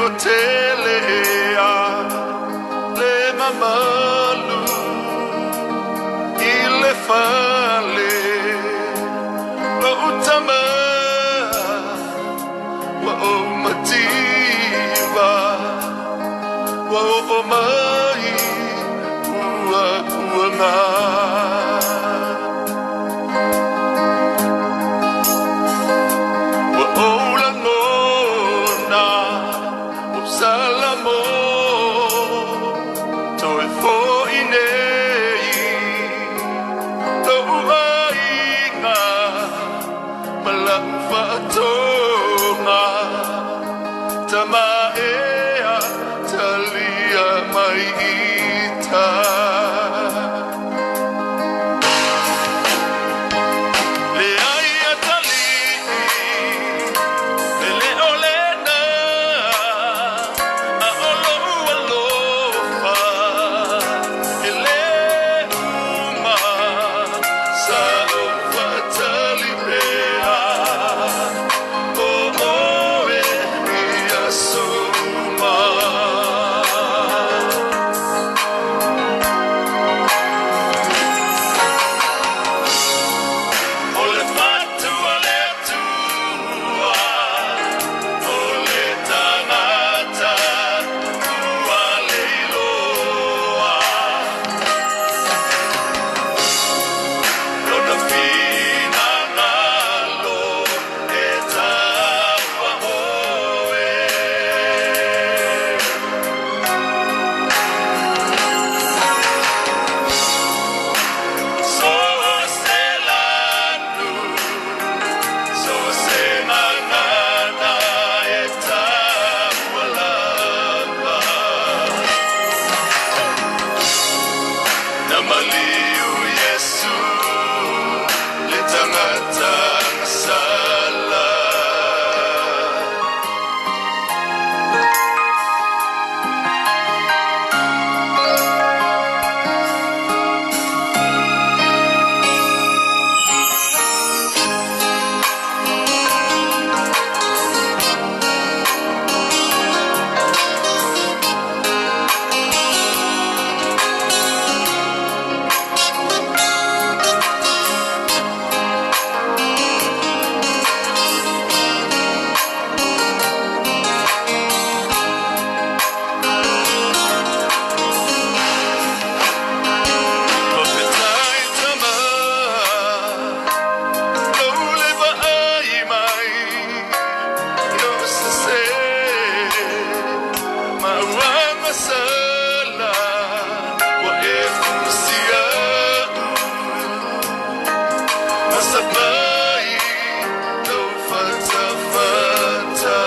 o tele ea le mamalu i le fale lou tama ua ou mativa ua oo mai puapuaga. Ua ou lagona o Salamo toe foi nei lou aiga ma lau faatoga tama ea talia mai ita. Leai atalii e le o lena a o lou alofa e le uma sa ou faatali pea o oe i aso uma. O le fatu a le Atua, o le tagata ua le iloa. Lona finagalo e taua oe. So se lanu, so se gagana e taua lava. Na maliu Iesu le tagata sala. Faafetai tama lou le vaai mai i ou sese ma ou agasala ua e fusia'u ma sapai lou fatafata.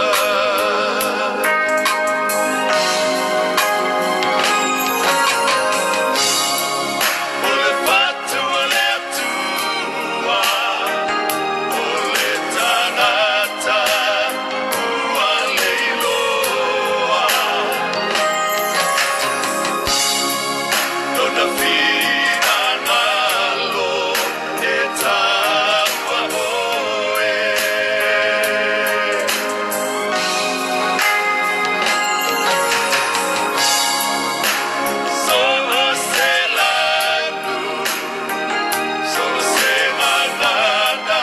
O le fatu a le Atua, o le tagata ua le iloa. Lona finagalo e taua oe. So se lanu, so se gagana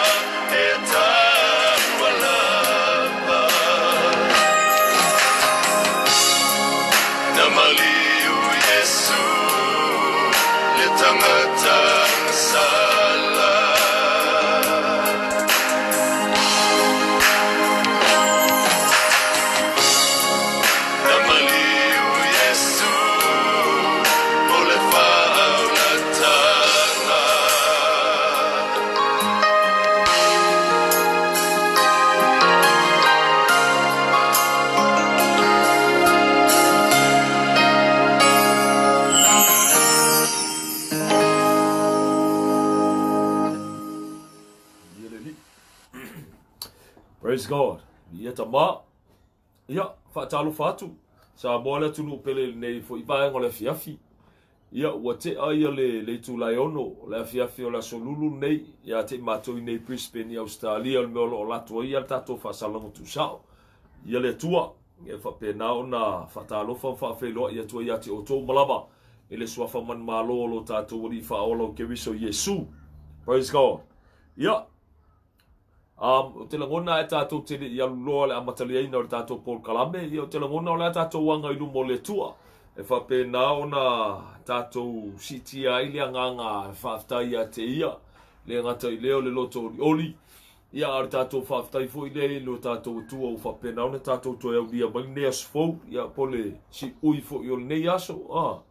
e taua lava. Na maliu Iesu le tagata sala. Na maliu Iesu o le faaulataga. Praise God. Ia tama. Ia, faatalofa atu. Samoa le atunuu pele i lenei foi vaega o le afiafi. Ia, ua tea ia le itula e 6 o le afiafi o le aso Lulu lenei, ia te i matou i nei Brisbane i Australia, o le mea o lo o lato ai ia le tatou faasalaga tuusao. Ia le Atua, E faapena ona faatalofa ma faafeiloai atu ai ia te outou uma lava i le suafa manumalo o lo tatou Alii Faaola o Keriso Iesu. Praise God. Ia, ou te lagona ae tatou te le i alu loa le amataliaina o le tatou polokalame, ia ou te lagona o le a tatou aga i luma o le Atua. E faapena ona tatou siitia ai le agaga e faafetai ia te Ia, le gata i lea o le loto olioli, Ia, a o le tatou faafetai foi lea i lo tatou Atua ua faapena ona tatou toe aulia mai lenei aso fou, ia, po o le siui foi o lenei aso. A,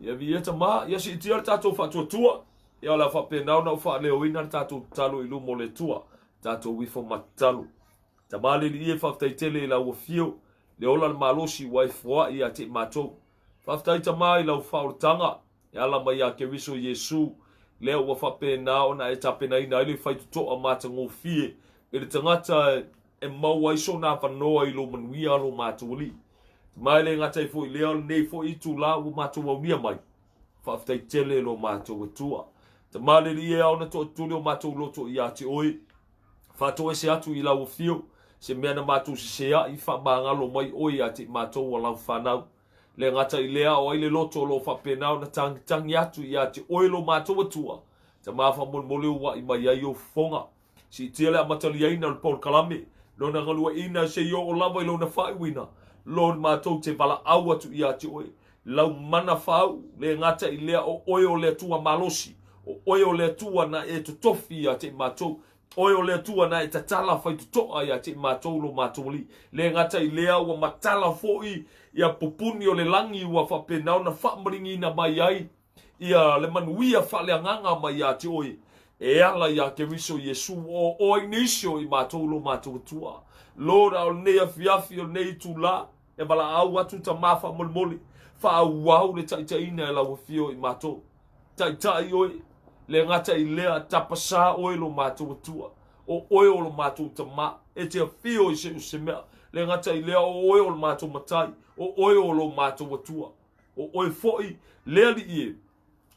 ia, viia Tama, ia siitia le tatou faatuatua, ia, o le a faapena ona ou faaleoina le tatou tatalo i luma o le Atua, tatou ifo ma tatalo. Tama le Alii e, faafetai tele i lau afio, le ola le malosi ua e foai ia te i matou. Faafetai Tama i lau faaolataga, E ala mai ia Keriso Iesu, lea ua faapena ona e tapenaina ai le faitotoa matagofie i le tagata e maua ai sona avanoa i lou manuia lo matou Alii. Ma e le gata ai foi i lea, o lenei foi itula ua matou aulia mai. Faafetai tele lo matou Atua. Tama le Alii e ao ona toatuli o matou loto ia te oe. Faatoese atu i lau afio se mea na matou seseai, faamagalo mai oe ia te i matou a lau fanau. Le gata i lea, o ai le loto o lo o faapena ona tagitagi atu ia te oe lo matou Atua, Tama faamolemole uaʻi mai ai ou fofoga. Siitia le amataliaina o le polokalame, lona galueaiina se i oo lava i lona faaiuina, Lord matou te valaau atu ia te oe, lau mana faauu, le gata i lea o oe o le Atua malosi, o oe o le Atua na e totofi ia te i matou, Oe o le Atua na e tatala faitotoa ia te i matou lo matou Alii. Le gata i lea ua matala foi ia pupuni o le lagi ua faapena ona faamaligiina mai ai ia le manuia faaleagaga mai ia te oe e ala ia Keriso Iesu o oe nisi o i matou lo matou Atua. Lord, a o lenei afiafi o lenei itula e valaau atu Tama faamolemole, faaauau le taitaiina e lau afio i matou. Taitai oe, le gata i lea, tapasā oe lo matou Atua, o oe o lo matou Tama, e te afio i se o se mea, le gata i lea, o oe o lo matou Matai, o oe o lo matou Atua, o oe foi le Alii e,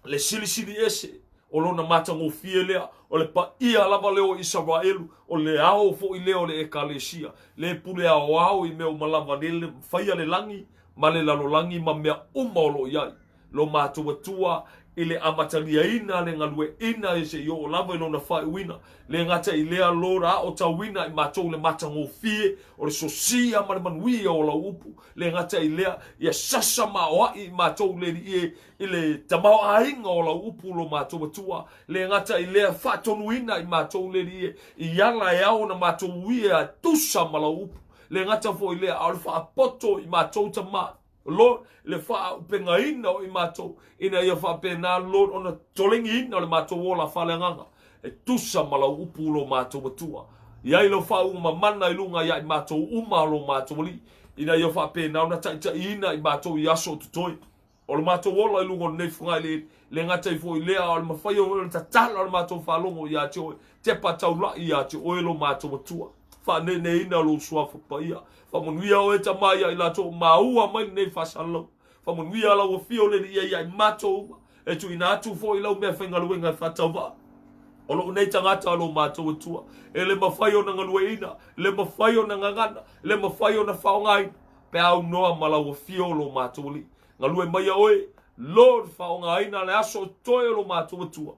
le Silisili Ese, o lona matagofie lea, o le paia lava lea o Isaraelu, o le ao foi lea o le Ekalesia, le pule aoao i mea uma lava, le faia le lagi ma le lalolagi ma mea uma o lo o i ai. Lo matou Atua i le amataliaina le galueaiina e se i oo lava i lona faaiuina. Le gata i lea, Lord, a aotauina i matou le matagofie o le sosia ma le manuia o lau upu. Le gata i lea, ia sasa ma aoai i matou le Alii e i le tamaoaiga o lau upu, lo matou Atua. Le gata i lea, faatonuina i matou le Alii e i ala e ao ona matou uia e tusa ma lau upu. Le gata foi i lea, a o le faapoto i matou tama. Lord, le faaaupegaina o i matou, ina ia faapena, Lord, ona tolegiina o le matou ola faaleagaga, e tusa ma lau upu lo matou Atua. I ai lau faauuga mamana i luga ia i matou uma lo matou Alii, ina ia faapena ona taitaiina i matou i aso o totoe. O le matou ola i luga o lenei fogaeleele, le gata ai foi i lea, a o le mafai o le tatala o le matou faalogo ia te oe, tepa taulai ia te oe lo matou Atua. Faaneeneina lou suafa paia. Faamanuia oe Tama ia i latou o maua mai lenei faasalalau. Faamanuia lau afio le Alii ia i matou uma. E tuuina atu foi lau mea faigaluega e faatauvaa. O lou nei tagata lo matou Atua, e le mafai ona galueina, le mafai ona gagana, le mafai ona faaaogaina, pe a aunoa ma lau afio lo matou Alii. Galue maia oe, Lord, faaaogaina le aso o totoe o lo matou Atua.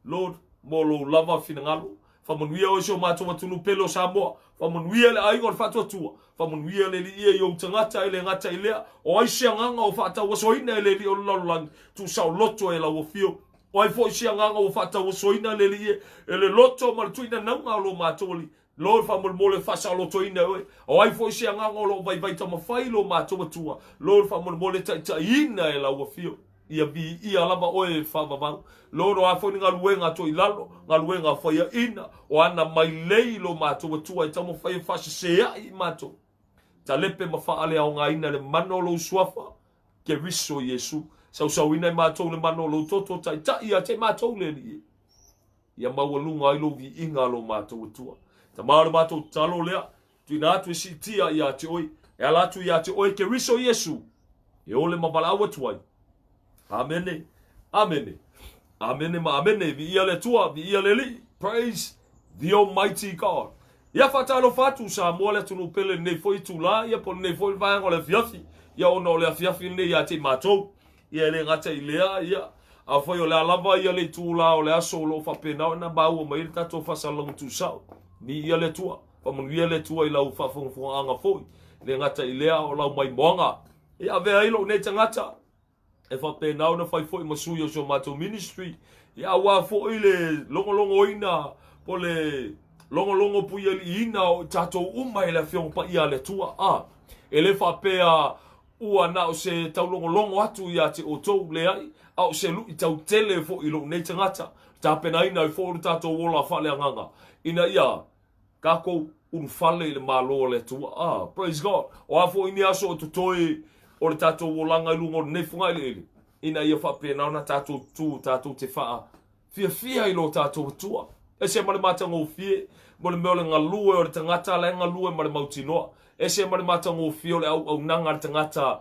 Lord, mo lou lava finagalo. Faamanuia oe si o matou atunuu pele o Samoa. Faamanuia le aiga o le Faatuatua. Faamanuia le Alii i ou tagata e le gata i lea. O ai se agaga o faatauasoina e le Alii o le lalolagi, tuusaoloto e lau afio. O ai foi se agaga ua faatauasoina e le Alii e le loto ma le tuinanauga o lo matou Alii. Lord, faamolemole faasaolotoina e oe. O ai foi se agaga o lo o vaivai taumafai i lo matou Atua. Lord, faamolemole taitaiina e lau afio. Ia viia lava oe e faavavau. Lord, o a foi ni galuega a toilalo, galuega a faiaina, o ana mailei i lo matou Atua e taumafai e faaseseai i matou. Talepe ma faaleaogaina le mana o lou suafa, Keriso Iesu. Sausauina i matou le mana o lou toto, taitai ia te matou le Alii e. Ia maualuga ai lou viiga lo matou Atua. Tama o le matou tatalo lea, tuuina atu e siitia ia te oe, e ala atu ia te oe Keriso Iesu, e ole ma valaau atu ai. Amene, amene, amene ma amene. Viia le Atua, viia le Alii. Praise the Almighty God. Ia faatalofa atu Samoa le atunuu pele lenei foi itula, ia po o lenei foi vaega o le afiafi, ia ona o le afiafi lenei ia te i matou. Ia e le gata i lea, ia afai o le a lava ia le itula o le aso o lo o faapena ona maua mai ai le tatou faasalalauga tuusao. Viia le Atua, faamanuia le Atua i lau faafogafogaaga foi, e le gata i lea o lau maimoaga. Ia avea ai lou nei tagata e faapena ona fai foi ma sui o si o matou ministry, ia aua foi le logologoina po o le logologo puialiiina o i tatou uma e le Afioga Paia a le Atua. A, e le faapea ua na o se taulogologo atu ia te outou, leai, a o se lu'i tautele foi i lou nei tagata, tapenaina ai foi lo tatou ola faaleagaga, ina ia tatou ulufale i le Malo o le Atua. Ah, praise God. O a foi ni aso o totoe o le tatou olaga i luga o lenei fogaeleele, ina ia faapena ona tatou tutū tatou te faa fiafia i lo tatou Atua. Ese ma le matagofie mo le mea o le galue o le tagata la e galue ma le mautinoa. Ese ma le matagofie o le auaunaga a le tagata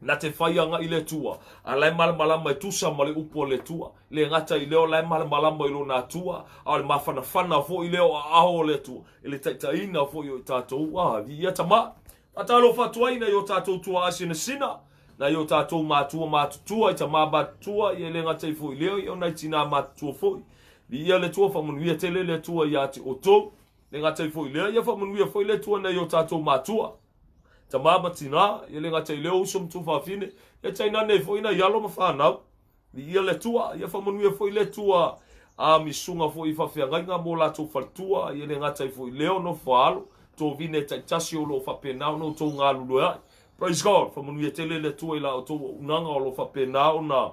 na te fai agai i le Atua, a la e malamalama e tusa ma le upu a le Atua. Le gata i lea o la e malamalama i lona Atua, a o le mafanafana foi lea o aao o le Atua i le taitaiina foi o i tatou. A, viia Tama. Faatalofa atu ai nai o tatou tuaa sinasina, nai o tatou matua matutua i tamā matutua, ia e le gata i foi lea, ia o nai tinā matutua foi. Viia le Atua, faamanuia tele le Atua ia te outou. Le gata i foi lea, ia faamanuia foi le Atua nai o tatou matua. Tamā ma tinā, ia le gata i lea o uso ma tuafafine, ia tainane ai foi nai alo ma fanau. Viia le Atua, ia faamanuia foi le Atua a misuga foi i faafeagaiga mo latou faletua, ia le gata ai foi lea o nofo a alo, tovine taitasi o lo o faapena ona outou galulue ai. Praise God, faamanuia tele le Atua i la outou auaunaga o lo o faapena ona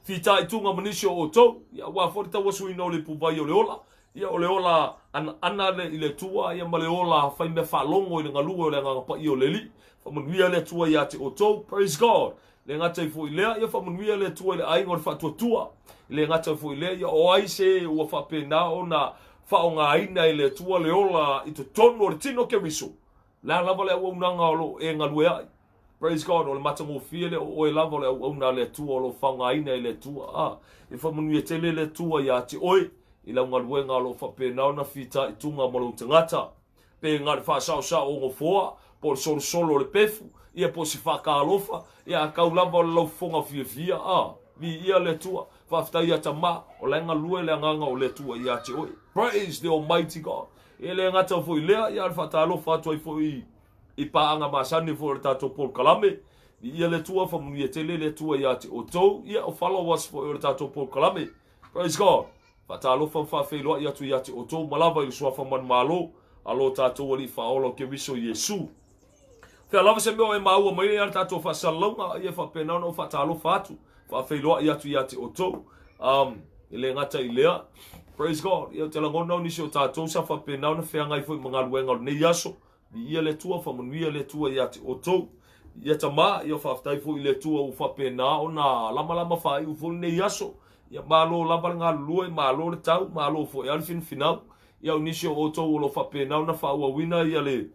fitaituga ma nisi o outou, ia aua foi le tauasuina o le ipuvai o le ola, ia o le ola anaana le i le Atua, ia ma le ola fai mea faalogo i le galue o le Agaga Paia o le Alii. Faamanuia le Atua ia te outou. Praise God. Le gata ai foi lea, ia faamanuia le Atua i le aiga o le faatuatua. Le gata foi lea, ia o ai se ua faapena ona faaaogaina e le Atua le ola i totonu o le tino o Keriso. Le a lava le auaunaga o lo o e galue ai. Praise God, o le matagofie lea o oe lava o le auauna a le Atua o lo o faaaogaina e le Atua. A, ia faamanuia tele le Atua ia te oe i lau galuega o lo o faapena ona fitaituga ma lou tagata. Pe na o le faasaosao o nofoa, po o le solosolo o le pefu, ia po o se faatalofa, ia a tau lava o le laufofoga fiafia, a, viia le Atua, faafetai ia Tama, o la e galue le agaga o le Atua ia te oe. Praise the Almighty God. E le gata foi i lea, ia o le faatalofa atu ai foi i paaga masani foi o le tatou polokalame. Viia le Atua, faamanuia tele le Atua ia te outou, ia o followers foi o le tatou polokalame. Praise God. Faatalofa ma faafeiloai atu ia te outou ma lava i le suafa manumalo a lo tatou Alii Faaola o Keriso Iesu. Fea lava se mea o e maua mai ai a le tatou faasalalauga, ia faapena ona ou faatalofa atu, faafeiloai atu ia te outou. E le gata i lea, praise God, ia ou te lagona o nisi o tatou sa faapena ona feagai foi ma galuega o lenei aso. Viia le Atua, faamanuia le Atua ia te outou. Ia Tama, ia faafetai foi i le Atua ua faapena ona lamalama faaiu foi lenei aso. Ia malo lava le galulue, malo le tau, malo foi lava le finafinau. Ia o nisi o outou o lo o faapena ona faaauauina ia le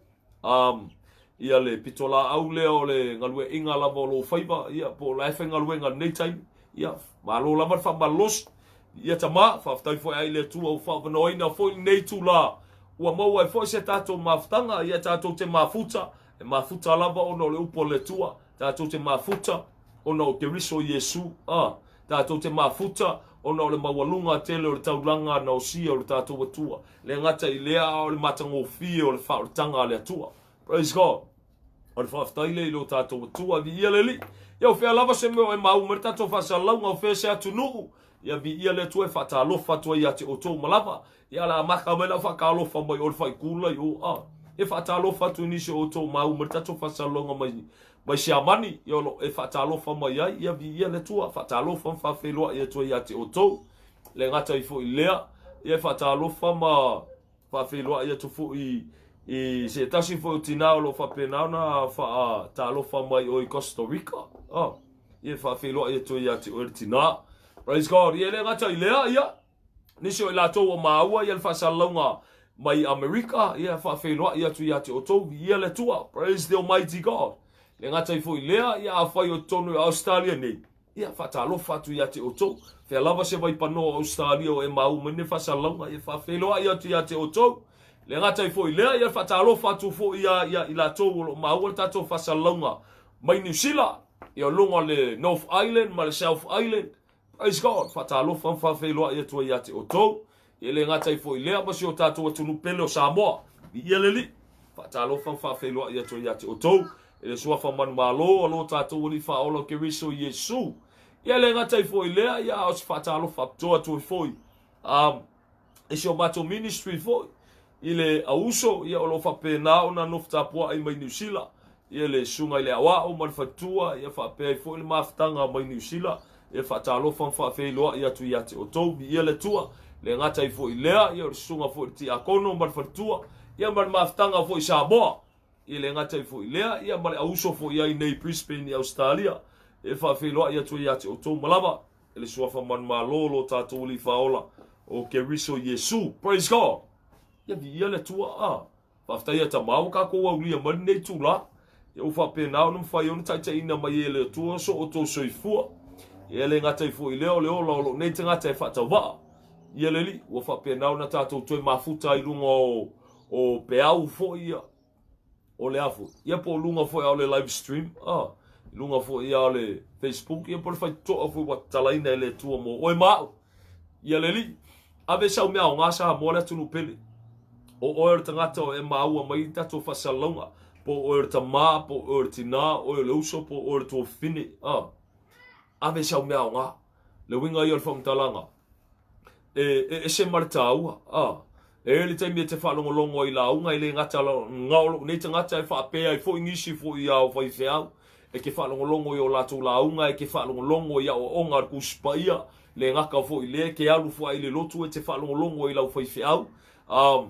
ia le pitolaau lea o le galueaiga lava o lou faiva, ia po o la e faigaluega i lenei taimi. Ia malo lava le faamalolosi. Ia Tama, faafetai foi ai le Atua ua faaavanoaina foi lenei itula ua maua ai foi se tatou mafutaga, ia tatou te mafuta, e mafuta lava ona o le upu a le Atua, tatou te mafuta ona o Keriso Iesu, a, tatou te mafuta ona o le maualuga tele o le taulaga na osia o le tatou Atua, le gata i lea a o le matagofie o le faaolataga a le Atua. Praise God. O le faafetai lea i lo tatou Atua, viia le Alii. Ia o fea lava se mea o e maua mai le tatou faasalalauga, o fea se atunuu, ia viia le Atua e faatalofa atu ai ia te outou ma lava. Ia o le a maka mai lau faatalofa mai o le faikula i o a. E faatalofa atu i nisi o outou maua mai le tatou faasalalauga mai mai Siamani, ia o lo e faatalofa mai ai, ia viia le Atua, faatalofa ma faafeiloai atu ai ia te outou. Le gata ai foi lea, ia e faatalofa ma faafeiloai atu foi i se tasi foi o tinā o lo o faapena ona faatalofa mai o i Costa Rica. Oh, ia faafeiloai atu ia te oe le tinā. Praise God. Ia le gata i lea, ia, nisi o i latou o maua ia le faasalalauga mai Amerika, ia faafeiloai atu ia te outou, viia le Atua. Praise the Almighty God. Le gata i foi lea, ia afai o totonu i Australia nei, Ia, faatalofa atu ia te outou. Fea lava se vaipanoa o Ausetalia o e maua mai nei faasalalauga, ia faafeiloai atu ia te outou. Le gata ai foi i lea, ia faatalofa atu foi ia, ia i latou o lo o maua le tatou faasalalauga mai Niu Sila, ia luga o le North Island ma le South Island. Praise God, faatalofa ma faafeiloai atu ai ia te outou. Ia le gata ai foi i lea ma si o tatou atunuu pele o Samoa. Viia le Alii. Faatalofa ma faafeiloai atu ai ia te outou. I le suafa manumalo a lo tatou Alii Faaola o Keriso Iesu. Ia le gata ai foi i lea, ia a o se faatalofa faapitoa atu ai foi i si o matou ministry foi i le auuso, ia o lo o faapena ona nofo tapuai mai Niu Sila, ia le susuga i le aoao ma le faletua, ia faapea ai foi le mafutaga mai Niu Sila, ia faatalofa ma faafeiloai atu ia te outou, viia le Atua. Le gata ai foi i lea, ia o le susuga foi i le tiakono ma le faletua, ia ma le mafutaga foi i Samoa. Ia le gata ai foi i lea, ia ma le auuso foi ai nei i Brisbane i Ausetalia, e faafeiloai atu ai ia te outou ma lava e le suafa manumalo o lo tatou Alii Faaola o Keriso Iesu. Praise God! Ia viia le Atua. Ah, faafetai ia Tama ua tatou aulia mai lenei itula. Ia ua faapena ona mafai ona taitaiina mai e le Atua so outou soifua. Ia le gata ai foi i lea o le ola o lou nei tagata e faatauvaa. Ia le Alii, ua faapena ona tatou toe mafuta ai i luga o peau foi ia o le a foi ia po o luga foi a o le live stream ah, i luga foi ia o le Facebook ia po o le faitotoa foi ua tatalaina e le Atua mo oe ma au. Ia le Alii, ave sau mea aoga Samoa le atunuu pele. O oe o le tagata o e maua mai i tatou faasalalauga, po o oe o le tamā, po o oe o le tinā, oe o le uso, po o oe o le tuafafine. Ah, ave sau mea aoga. Le uiga ia o le faamatalaga, e ese ma le taua. A, e i ai le taimi e te faalogologo ai i lauga, e le gata na o lou nei tagata e faapea ai foi nisi foi a o faifeau, e te faalogologo i o latou lauga, e te faalogologo i aoaoga a le Tusi Paia, le gata foi i lea, e te alu foi i le lotu e te faalogologo i lau faifeau. A,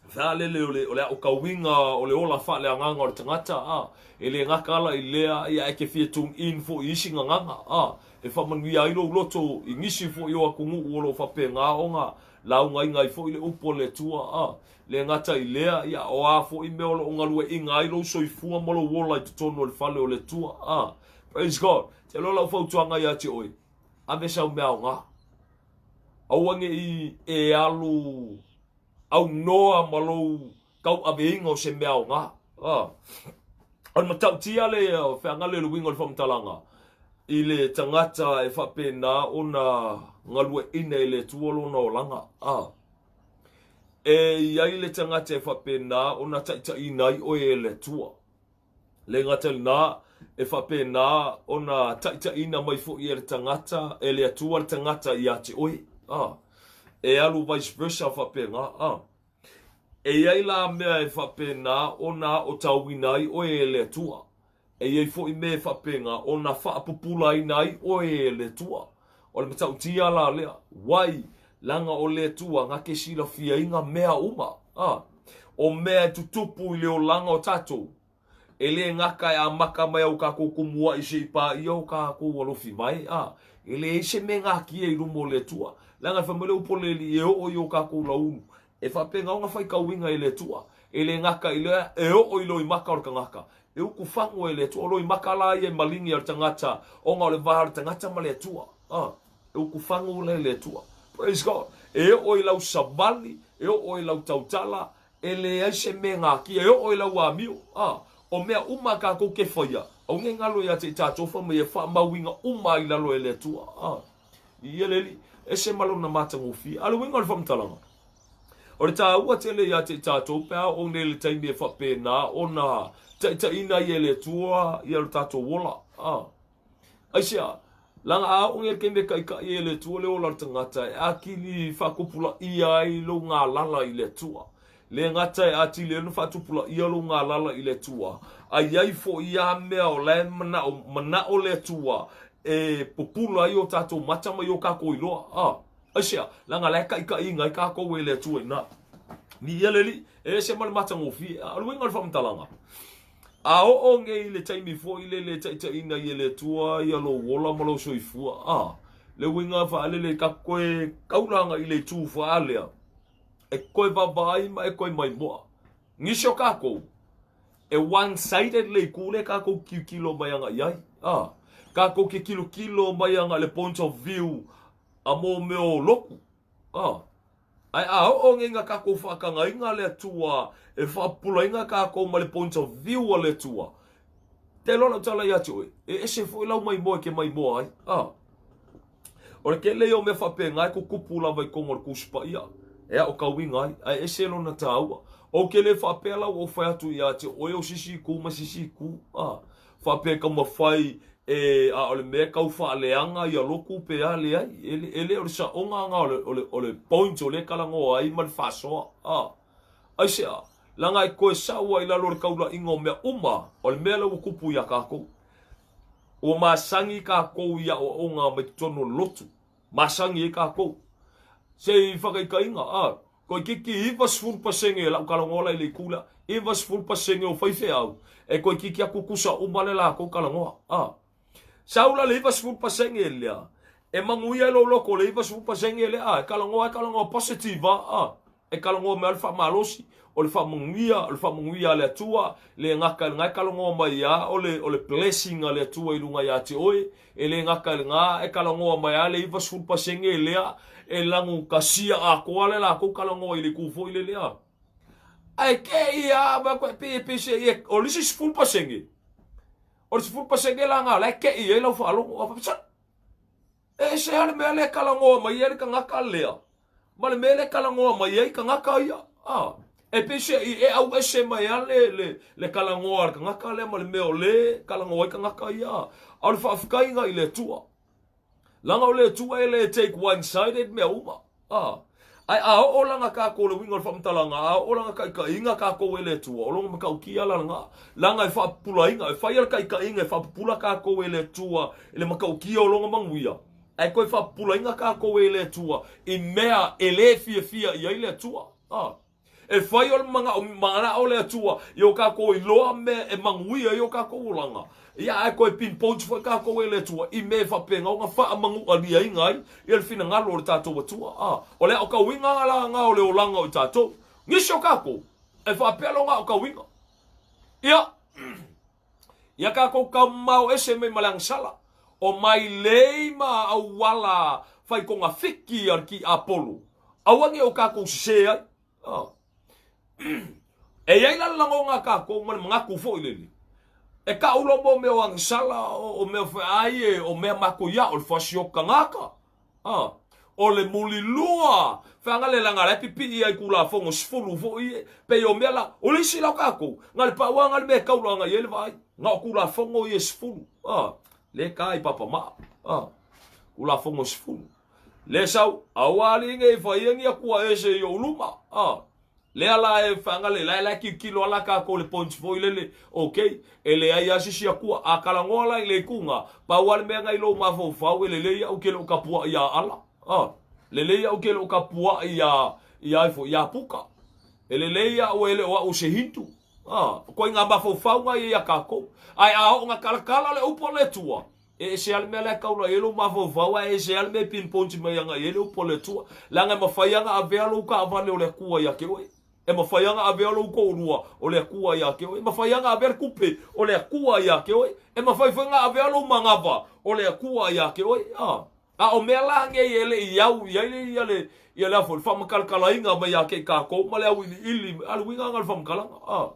Faalele o le, o le aotauina o le ola faaleagaga o le tagata, a, e le gata ala i lea, ia e te fia tune in foi i isi gagana, a, e faamanuia ai lou loto i nisi foi o atunuu o lo o faapena ona laugaina ai foi le upu a le Atua, a, le gata i lea, ia o a foi mea o lo o galueaiina ai lou soifua ma lou ola i totonu o le fale o le Atua, a. Praise God. Te iloa lau fautuaga ia te oe, ave sau mea aoga. Aua ne i e alu aunoa ma lou tauaveina o se mea aoga. Ah. O le matautia le feagale le uiga o le faamatalaga i le tagata e faapena ona galueaiina e le Atua lona olaga. Ah. E i ai le tagata e faapena ona taitaiina ai oe e le Atua. Le gata i lena, e faapena ona taitaiina mai foi e le tagata, e le Atua le tagata ia te oe. Ah. E alu vice versa faapena. Ah. E i ai la mea e faapena ona aotauina ai oe e le Atua. E i ai foi mea e faapena ona faapupulaina ai oe e le Atua. O le matautia la lea, wai, leaga o le Atua na te silafiaina mea uma. Ah. O mea e tutupu i le olaga o tatou, e le gata e amata mai au tatou tumuaʻi se i paia o tatou alofi mai, a, e leai se mea natia i luma o le Atua. Leaga e fai mai le upu a le Alii, e oo i o tatou laulu, e faapena ona faitauina e le Atua. E le gata i lea, e oo i loimata o le tagata, e utufagu e le Atua. O loimata la ia e maligi a le tagata, ona o le va o le tagata ma le Atua. A, e utufagu la e le Atua. Praise God. E oo i lau savali, e oo i lau tautala, e leai se mea natia, e oo i lau amio. A, o mea uma a tatou ke faia, aua ne i galo ia te i tatou fai mai e faamauina uma ai i lalo e le Atua. A, i ia le Alii, ese ma lona matagofie. A o le uiga o le faamatalaga, o le taua tele ia te i tatou pe a oo nei i le taimi e faapena ona taitaiina ai e le Atua ia lo tatou ola. A, Aisea? Leaga a oo nei i le taimi e taitaʻi ai e le Atua le ola o le tagata, e atili faatupulaia ai lou galala i le Atua. Le gata e atili ai ona faatupulaia lou galala i le Atua, a i ai foi ia mea o la e manao, manao le Atua e pupula ai o tatou mata ma i o tatou iloa. A, aisea? Leaga la e taitaʻiina ai tatou e le Atua i ina. Viia le Alii, e ese ma le matagofie. A o le uiga o le faamatalaga, A oo nei i le taimi foi lele e taitaiina ai e le Atua ia lou ola ma lou soifua, a, le uiga faalele ka koe kaulanga i le itu faalea, e koe vaavaai ma e koe maimoa. Nisi o kakou, e one sided le itu lea kakou kilokilo mai aga i ai, a, kakou ke kilokilo mai aga i le point of view a mo mea o loku, a. Ae a oo nei nga kakou faatagaina a le Atua e faapupulaina kakou ma le point of view a le Atua, te iloa lau tala ia te oe, e ese foi lau maimoa e ke maimoa ai. A. O le tele ia o mea faapena e tutupu lava i totonu o le Tusi Paia e aotauina ai, ae ese lona taua. Ou te le faapea la ua ou fai atu ia te oe o se isi itu ma se isi itu, a. Faapea e taumafai e, a o le mea e tau faaleaga ia lotu pe a, leai, e, e le o le saoga na o le, o le, o le point o lea e talanoa ai ma le faasoa, a. Aisea? Leaga e toe sau ai i lalo o le taulaiga o mea uma, o le mea lea ua tupu iā tatou. Ua masani tatou i aoaoga mai totonu o le lotu. Masani ai tatou. Se i whakaikainga, a, toeitiiti 90% e lau talanoa la i le itu lea, 90% o faifeau, e toeitiiti a tutusa uma le latou talanoa, a. Sau la le 90% lea, e manuia ai lou loto le 90% lea, a, e talanoa e talanoa positive a, a. E talanoa mai le faamalosi, o le faamanuia, o le faamanuia a le Atua, le gata i lena e talanoa mai a o le, o le blessing a le Atua i luga ia te oe, e le gata i lena e talanoa mai a le 90% lea e lagutasia atoa le latou talanoa i le itu foi le lea. Ae ke ia ma koe pe pe se ia o le isi 10%. O le 10% la nga la ke ia i lau faalogo. A E ese lava le mea lea e talanoa mai ai le tagata lea ma le mea lea e talanoa mai ai tagata ia. A, e peiseai e auese mai lava le, le, le talanoa a le tagata lea ma le mea o le talanoa ai tagata ia. A o le faafetaiga i le Atua. Leaga o le Atua e le take one sided mea uma. A, ae a oo lana tatou le uiga o le faamatalaga, a oo lana taitaiga tatou e le Atua, o lona matautia la lena. Leaga e faapupulaina, e fai a le taitaiga e faapupula tatou e le Atua i le matautia o lona manuia, ae toe faapupulaina tatou e le Atua i mea e le fiafia i ai le Atua. A. E fai o le manao, manao le Atua i o tatou iloa mea e manuia ai o tatou olaga. Ia, ae toe pinpoint foi tatou e le Atua i mea e faapena ona faamanualiaina ai ia le finagalo o le tatou Atua. A, o le aotauina la na o le olaga o i tatou. Nisi o tatou, e faapea lona aotauina. Ia, ia tatou taumao ese mai ma le agasala, o mailei ma auala fai togafiti a le tiapolo, aua ne i o tatou sese ai. Ah. E i ai la le lagona a tatou ma le manatu foi lele, e kau loa mo mea o agasala, o mea feaai e, o mea matuia, o le fasioti tagata. Ah. O le mulilua, feagalelaga la e pipii ai Tulafono 10 foi e, pei o mea la, o le isi la o tatou, na le pau lava na le mea e taulaga i ai le vaai, na o Tulafono ia e 10. Ah. Le ta i papamaa. Ah. Tulafono 10. Le sau, aua alii nei faia ni akua ese i ou luma. Ah. Lea la e whangale, la e la kilokilo ala kākou le points foi lele, okay, e leai a sisi akua, a kalagoa la i le ikuga, pau a le mea ngai lou mafaufau e lelei au ke lou kapuaʻi iā Ala. Ah, lelei au ke lou kapuaʻi iā, iā ifo, iā Puka. E lelei au e le o au se Hindu. Ah, koe ngā mafaufau ngai ia kākou. Ae a oo nga kalakala le upu a le Atua, E ese lava le mea la e taula i ai lou mafaufau, ae ese lava le mea e pinpoint mai agai i ai le upu a le Atua. Leaga e mafai lava ona avea lou taavale o le Atua ia te oe. E mafai lava ona avea lou toalua o le Atua ia te oe. E mafai lava ona avea le tupe o le Atua ia te oe. E mafai foi ona avea lou manava o le Atua ia te oe. A, a o mea la nei e le i au i ai ia le, ia le a foi, le faamatalatalaina mai ia te i tatou ma le auiliili, a le uiga lena o le faamatalaga. A.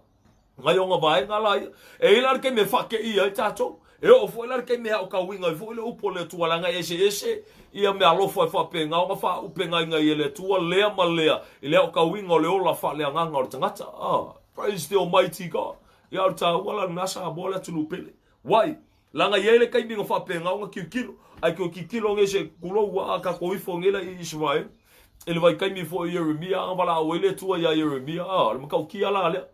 Ngai o nga vaega la ia. E i ai la le taimi e faateia ai tatou. E oo foi la le taimi e aotauina ai foi le upu a le Atua leaga e eseese ia mea alofa e faapena ona faaupegaiga ai e le Atua lea ma lea i le aotauina o le ola faaleagaga o le tagata. Ah, praise the Almighty God. Ia o le taua la lena Samoa le atunuu pele. Wai, leaga i ai le taimi na faapena ona tilotilo, ae toe tilotilo nei se tulou a tatou ifo nei la i Isaraelu. I le vaitaimi foi o Ieremia, a valaau ai le Atua iā Ieremia, a, o le matautia la lea.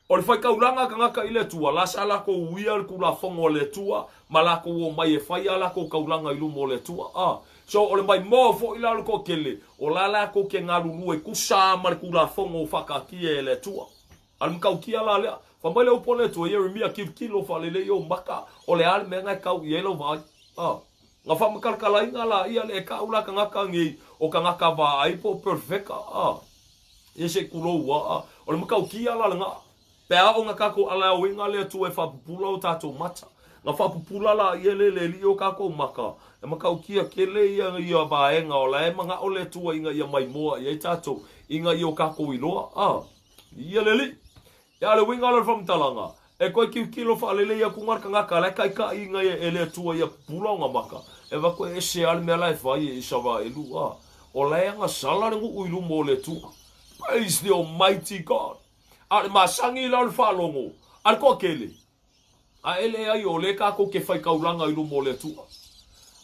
O le faitaulaga a tagata i le Atua, la sa latou uia le Tulafono a le Atua, ma latou omai e fai a latou taulaga i luma o le Atua. A, so o le maimoa foi la o le toatele, o la latou te galulue tusa ma le Tulafono ua faataatia e le Atua. A o le matautia la lea, fai mai le upu a le Atua, Ieremia, tilotilo faalelei ou maka, o le a le mea na e kau i ai lau vaai? A, na faamatalatalaina la ia le e kau la tagata nei, o tagata vaai po o perfeka, a, ia se i kulou a, a, o le matautia la lena. Pe a oo na tatou alaoina le Atua e faapupula o tatou mata. Na faapupula laia le le alii o kakou maka, e matautia tele ia ia vaega o la e manao le Atua ina ia maimoa i ai tatou, ina ia o kakou iloa. A, ia le Alii. Ia le uiga la o le faamatalaga, e toe tilotilo faalelei atu na le tagata la e taitaiina ia e le Atua ia pupula ona maka, e avatu e ese lava le mea la e fai e Isaraelu, a, o la e agasala le nuu i luma o le Atua. Praise the Almighty God! A o le masani la o le faalogo a le toatele, A e leai, o lea tatou te fai taulaga i luma o le Atua.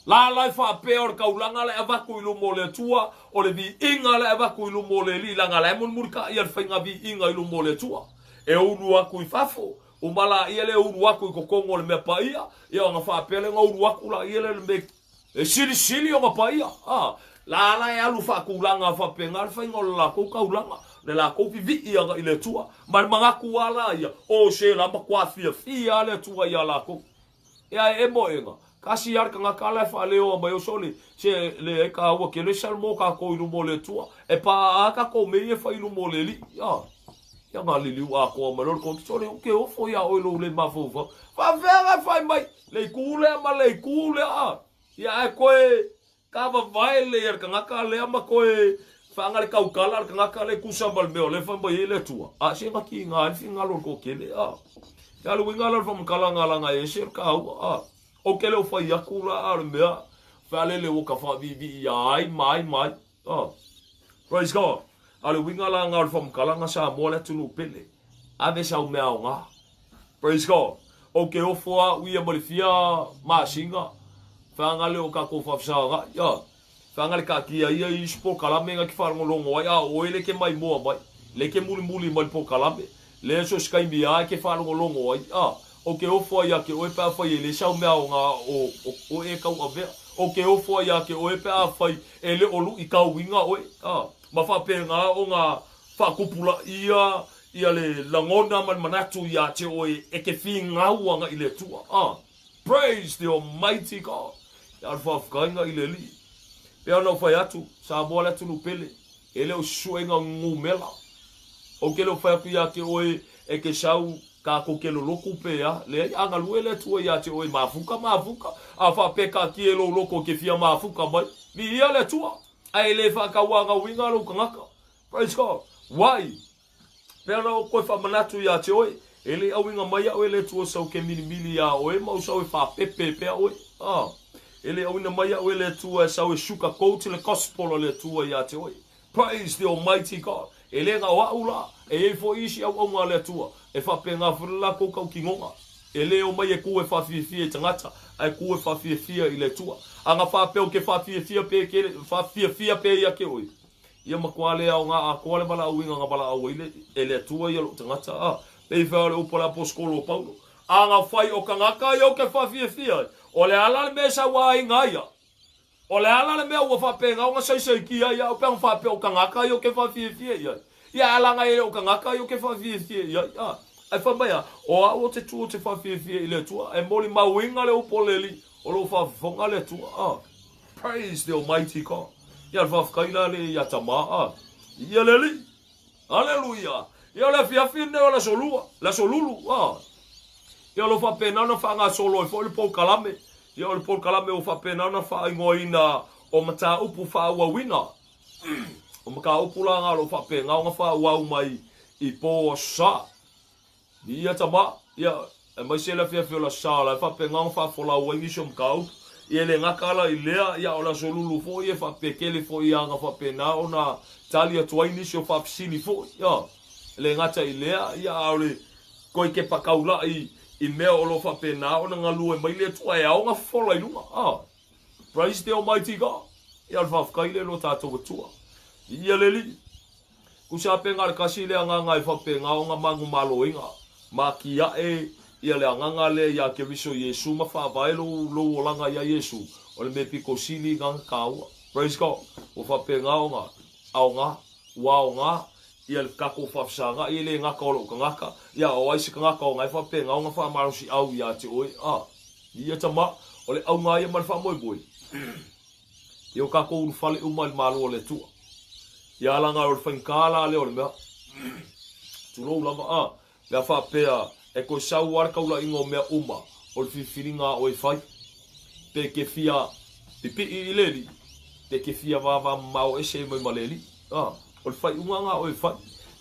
Lala e faapea o le taulaga la e avatu i luma o le Atua, o le viiga la e avatu i luma o le Alii, leaga la e mulimulitai ia le faiga viiga i luma o le Atua. E ulu atu i fafo, uma laia le ulu atu i totonu o le mea paia, ia ona faapea lea ona ulu atu laia lea i le mea E silisili ona paia, a, la la e alu faatulaga faapena le faiga o le latou taulaga, le latou vivii ana i le Atua, ma le manatu a la ia, o se la matua fiafia a le Atua ia latou. E a e moega, kasi a le tagata la e faaleoa mai o sole, se le e kaua kele salmo kakou i luma o le Atua, e paa a kakou mea ia e fai i luma o le Alii, a. Ia na liliu atoa mai loa le koki, sole ou te ofo ia oe lou le mafaufau. Faafefea na e fai mai? Le itu lea ma le itu lea. Ia ae toe kavavae lelei e le tagata lea ma toe faaga le tautala a le tagata lea e tusa ma le mea o lea e fai mai ai le Atua. A se na kiga ai le finagalo o le toatele. A. Ia le uiga la o le faamatalaga leaga e ese le taua. A. Ou te le o fai atu la a o le mea faalele ua ta faaviivii ia ai ma ai ma ai. A. Praise God. A o le uiga la na o le faamatalaga Samoa le atunuu pele. Ave sau mea aoga. Praise God. Ou te ofo au ia ma le fia masina, whaanga le o kakou whaafesaga ia. Whaanga le kaatia ia i isi polokalame na ke whaalogologo ai, a oe le ke maimoa mai, le ke mulimuli mai le polokalame, le so se taimi a e ke whaalogologo ai, a. Ou te ofo ai ia te oe pe afai e le sau mea aoga o o e tauavea. Ou te ofo ai ia te oe pe afai e le o lui tauiga oe, a. Ma faapena ona faatupulaia ia le lagona ma le manatu ia te oe e te finau ana i le Atua. A! Praise the Almighty God! Ia o le faafetaiga i le Alii. Pei ona ou fai atu, Samoa le atunuu pele, e le o se suega numera. Ou te le o fai atu ia te oe e te sau tatou te lolotu pe a, leai, a galue le Atua ia te oe, mafuta, mafuta, a faapea taatia e lou loto e te fia mafuta mai, viia le Atua, ae le faatauagauina lou tagata. Praise God! Why? Pea ona ou koe faamanatu iā te oe, e le i auiga mai au e le Atua sau ke milimili iā oe ma ou sau e faapepe pea oe. Ah, e le i auina mai au e le Atua e sau e sugarcoat le gospel a le Atua iā te oe. Praise the Almighty God! E le na o au la, e i ai foi isi auauna a le Atua e faapena foi le latou tautinoga. E le omai e ku e faafiafia i tagata, ae ku e faafiafia i le Atua. A na faapea ou te faafiafia pe ke, faafiafia pea ia te oe, Ia matua le aoga atoa le valaauina na valaau ai le, e le Atua ia lou tagata, a, pei fai o le upu a le aposetolo o Paulo, A na fai o tagata ia ou te faafiafia ai, o le a la le mea e sauaina ai au? O le a la le mea ua faapena ona saisaitia ai au pe ana faapea o tagata ia ou te faafiafia i ai? Ia, ae leaga e le o tagata ia ou te faafiafia i ai, a. Ae fai mai a, o au ou te tu ou te faafiafia i le Atua, e molimauina le upu a le Alii, o lo o faafofoga le Atua, a. Praise the Almighty God. Ia le faafetai la le ia Tama a. Ia le Alii. Aleluia. Ia o le afiafi lenei o le aso lua, le aso lulu a. Ia o lo o faapena ona faagasolo ai foi le polokalame. Ia o le polokalame ua faapena ona faaigoaina o mataupu faaauauina. O mataupu la na o lo o faapena ona faaauau mai i po aso sa. Ia tama, ia, aemaise le afiafi o le Aso Sa, la e faapena ona faafolau ai nisi o mataupu. Ia e le gata la i lea, ia o le Aso Lulu foi e faapea tele foi aga faapena ona tali atu ai nisi o faafesili foi, ia. E le gata i lea, ia a o le toe kepa taula'i i mea o lo o faapena ona galue mai le Atua e ao ona fofola i luga, a. Praise the Almighty God. Ia o le faafetai lea i lo tatou Atua. Viia le Alii. Tusa pe na o le tasi le agaga e faapena ona manumaloina ma atiae ia le agaga lea ia Keriso Iesu ma faavae lou lou olaga ia Iesu, o le mea pito sili na na taua. Praise God. Ua faapena ona aoga, ua aoga ia le tatou faafesaga'i e le gata o lou tagata, ia o ai se tagata ona e faapena ona faamalosi'au ia te oe. A, ia tama, o le auga ia ma le faamoemoe. Ia o tatou ulufale uma i le Malo o le Atua. Ia alaga o le faigata la lea o le mea. Tulou lava a, pe a faapea e toe sau lava le taulaiga o mea uma, O le filifiliga a oe e fai, pe e te fia pipii i le Alii, pe e te fia vavamamao ese mai ma le Alii. A, o le faaiuga lena a oe e fai.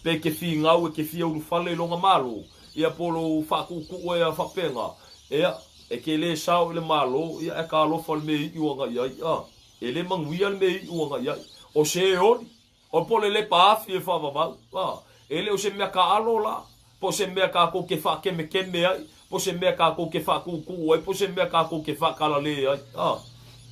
Pe e te finau e te fia ulufale i lona Malo, ia po o lou faakuukuu ai a faapena, ia, e te le sao i le Malo, ia ae talofa i le mea e iu ana i ai. A, e le manuia le mea e iu ana i ai. O se e oli, O po o le lepa afi e faavavau, a, e le o se mea kaalo la, po o se mea kakou ke faakemekeme ai, po o se mea kakou ke faakūkū ai, po o se mea kakou ke faakalalē ai, a.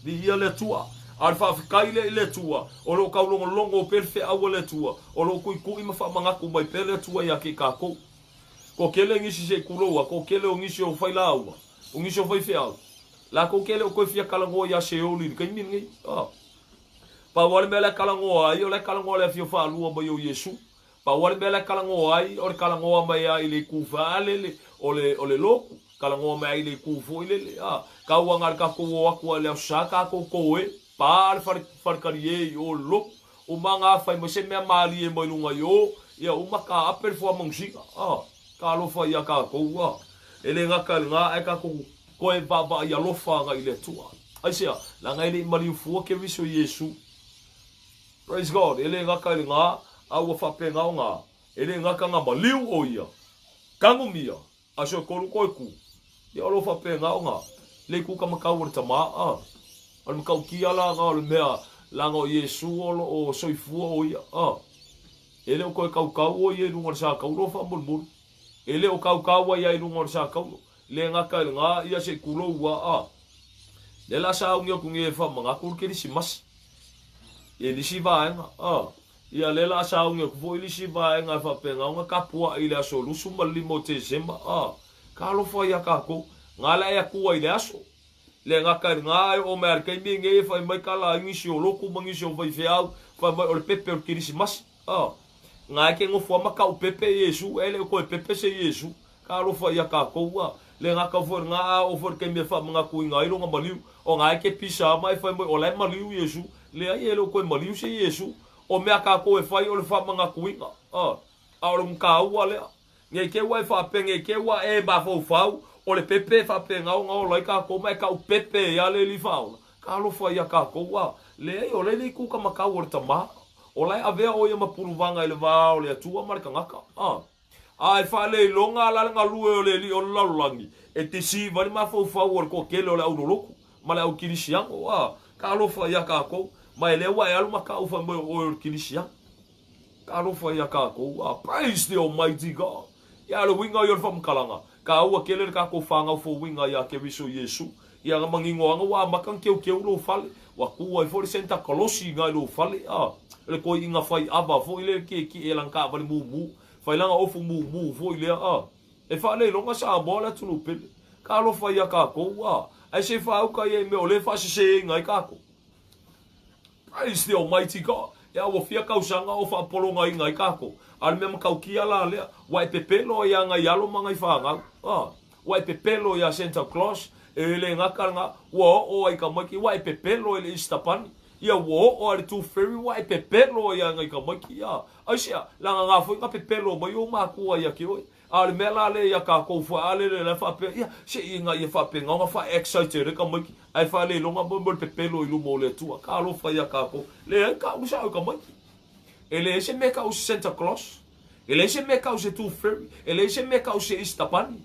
Viia le Atua. A o le faafetai lea i le Atua, o lo o taulogologo pea le feau a le Atua, o lo o tuitui ma faamanatu mai pea le Atua ia te i kakou. Toatele nisi se i tulou a, toatele o nisi o failauga, o nisi o faifeau, latou te le o toe fia talanoa ia Seoli i le taimi lenei, a. Pau lava le mea la e talanoa ai, o la e talanoa i le afio faalua mai o Iesu. Pau lava le mea la e talanoa ai, o le talanoa mai lava i le itu faalele o le, o le lotu. Talanoa mai lava i le itu foi lele, a, tau ana le tatou o atu lava i le Aso Sa tatou toe pa le fale, faletalie i o i le lotu. Uma ana fai mai se mea malie mai luga i o, ia uma taape le fuamanusina, a, talofa ia tatou, a. E le gata i lena, ae tatou toe vaavaai alofa ana i le Atua. Aisea? Leaga e le i maliu fua Keriso i Iesu. Praise God! E le gata i lena, a ua faapena ona, e le gata na maliu o ia, tanumia, aso e kolu toe ku. Ia o lo o faapena ona, le ku ka matau o le tama, a. O le matautia la na o le mea, leaga o Iesu o lo o soifua o ia, a. E le o toe kaukau o ia i luga o le sātaulo faamolemole. E le o kaukau ai a i luga o le sātaulo. Le gata i lena, ia se i tulou a, a. Lea la sa augi atu nei e faamanatu le Kerisimasi i nisi vaega, a. Ia lea la sa augi atu foi i nisi vaega e faapena ona tapuai i le aso 25 o Tesema, a. Talofa ia tatou, na la e atua i le aso. Le gata i lena, e oo mai lava i le taimi lenei e fai mai tala ai nisi o lotu ma nisi o faifeau, fai mai o le pepe o le Kerisimasi. A, na e ke nofo a ma kau pepe Iesu, e le o toe pepe se Iesu. Ka alofa ia kakou, a, le gata foi lena, a oo foi i le taimi e faamanatuina ai lona maliu, o na e ke pisa a ma e fai mai o la e maliu Iesu. Leai, e le o toe maliu se Iesu. O mea a kakou e fai o le faamanatuina, a, a o le mataua lea. Nei te ua e faapea, nei te ua e mafaufau, o le pepe e faapena ona ola ai kakou ma e kau pepe ia le alii faaola. Ka alofa ia kakou, a, leai, o le alii ku ka makau o le tama. O la e avea ʻo ia ma puluwaga i le wā o le Atua ma le kanaka. A. A e faaleiloga ala le galue o le alii o le lalolagi, e deceive ai le mafaufau o le toatele o le auloloku ma le aukilisiano. A. Ka alofa iā kākou, ma e lea ua e alu ma kaʻu fai mai o ʻoe o le kilisiano. Ka alofa iā kākou. A. Praise the Almighty God! Ia, o le uiga ia o le faamatalaga, kāua tele le kākou whānau fouiga iā Keriso Iesu. Ia na manino ana ua amata ona keukeu lou fale, ua kū ai foi le Santa Kalosi i ina i lou fale, a, le toeaina fai ava foi lea kiekie lana taavale mumu, fai lana ofu mumu foi lea, a. E faaleiloga Samoa le atunuu pele. Ka alofa ia kākou, a, ae se i faauka ia i mea o lea e faaseseina ai kākou. Praise the Almighty God! Ea ua fia tausaga o faapologaina ai kākou. A o le mea matautia la lea, ua e pepelo ai iā nai alo ma nai fanau. A, ua e pepelo iā Santa Claus, e le gata lena, ua oo ai tamaiti, ua e pepelo i le Easter Bunny. Ia ua oo ai le Tooth Fairy, ua e pepelo ai iā nai tamaiti. A, aisea, leaga na foi na pepelo mai ou mākua ia te oe. A o le mea la lea ia kakou faalele la e faapea, ia, se i ina ia faapena ona faa-excited ai tamaiti, ae faaleiloga mo le pepelo i luma o le Atua. Talofa ia kakou. Leai, kau sao i tamaiti. E leai se mea kau se Santa Claus. E leai se mea kau se Tooth Fairy. E leai se mea kau se Easter Bunny.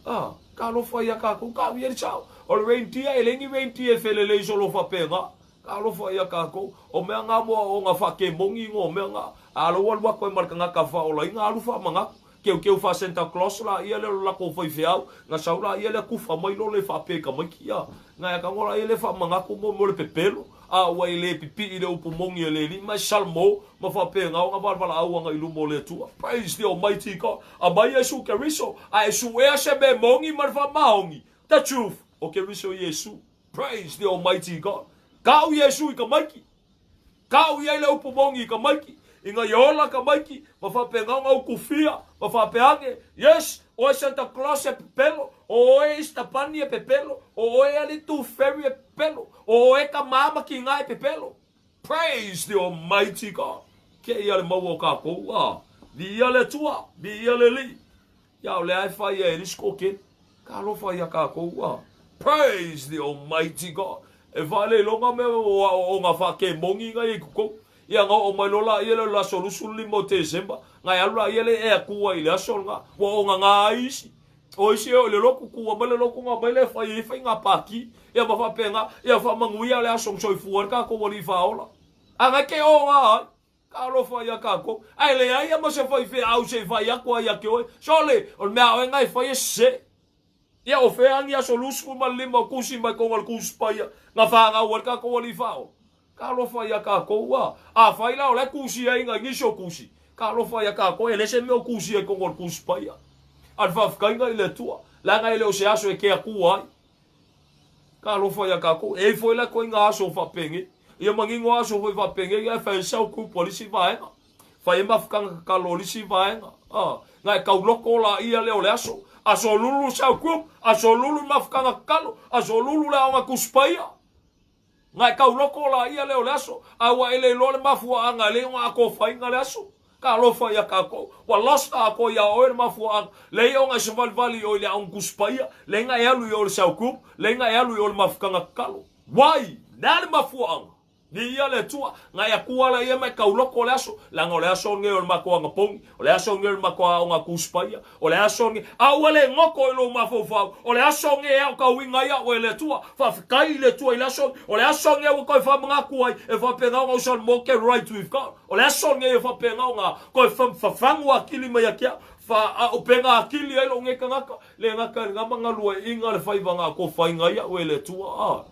Ah, talofa ia kakou, kau ia le sao. O le reindeer, e leai ni reindeer e felelei solo faapena. Talofa ia kakou. O mea nga mo aoga faakemoni igoa o mea nga. A lou alu atu ai ma le tagata faaolaina, alu faamanatu. Keukeu faa Santa Claus la ia lea o le latou faifeau, na sau la ia lea kufa mai lo le faapea i tamaiti ia. Na e tago la ia lea faamanatu mo mo le pepelo, a ua e le pipii le upu moni a le Alii ma e salmo ma faapena ona valavalaau ana i luma o le Atua. Praise the Almighty God. Aumai Iesu Keriso, a e suea se mea moni ma le faamaoni, the truth, o Keriso Iesu. Praise the Almighty God. Kau Iesu i ka maiki. Kau i ai le upu moni i ka maiki. Ina ia ola ka maiki, ma faapena ona ukufia, ma faapea ane, Yes, oe Santa Claus e pepelo, o oe Easter Bunny e pepelo, o oe Ali Tooth Fairy e pepelo, o oe ka mama kinga e pepelo. Praise the Almighty God. Keia le maua o kakou, a. Viia le Atua, viia le Alii. Ia o lea e fai ai e le isi toatele. Talofa ia kākou a. Praise the Almighty God. E faaleiloga mea o aoaoga faakemogi nga i kukou. Ia nga oo mai loa laia lea o le aso 25 o Tesema, nga e alu laia lea e Atua i le aso lena. Ua ogaga ai isi. O isi e oo i le lotu, tua mai le lotu ona omai lea e fai ai faiga pati. Ia ma faapena, ia faamanuia le aso na soifua ai le tatou Alii Faaola. A na e te oga ai. Talofa ia tatou. Ae leai a ma se faifeau se i fai atu ai ia te oe. Sole, o le mea a oe na e fai e sese. Ia o fea ni aso 25 o tusi mai totonu o le Tusi Paia na fanau ai le tatou Alii Faaola? Talofa ia tatou a. Afai la o la e tusi ai nai nisi o tusi, talofa ia tatou, e le se mea o tusi ai totonu o le Tusi Paia. A o le faafetaiga i le Atua, leaga e le o se aso e ke Atua ai. Talofa ia tatou. E i ai foi la ituaiga aso faapenei. Ia manino aso foi faapenei ae fai ai cell group a le isi vaega. Fai ai mafutaga tatalo a le isi vaega. A, na e tauloko laia lea o le aso. Aso lulu cell group, aso lulu mafutaga tatalo, aso lulu le aoga Tusi Paia. Na e tauloko laia lea o le aso, a ua e le iloa le mafuaaga e leai ona atofaina le aso. Talofa ia tatou. Ua lost atoa ia oe le mafuaaga. Leai ona e savalivali i o i le Aoga Tusi Paia, leai na e alu i o i le cell group, leai na e alu i o i le mafutaga tatalo. Why? Le a le mafuaaga? Viia le Atua, na e Atua la ia ma e tauloko le aso, leaga o le aso lenei o le matou anapogi, o le aso lenei o le matou aoga Tusi Paia, O le aso lenei, a ua le goto i lou mafaufau, o le aso lenei e aotauina ai au e le Atua. Faafetai i le Atua i le aso lenei. O le aso lenei ua toe faamanatu ai, e faapena ona usalamoa get right with God. O le aso lenei e faapena ona toe fafagu atili mai ia te au, faaupega atili ai lou nei tagata, le gata i lena magaluaiga le faiva na atofaina ai au e le Atua. A,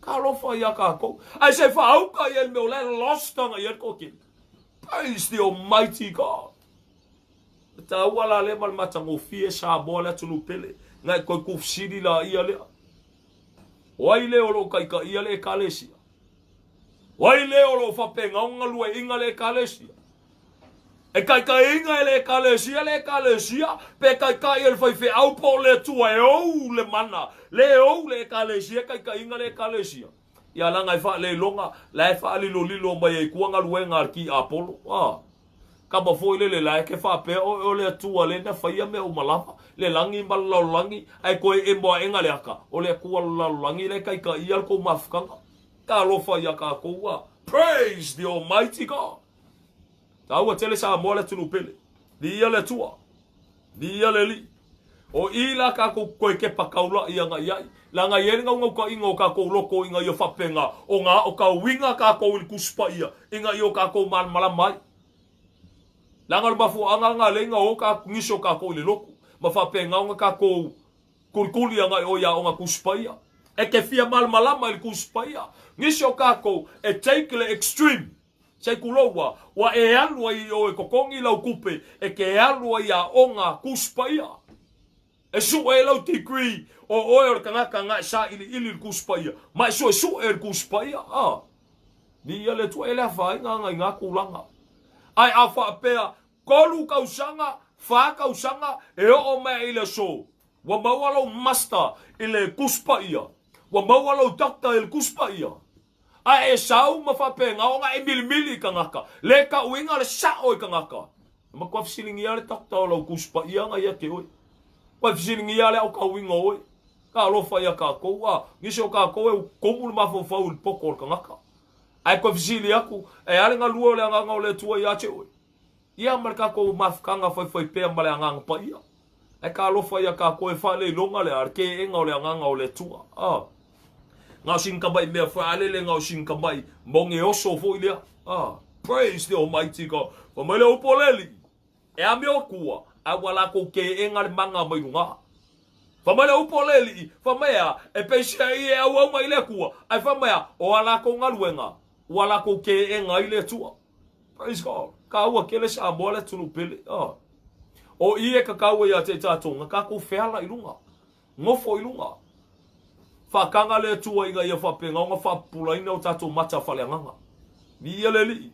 talofa ia tatou. Ae se i faauka i ai le mea o la e lost ana i ai le toatele. Praise the Almighty God. E taua la lea ma le matagofie Samoa le atunuu pele. Na e toe tuufesili laia lea. O ai lea o lo o taitaia le Ekalesia? O ai lea o lo o faapena ona galueaiina le Ekalesia? E taitaiina e le Ekalesia le Ekalesia, pe taitai e le faifeau po o le Atua e ou le mana, le ou le Ekalesia e taitaiina le Ekalesia. Ia leaga e faaleiloga, la e faalilolilo mai ai tua galuega a le tiapolo. A. Kama foi lele la e ke faapea oe o le Atua lea na faia mea uma lava, le lagi ma le lalolagi, ae toe emo aʻega le aka, o le Atua o le lalolagi la e taitaia le tou mafutaga. Talofa ia tatou a. Praise the Almighty God! Taua tele Samoa le atunuu pele. Viia le Atua. Viia le Alii. O i la tatou toe kepa taulaʻi agai i ai, leaga e i ai le naunautaiga o tatou loto ina ia faapena ona aotauina tatou i le Tusi Paia ina ia o tatou malamalama ai. Leaga o le mafuaaga lena lea ina o nisi o tatou i le lotu ma faapena ona tatou kulikuli agai o i aoga Tusi Paia. E te fia malamalama i le Tusi Paia. Nisi o tatou e take le extreme. Sei tulou ua, ua e alu ai i o e totogi lau tupe e te alu ai i aoga Tusi Paia. E sue ai lau degree o oe o le tagata na e sailiili i le Tusi Paia, ma e suesue i le Tusi Paia. A. Viia le Atua, e le afaina ana i na tulaga. Ae a faapea, tolu tausaga, fa tausaga, e oo mai i le aso, ua maua lou master i le Tusi Paia, ua maua lou doctor i le Tusi Paia, A e sau ma faapena ona e milimili i tagata, le tauina le sao i tagata. E matua fesiligia le doctor o lau Tusi Paia na ia te oe. Matua fesiligia le aotauina o oe. Talofa ia tatou, a, nisi o tatou e komu le mafaufau i le poto o le tagata. Ae toe fesili atu, e a le galue o le Agaga o le Atua ia te oe? Ia ma le tatou mafutaga faifaipea ma le Agaga Paia. Ae talofa ia tatou e faaleiloga le a le keega o le Agaga o le Atua. A. Na o sina tamai mea foi, a lele na o sina tamai moge oso foi lea. A. Praise the Almighty God. Fai mai le upu o le Alii, E amio atua, ae ua latou keega le maga mai luga. Fai mai le upu o le Alii, fai mai a, e peisiai e auau mai le Atua, ae fai mai a, o a latou galuega, ua latou keega ai le Atua. Praise God. Taua tele Samoa le atunuu pele. Oh. O i e tatau ai ia te tatou, na tatou feala i luga. Nofo i luga. Faataga le Atua ina ia faapena ona faapupulaina o tatou mata faaleagaga. Viia le Alii.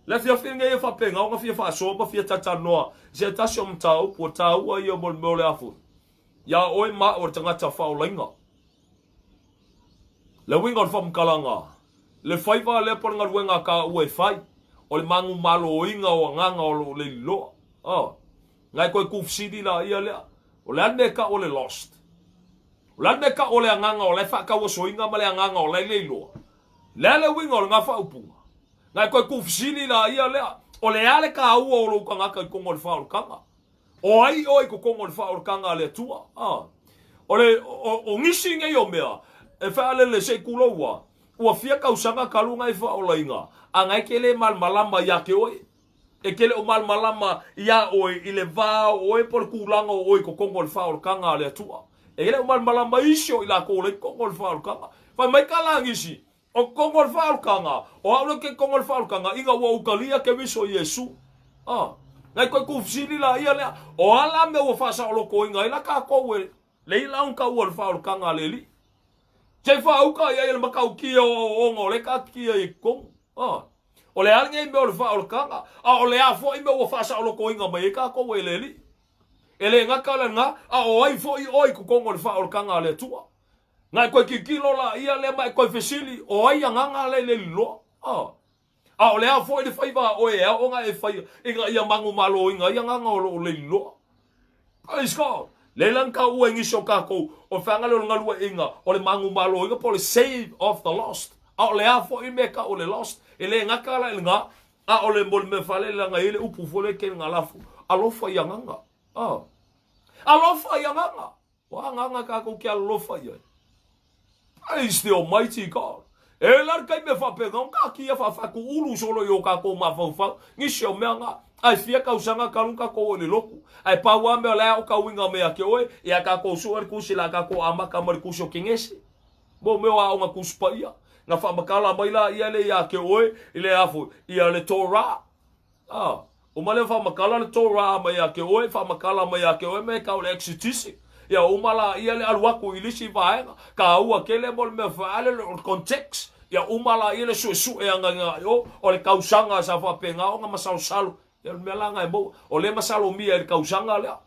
Le afiafi lenei e faapena ona fia faasoa ma fia talatalanoa i se tasi o mataupu ua taua ia mo le mea o le a foi. Iā oe ma au o le tagata faaolaina. Le uiga o le faamatalaga, le faiva lea po o le galuega a taua e fai, o le manumaloina o agaga o lo o leiloa. Oh. Ngai koe tuufesili laia lea, o le a le mea e tau o le lost? O le a le mea kau o le agaga o la e faatauasoina ma le agaga o la e le iloa? Le a le uiga o lena faaupuga? Na e toe tuufesili laia lea, o le a le taua o lou tagata i totonu o le faaolataga? O ai oe i totonu o le faaolataga a le Atua? A. O le, o, o nisi nei o mea, e faalele se i tulou a, ua fia tausaga talu ona e faaolaina, a na e te le malamalama ia te oe. E te le o malamalama iā oe i le va o oe po o le tulaga o oe i totonu o le faaolataga a le Atua. E le o malamalama isi o i latou o la i totonu o le faaolataga. Fai mai ka la nisi, O totonu o le faaolataga, o au lea ou te i totonu o le faaolataga, ina ua ou talia Keriso Iesu. A, nai toe tuufesili laia lea, o a la mea ua faasaolotoina ai la tatou e le i la ona taua o le faaolataga a le Alii? Se i faauka i ai le matautia o aoaoga o lea e taatitia ai i totonu. A, o le a lenei mea o le faaolataga, a o le a foi mea ua faasaolotoina mai ai tatou e le Alii? E le gata lena, a o ai foi oe i totonu o le faaolataga a le Atua? Na e toe tilotilo laia lea ma e toe fesili, o ai agaga lea i le liloa? A. A o le a foi le faiva a oe e ao ona e faia ina ia manumaloina ai agaga o lo o le liloa? Praise God! Lea la na taua e nisi o tatou, o le feaga lea o le galueaiina o le manumaloina po o le save of the lost. A o le a foi mea e tau o le lost? E le gata la i lena, a o le mo le mea fale leaga e i ai le upu foi lea e tele na lafo, alofa i agaga. A. Alofa i agaga! O a agaga tatou te alolofa i ai? Praise the Almighty God. E la le taimi e faapena ona taatia faafatuulu solo i o tatou mafaufau, nisi o mea na. Ae fia tausaga talu ona tatou oo i le lotu. Ae pau lava mea o la e aotauina mai ia te oe, ia tatou sue le tusi o le a tatou amata ma le tusi o Kenese. Mo mea o aoga Tusi Paia. Na faamatala mai la ia le ia te oe i le afu, ia le Torah. A, uma lea faamatala le Torah mai ia te oe, faamatala mai ia te oe mea e tau o le exegese. Ia uma laia le alu atu i le isi vaega, taua tele mo le mea faalele o le context. Ia uma laia le suesue aga i o, o le tausaga sa faapena ona masalosalo. Ia o le mea la na e maua, o lea e masalomia i le tausaga lea.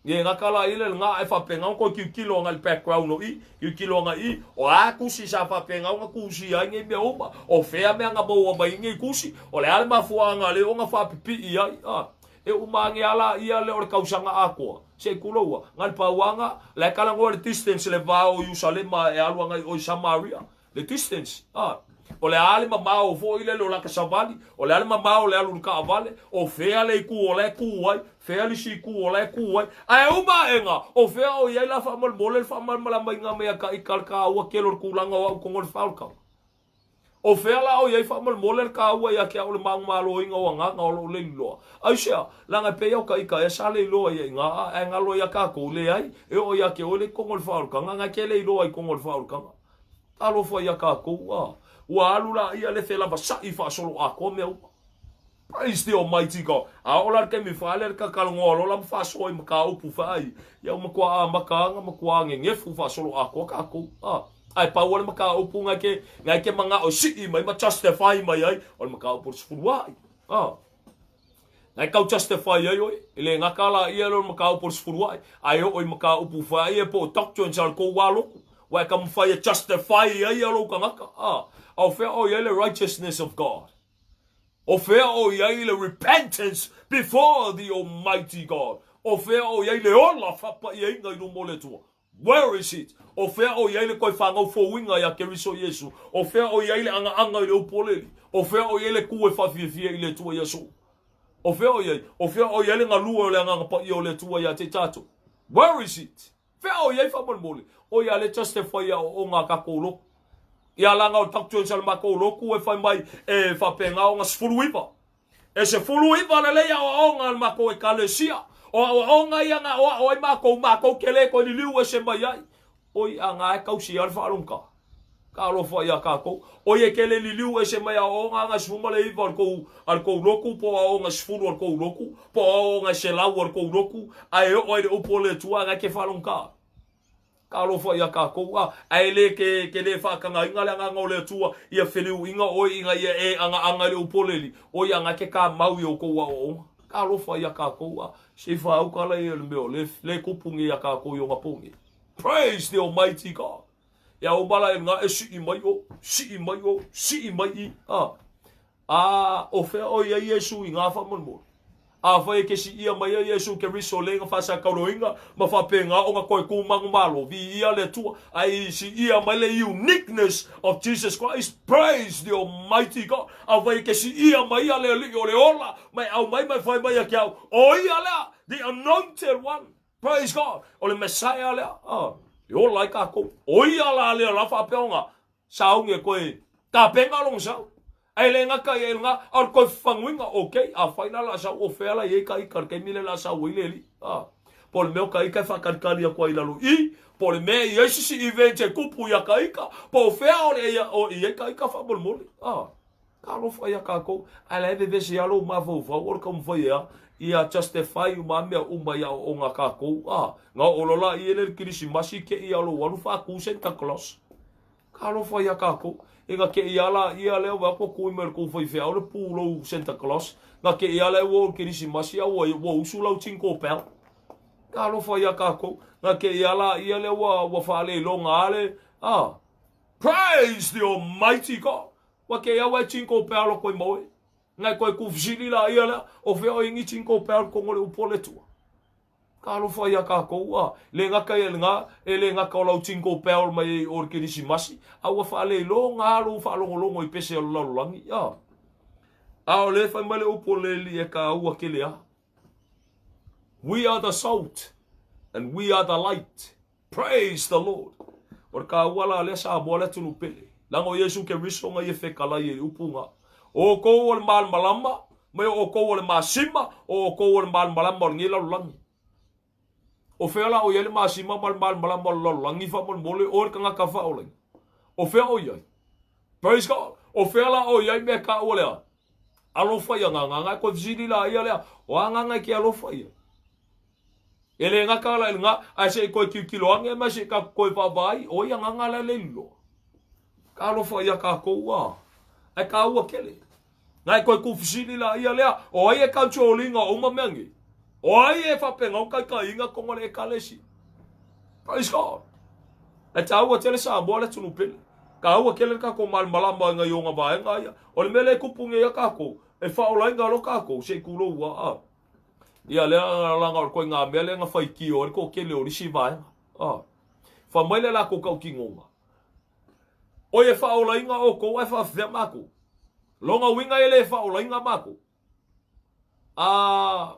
Ia e gata la i le lena ae faapena ona toe tilotilo agai i le background o i, tilotilo agai i, o a tusi sa faapena ona tusia ai nei mea uma, o fea mea na maua mai ai nei tusi, o le a le mafuaaga lea ona faapipii ai, a. E uma ane a la ia lea o le tausaga atoa, se i tuloua, na le pauaga, la e talanoa i le distance le va o Iusalema e alu agai i o i Samaria. Le distance, a. O le a le mamao foi lele o lata savali, o le a le mamao o le alu i le taavale, o fea le itu o la e tu ai, fea le isi itu o la e tu ai. Ae uma aega, o fea o i ai la faamolemole le faamalamalamaina mai a ka ika le taua tele o le tulaga o au i totonu o le faaolataga. O fea la o i ai faamolemole le taua ia te au o le manumaloina o agaga o lo o leiloa? Aisea? Leaga e pei o ka ika ea sa leiloa ia i gā, ae galo ia tatou, leai, e oo ia te oe le i totonu o le faaolataga, na e te leiloa i totonu o le faaolataga. Talofa ia tatou, a ua alu laia le felavasaʻi faasoloatoa mea uma. Praise the Almighty God. A oo la le taimi faale le tatalogoa loa la ma faasoa i mataupu faai, ia ua matua amata ana matua gegefu faasoloatoa tatou. A, ae pau lava le mataupu na e na e te manao e sii mai ma justify mai ai, o le mataupu o le sefuluaʻi. A. Na e tau justify ai oe, e le gata la ia lea o le mataupu o le sefuluaʻi, ae oo i mataupu faia po o doctrines a le tou wā lotu, ua e taumafai e justify ai ia lou tagata. A, a o fea o i ai le righteousness of God? O fea o i ai le repentance before the Almighty God? O fea o i ai le ola faapaiaina i luma o le Atua? Where is it? O fea o i ai le toe fanau fouina iā Keriso Iesu? O fea o i ai le agaaga i le upu o le Alii? O fea o i ai le ku e faafiafia i le Atua i aso uma? O fea o i ai? O fea o i ai le galue o le Agaga Paia o le Atua iā te tatou? Where is it? Fea o i ai faamolemole? O ia le justify aoaoga a tatou lotu. Ia laga o le doctrines a le matou lotu e fai mai e faapena ona 19. E 19 lelei aoaoga a le matou Ekalesia. O aoaoga ia na aoao ai matou, matou te le toe liliu ese mai ai. Oi, a na e tausi a le faalogotā. Talofa ia tatou. Oi e te le liliu ese mai aoaoga ana e 19 a le tou, a le tou lotu, po o aoaoga e 10 a le tou lotu, po o aoaoga e 100 a le tou lotu, ae oo ai le upu a le Atua, a na e te faalogotā. Talofa ia tatou, a, ae le ke, ke le faatagaina le Agaga o le Atua ia feliuina oe ina ia e agaaga i le upu o le Alii, o ia na ke kamau i o tou aoaoga. Talofa ia tatou, a, se i faauka laia i le mea o le, le kupu nei ia tatou i ona po nei. Praise the Almighty God. Ia uma la e nga e sii mai o, sii mai o, sii mai i, a. A, o fea o i ai Iesu i ngā faamolemole? Afai e ke siia mai ai Iesu Keriso le na faasakauloina ma faapena ona toe tu manumalo, viia le Atua, ae i siia mai le uniqueness of Jesus Christ, praise the Almighty God. Afai e ke siia mai ia le Alii o le ola, ma e aumai ma e fai mai ia te au, o ia lea, the anointed one, praise God, o le Messiah lea, e ola ai kākou. O ia la lea la faapea ona sauni e koe tapena lona sau. Ae le gata ia i lena, a o le toe fafanuina, okay, afai la o le a sau, o fea la i ai ka ika i le taimi lea o le a sau ai le alii? A, po o le mea o ka ika e faatalikali atu ai i lalo i i, po o le mea e i ai se isi event e tupu ia ka ika, po o fea o le o i ai ka ika faamolemole. A, talofa ia kākou, ae la e vevesi lava lou mafaufau o le taumafai e a, ia justify uma lava mea uma i aoaoga a kākou. A, na oo loa la i ele le Kerisimasi te i a lou alu faatu Santa Claus. Talofa iā kākou. E na te i ala ia lea ua atu kui mai le kou faifeau le pūlou Santa Claus. Na te i ala ua o le Kerisimasi a ua, ua usu lau jingle bell. Talofa iā kākou. Na te i ala ia lea ua, ua faaleiloga a le, ah. Praise the Almighty God! Ua te i aua e jingle bell o koe maoe. Ngai koe kufisili la ia lea, o fea o ingi jingle bell kongo le upu o le Atua. Talofa iā kākou, a, le gata ia i lena, e le gata o lau jingle bell mai ai o le Kerisimasi, a ua faaleiloga lava lou faalogologo i pese o le lalolagi, a. A o lea e fai mai le upu o le Alii e kāua tele a. We are the salt and we are the light. Praise the Lord! O le kāua la lea Samoa le atunuu pele. Leaga o Iesu Keriso na ia fekalai ai i upu na. O oukou o le malamalama, mai o oukou o le masima, o oukou o le malamalama o lenei lalolagi. O fea la o i ai le masima ma le malamalama o le lalolagi faamolemole oe le tagata faaolaina? O fea o i ai? Praise God! O fea la o i ai mea taua lea? Alofa i agaga, e koe fesili la ia lea, o a agaga e ke alofa ia? E le gata la i lena, ae se i toe tilotilo ane ma se i tatou toe vaavaai, o ai agaga la le liloa? Talofa ia tatou a, ae taua tele. Na e toe tuufesili la ia lea, o ai e control ina o uma mea nei? O ai e faapena ona taitaiina totonu o le Ekalesia? Praise God! Ae taua tele Samoa le atunuu pele. Taua tele le tatou malamalama i nai ona vaega ia. O le mea lea e tupu nei ia tatou, e faaolaina loa tatou, se i tulou a. Ia lea laga o le koiga mea lea na faitio ai le toatele o lisi vaega. Ah. Fai mai le latou tautinoga. Oi e faaolaina outou ae faafefea matou. Lona uiga e le faaolaina matou. Ah,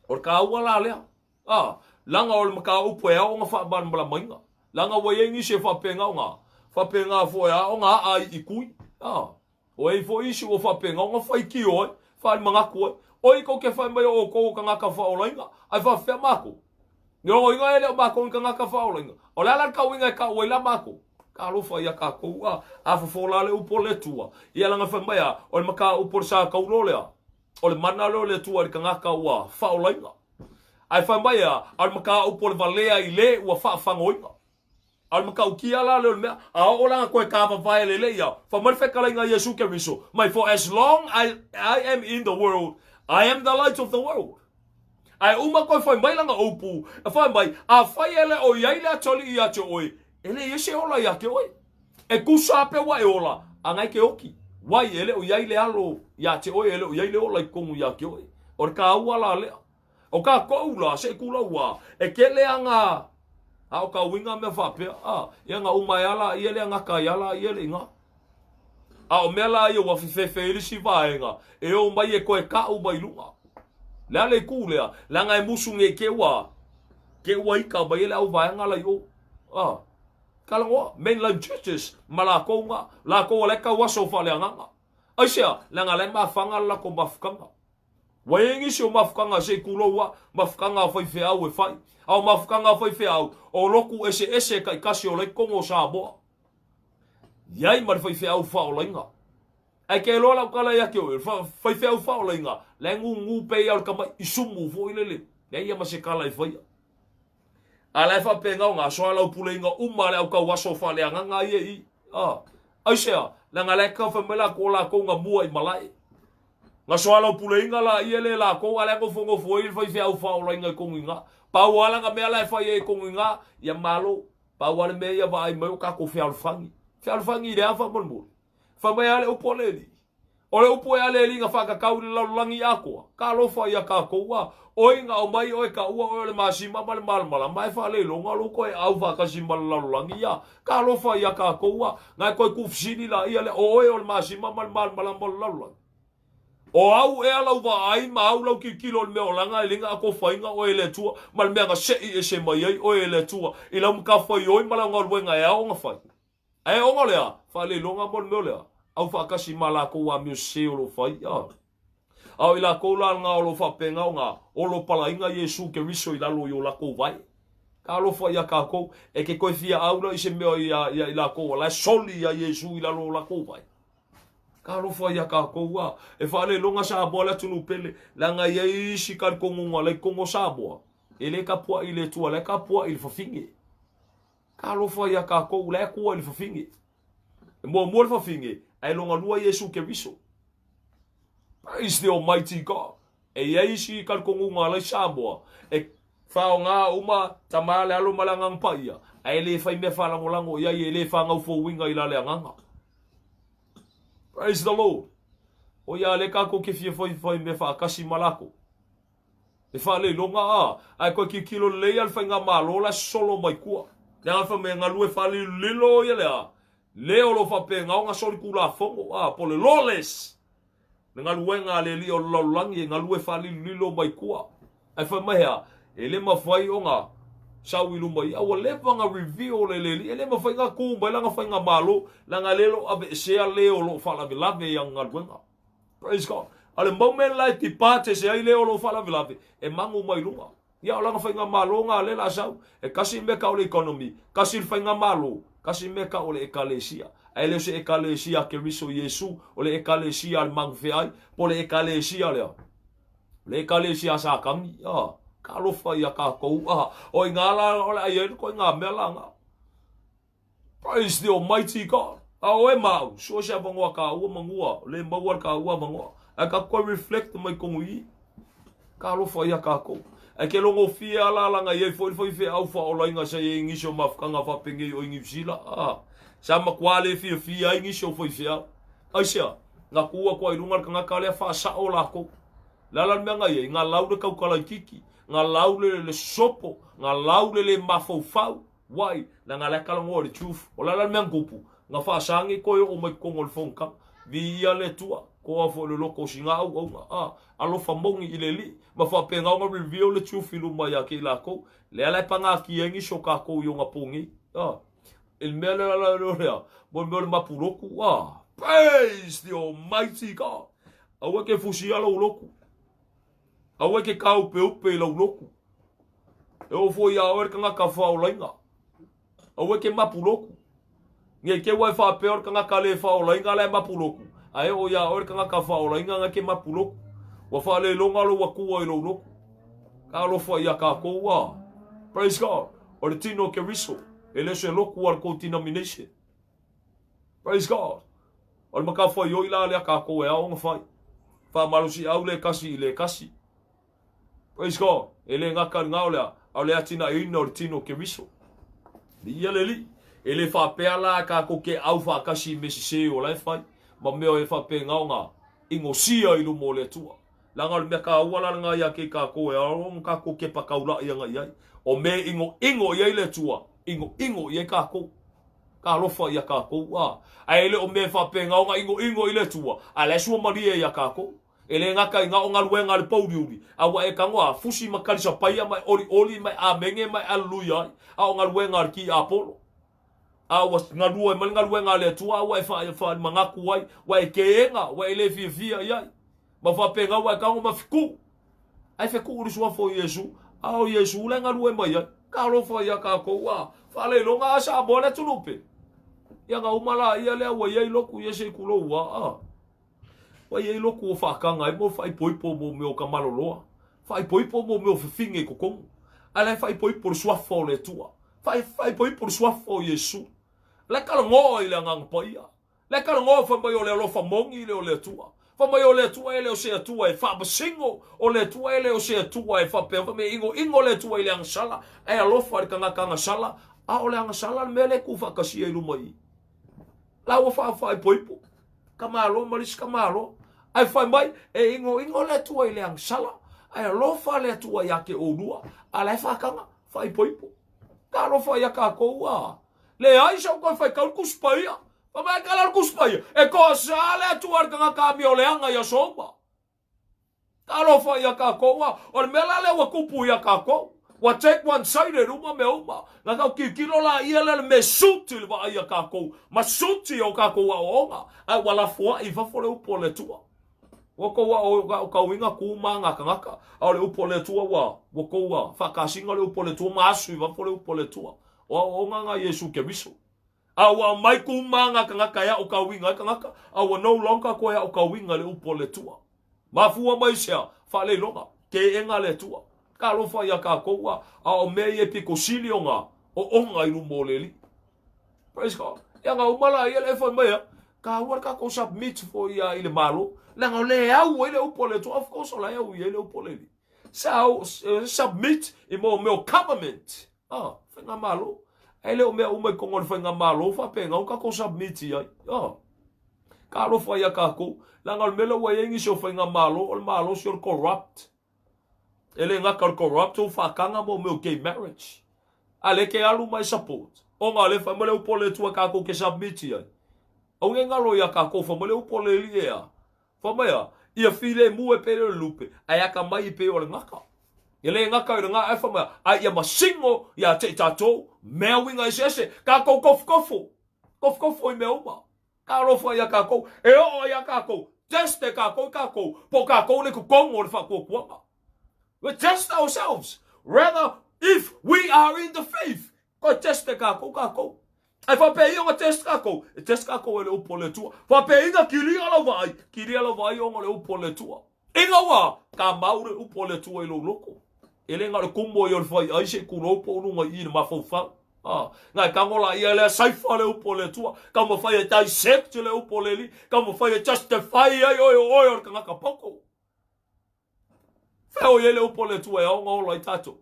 o le taua la lea. Ah, laga o le mataupu e ao ona faamalamalamaina. Laga ua i ai nisi e faapena ona, faapena foi e ao ona aa ai i tui. Ah. O ai foi isi ua faapena ona faitio ai, faalimanatu ai, Oi kou te fai mai o oukou o tagata faaolaina, ae faafefea makou? Ni logoina e le o makou ni tagata faaolaina. O le a la le tauiga e kau ai la makou? Talofa ia kakou a, a fofo la le upu o le Atua. Ia laga fai mai a, o le mataupu o le sa taulo lea, o le mana lea o le Atua i le tagata ua faaolaina. Ae fai mai a, a o le mataupu o le valea i le ua faafagoina. A o le matautia la lea o le mea, a oo la ina toe tavavae lelei au, fai mai le fetalaiga a Iesu Keriso, mai, For as long as I am in the world, I am the light of the world. Ae uma toe fai mai lana upu, e fai mai, Afai e le o i ai le atalii ia te oe, e le i ai se ola ia te oe. E tusa a pe ua e ola, a na e ke oki. Wai, e le o i ai le alo ia te oe, e le o i ai le ola i totonu ia te oe. O le taua la lea. O kākou la, se i kulaua, e kele aga a o ka uiga mea faapea, a, ia na uma e ala ia le agaka i ala ia le iga. A o mea la ia ua fefefe i le isi vaega, e o mai e koe kaʻu mai luga. Le a le kū lea, leaga e musu nei ke ua, ke ua ika mai e le au vaega la i o. A, kalagoa, mainline churches, ma lākou nga, lākou a le kau aso faaleagaga. Aisea, leaga la e mafaga le lako mafutaga. Ua i ai nisi o mafutaga se i kulou a, mafutaga a faifeau e fai. A o mafutaga a faifeau, o lotu eseese taitasi o la i totonu o Samoa. I ai ma le faifeau faaolaina. Ae ke iloa lau tala ia te oe, faifeau faaolaina, la e nūnū pea ia o le tamaʻi i sumu foi lele, leai ia ma se tala e faia. A la e faapena ona soalaupuleina uma le au tauaso faaleagaga ia i, a, aisea, leaga la e tau fai mai latou o latou na mua i malae. Na soalaupuleina la ia le latou, a la e nofonofo ai le faifeau faaolaina i tonu iga. Pau lava lana mea la e fai ai i tonu iga, ia malo, pau lava le mea ia vaai mai o tatou fealofani. Fealofani i le a faamolemole? Fai mai lava le upu a le Alii. O le upu ea le Alii na faakakau i le lalolagi atoa, Talofa ia kakou a, oi na aumai oe taua oe o le masima ma le malamalama ae faaleiloga lou toe au faatasi ma le lalolagi a, talofa ia kakou a, na e toe tuufesili laia lea, o oe o le masima ma le malamalama o le lalolagi? O au ea lau vaai ma au lau tilotilo i le mea olaga e le na atofaina oe e le Atua ma le mea na sei ese mai ai oe e le Atua i lau matafaioi ma lau galuega e ao ona fai? Ae ona o le a? Faaleiloga mo le mea o le a? Au faatasi ma lakou amio sese o lo o fai, a. A o i lakou la lena o lo o faapena ona olo palaina Iesu Keriso i lalo i o lakou vae. Talofa ia kakou, e ke toe fia au la i se mea ia, ia i lakou o la e soli ia Iesu i lalo o lakou vae. Talofa ia kakou, a. E faaleiloga Samoa le atunuu pele, leaga e iai isi talitonuga la i totonu o Samoa, e le tapuai i le Atua, la e tapuai i le fafine. Talofa ia kakou, la e tua i le fafine. E muamua le fafine, ae lona lua Iesu Keriso. Praise the Almighty God. E i ai isi talitonuga la i Samoa, e faaaoga uma Tama le Alo ma le Agaga Paia, ae le fai mea faalagolago i ai, e le faagaufouina i la le Agaga. Praise the Lord. O ia lea kakou ke fia fai fai mea faatasi ma lakou. E faaleiloga a, ae toe tilotilo lelei a le faigamalo la e sosolo mai tua. Leaga fai mai e galue faalilolilo ia le a, le o lo o faapena ona solitulafono a, po o le lawless, le galuega a le alii o le lalolagi e galue faalilolilo mai tua. Ae fai mai he a, e le mafai ona sau i luma i a, ua leva ona reveal e le alii, e le mafai ona tu mai lana faigamalo, leaga le lo o aveesea le o lo o faalavelave i ana galuega. Praise God. A le moment la e depart ese ai le o lo o faalavelave, e magu mai luga. Ia o lana faigamalo na lea la sau, e kasi mea tau le economy, kasi le faigamalo, kasi mea tau le ekalesia. Ae le o se ekalesia a Keriso Iesu, o le ekalesia a le magufeai, po o le ekalesia lea. Le ekalesia a Satani, ah, talofa ia kakou, ah, o i ngā la o le ai ai ko i ngā mea la ngā. Praise the Almighty God. A oe ma au, sua se avanoa kāua manua, le maua le kāua avanoa. Ae ka koe reflect mai kogu i. Ka alofa ia kākou. Ae ke logo fie ala alanga i ai foi le foi fe au whaolainga sa i nisi o mafukanga whapengei o i New Zealand. Ah, sa matua le fia fia ai nisi o foi fe au. Ai sea, ngā kua kua i runga le kangaka lea whaasao lākou. Le ala le mea ngai ai, ngā lau le kaukala i kiki, ngā lau le, le sopo, ngā lau le le mafaufau. Wai, leaga la e talanoa i le truth. O le a la le mea na tupu? Na faasaga koe oo mai totonu o le fonotaga. Viia le Atua, toa foi le loto o sina auauna. A, alofa moni i le Alii, ma faapena ona reveal le truth i luma ia te i lakou. Lea la e pagatia ai nisi o tatou i ona po nei. A, i le mea lea la lea, mo le mea o le mapu lotu. A, praise the Almighty God! Aua e te fusia lou lotu. Aua e te kāupeupe i lau lotu. E oo foi iā oe le tagata faaolaina. Aua e te mapu lotu. Nei te ua e faapea o le tagata le faaolaina la e mapu lotu, ae oo iā oe le tagata faaolaina na e te mapu lotu. Ua faaleiloga lou Atua i lou lotu. Talofa ia kakou a. Praise God. O le tino o Keriso, e le o se lotu a le tou denomination. Praise God. O le matafaioi la lea kakou e ao ona fai. Faamalosiau le kasi i le kasi. Praise God. E le gata i lena o le a, a o le atinaeina o le tino o Keriso. Viia le Alii. E le faapea la kakou ke au faatasi i mea sese o la e fai, ma mea e faapena ona inosia i luma o le Atua. Leaga o le mea taua la lena ia te i kakou e ao ona kakou kepa taula'i agai i ai. O mea e inoino i ai le Atua, inoino i ai kakou. Talofa ia kakou, a. Ae e le o mea e faapena ona inoino i le Atua, a la e suamalie ia kakou. E le gata i nga o galuega a le pouliuli, a ua e tago a fusi ma kalisapaia ma e olioli ma e amene ma e aleluia ai, a o galuega a le tiapolo. A ua galue mai le galuega a le Atua, a ua e faamanatu ai, ua e keena, ua e le fiafia i ai. Ma faapena ua e tago ma fetuu. Ae fetuu i le suafa o Iesu, a o Iesu la e galue mai ai. Talofa ia kakou, a faaleiloga a Samoa le atunuu pe. Ia na uma la ia lea ua i ai lotu ia se i kulou a, a. Ua i ai lotu o faataga ai mo faaipoipo mo mea o ka maloloa. Faaipoipo mo mea o fefine i totonu. Ae la e faaipoipo le suafa o le Atua. Faaipoipo le suafa o Iesu. La e talanoa i le Agaga Paia. La e talanoa fai mai o le alofa moni lea o le Atua. Fai mai o le Atua e le o se Atua e faamasino. O le Atua e le o se Atua e faapea. Fai mai e inoino le Atua i le agasala. Ae alofa i le tagata agasala. A o le agasala le mea lea e tuufaatasia i luma i i. La ua faafaaipoipo. Tamaloa ma le isi tamaloa. Ae fai mai, e ingoingo le Atua i le agasala, ae alofa le Atua ia te oulua, a la e faataga, faaipoipo. Talofa ia tatou a. Leai sau toe faitau le Tusi Paia. Fai mai, tala le Tusi Paia, e toasa le Atua i le tagata amioleaga i aso uma. Talofa ia tatou a. O le mea la lea ua tupu ia tatou. Ua take one sided uma mea uma. Na tau tilotilo la ia lea le mea e suit i le vaai a tatou ma suit i o tatou aoaoga. Ae ua lafoai i fafo le upu a le Atua. Ua tou aotauina tu ma aga tagata, a o le upu a le Atua ua ua tou faakasina le upu a le Atua ma asu i fafo le upu a le Atua. O aoaoga na a Iesu Keriso. A ua aumai ku ma aga tagata e aotauina ai tagata, a ua no longer koe aotauina i le upu a le Atua. Mafua mai sea, faaleiloga, teena le Atua. Talofa ia tatou a, a o mea ia e pito sili ona oona i luma o le Alii. Praise God. Ia na uma la ia le fai mai a, taua le tatou submit foi ia i le Malo, leaga o lea e au ai le upu a le Atua. Of course o la e au i ai le upu a le Alii. Sa submit i mo mea o government. Ah, faigamalo. Ae le o mea uma i totonu o le faigamalo faapena o tatou submit i ai. Ah. Talofa ia tatou. Leaga o le mea lea ua i ai nisi o faigamalo, o le malosi o le corrupt. E le gata o le corrupt, o faataga mo mea o gay marriage. A le ke alu mai support. Ona o le fai mai le upu o le Atua tatou ke submit i ai. Aua ne i galo ia tatou fai mai le upu o le Alii e a. Fai mai a, ia filemu e pei o le lupe, ae atamai e pei o le gata. Ia le gata i le ga, ae fai mai a, ae ia masino ia te i tatou mea uiga eseese, tatou kofukofo, kofukofo i mea uma. Talofa ia tatou, e oo ia tatou, teste tatou i tatou, po o tatou le totonu o le faatuatuaga. We test ourselves, rather if we are in the faith. Toe teste tatou tatou. Ae faapea ia ona test tatou, e test tatou e le upu a le Atua. Faapea ina kilia lau vaai, kilia lau vaai ona o le upu a le Atua. Ina ua tamau le upu a le Atua i lou loto. E le na o le kumu ai o le fai ai se i tulou po o luga i i le mafaufau. Ah, na e tago la ia lea saifa le upu a le Atua. Taumafai e dissect le upu a le Alii. Taumafai e justify ai oe o oe o le tagata poto. Fea o i ai le upu a le Atua e ao ona ola ai tatou?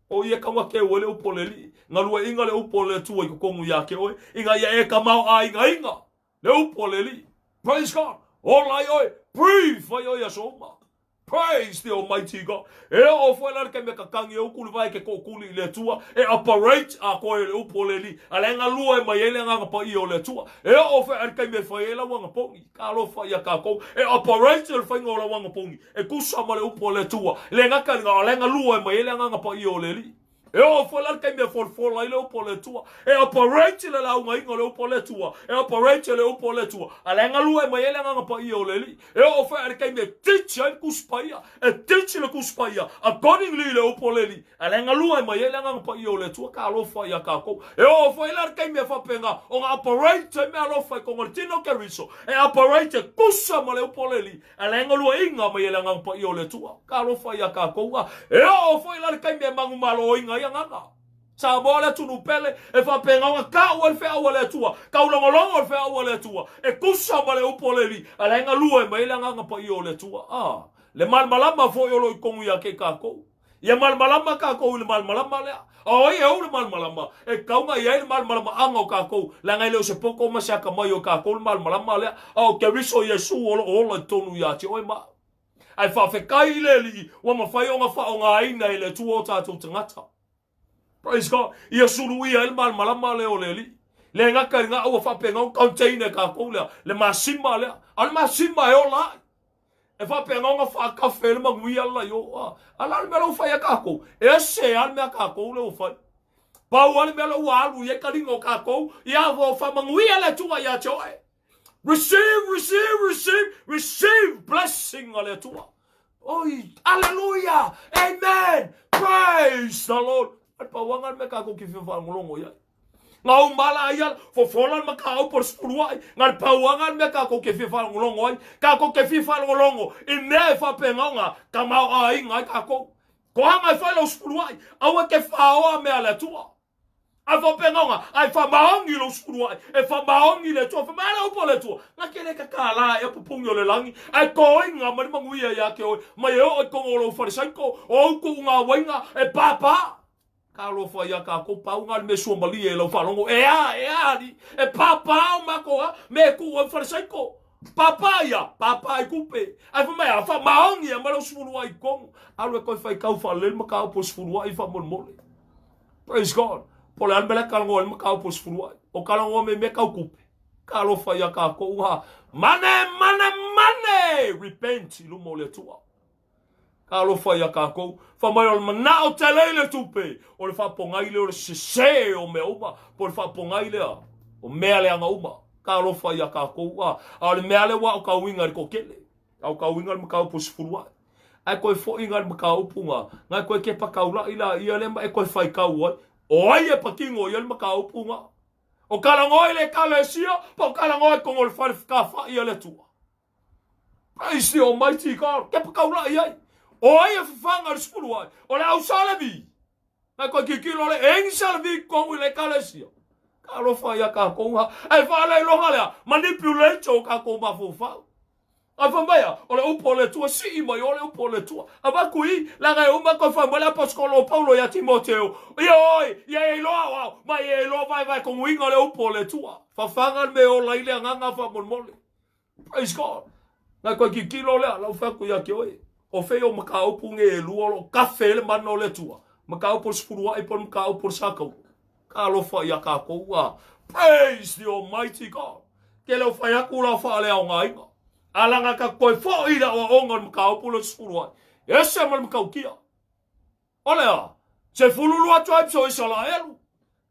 O ia kaua keu ai le upu a le Alii. Galueaiina le upu a le Atua i totonu ia te oe, ina ia e tamaoaigaina le upu a le Alii. Praise God! Ola ai oe, breathe ai oe i aso uma. Praise the Almighty God. E oo foi la le taimi e kakagi e uku le vae ke toʻokuli i le Atua, e operate atoa ai le upu o le Alii, a la e galue mai ai le Agaga Paia o le Atua. E oo foi a le taimi e fai ai lau agapogi. Talofa ia tatou, e operate le faiga o lau agapogi, e tusa ma le upu a le Atua. E le gata i lena, a o la e galue mai ai le Agaga Paia o le Alii. E oo foi la le taimi e folafola ai le upu a le Atua, e operate le laugaina o le upu a le Atua, e operate le upu a le Atua, a la e galue mai ai le Agaga Paia o le Alii. E oo foi a le taimi e teach ai le Tusi Paia, e teach le Tusi Paia accordingly i le upu a le Alii, a la e galue mai ai le Agaga Paia o le Atua. Talofa ia tatou. E oo foi la le taimi e faapena ona operate ai meaalofa i totonu o le tino o Keriso, e operate e tusa ma le upu a le Alii, a la e galueaiina mai e le Agaga Paia o le Atua. Talofa ia tatou. E oo foi la le taimi e manumaloina ai agaga. Samoa le atunuu pele, e faapena ona tau ai le feau a le Atua, taulogologo le feau a le Atua, e tusa ma le upu a le Alii, a la e galue mai ai le Agaga Paia o le Atua. A, le malamalama foi o lo o i totonu ia te tatou. Ia malamalama tatou i le malamalama lea. A o ai e ou le malamalama? E tatau ona i ai le malamalamaaga o tatou, leaga e le o se poto ma se atamai o tatou le malamalama lea, a o Keriso Iesu o lo o ola i totonu ia te oe ma au. Ae faafetai i le Alii ua mafai ona faaaogaina e le Atua o tatou tagata. Praise God. Ia suluia ai le malamalama lea o le Alii. Le gata i lena, ua faapena ona contain e tatou lea, le masima lea. A o le masima e ola ai. E faapena ona faakafe ai le manuia le laio. A la le mea lea ua fai e tatou? E ese lava le mea a tatou lea ua fai. Pau lava le mea lea ua alu i ai taliga o tatou, ia ua faamanuia le Atua ia te oe. Receive, receive, receive, receive blessing a le Atua. Oi, aleluia, amen, praise the Lord. A le pauanga le mea tatou ke fia faalogologo i ai. Ngā u mala ai ala, fofola le makaau po le sefuluai, ngā le pauanga le mea tatou ke fia faalogologo ai. Tatou ke fia faalogologo i mea e faapegaoga tamaoaiga ai tatou. Koaga e fai lau sefuluai, aua e te faoa mea a le Atua. Ae faapena ae faamaoni lou sefuluai, e faamaoni le Atua, fai mai, A le upu a le Atua, na ke le kakala ea pupuni o le lagi, ae toina mai le manuia ia te oe, mai e oo i totonu o lou falesaiko, o ou tuugauaiga e pāpā. Talofa ia tatou, pau na le mea suamalie i lau faalogo, e a, e a, alii, e pāpā o matou a, mea e tuu ai falesaiko. Papa ia, papa i kupe. Ae fai mai a, faamaoni ia ma lou sefulu ai i totonu. Alu e toe faitau faalelei le mataupu o le sefulu ai faamolemole. Praise God. Po o le a le mea la e talanoa ai le mataupu o le sefulu ai. O talanoa mai i mea tau tupe. Talofa ia tatou ha. Mane, mane, mane! Repent i luma o le Atua. Talofa ia tatou. Fai mai o le manao tele i le tupe. O le faapogai lea o le sese o mea uma. Po o le faapogai lea o mea leaga uma. Talofa ia tatou. A o le mea lea ua aotauina i le toatele. Aotauina le mataupu 10 ae. Ae toe foi nai le mataupu na, nai toe kepa taula'i la ia lea ma e toe faitau ai. O ai e patino i ai le mataupu na? O talanoa i le Ekalesia, po o talanoa i totonu o le fale fetafa'i a le Atua. Praise the Almighty God. Kepa taula'i ai. O ai e fafaga i le 10 ai? O le au Salevi. Nai koe tilotilo le e ni Salevi i totonu i le Ekalesia. Talofa ia tatou ha. Ae faaleiloga lea, manipulate o tatou mafaufau. Ae fai mai a, o le upu o le Atua, sii mai o le upu o le Atua. Avatu i, leaga e uma toe fai mai le aposetolo o Paulo ia Timoteo, ia oi, ia e iloa au au, ma ia e iloa vaevae tonuina le upu o le Atua. Fafaga le mea e ola ai le agaga faamolemole. Praise God. Nai koe tilotilo lea, lau fai atu ia te oe. O fei o mataupu nei e lua o lo o kafe ai le mana o le Atua. Mataupu o le sefuluai po o le mataupu o le sa taua. Talofa ia tatou a. Praise the Almighty God. Ke le o fai atu la o faaleaogaina. A laga ka toe foi i le aoaoga o le mataupu le 10 ai. Ese ma le matautia. O le a? 12 tribes o Isaraelu.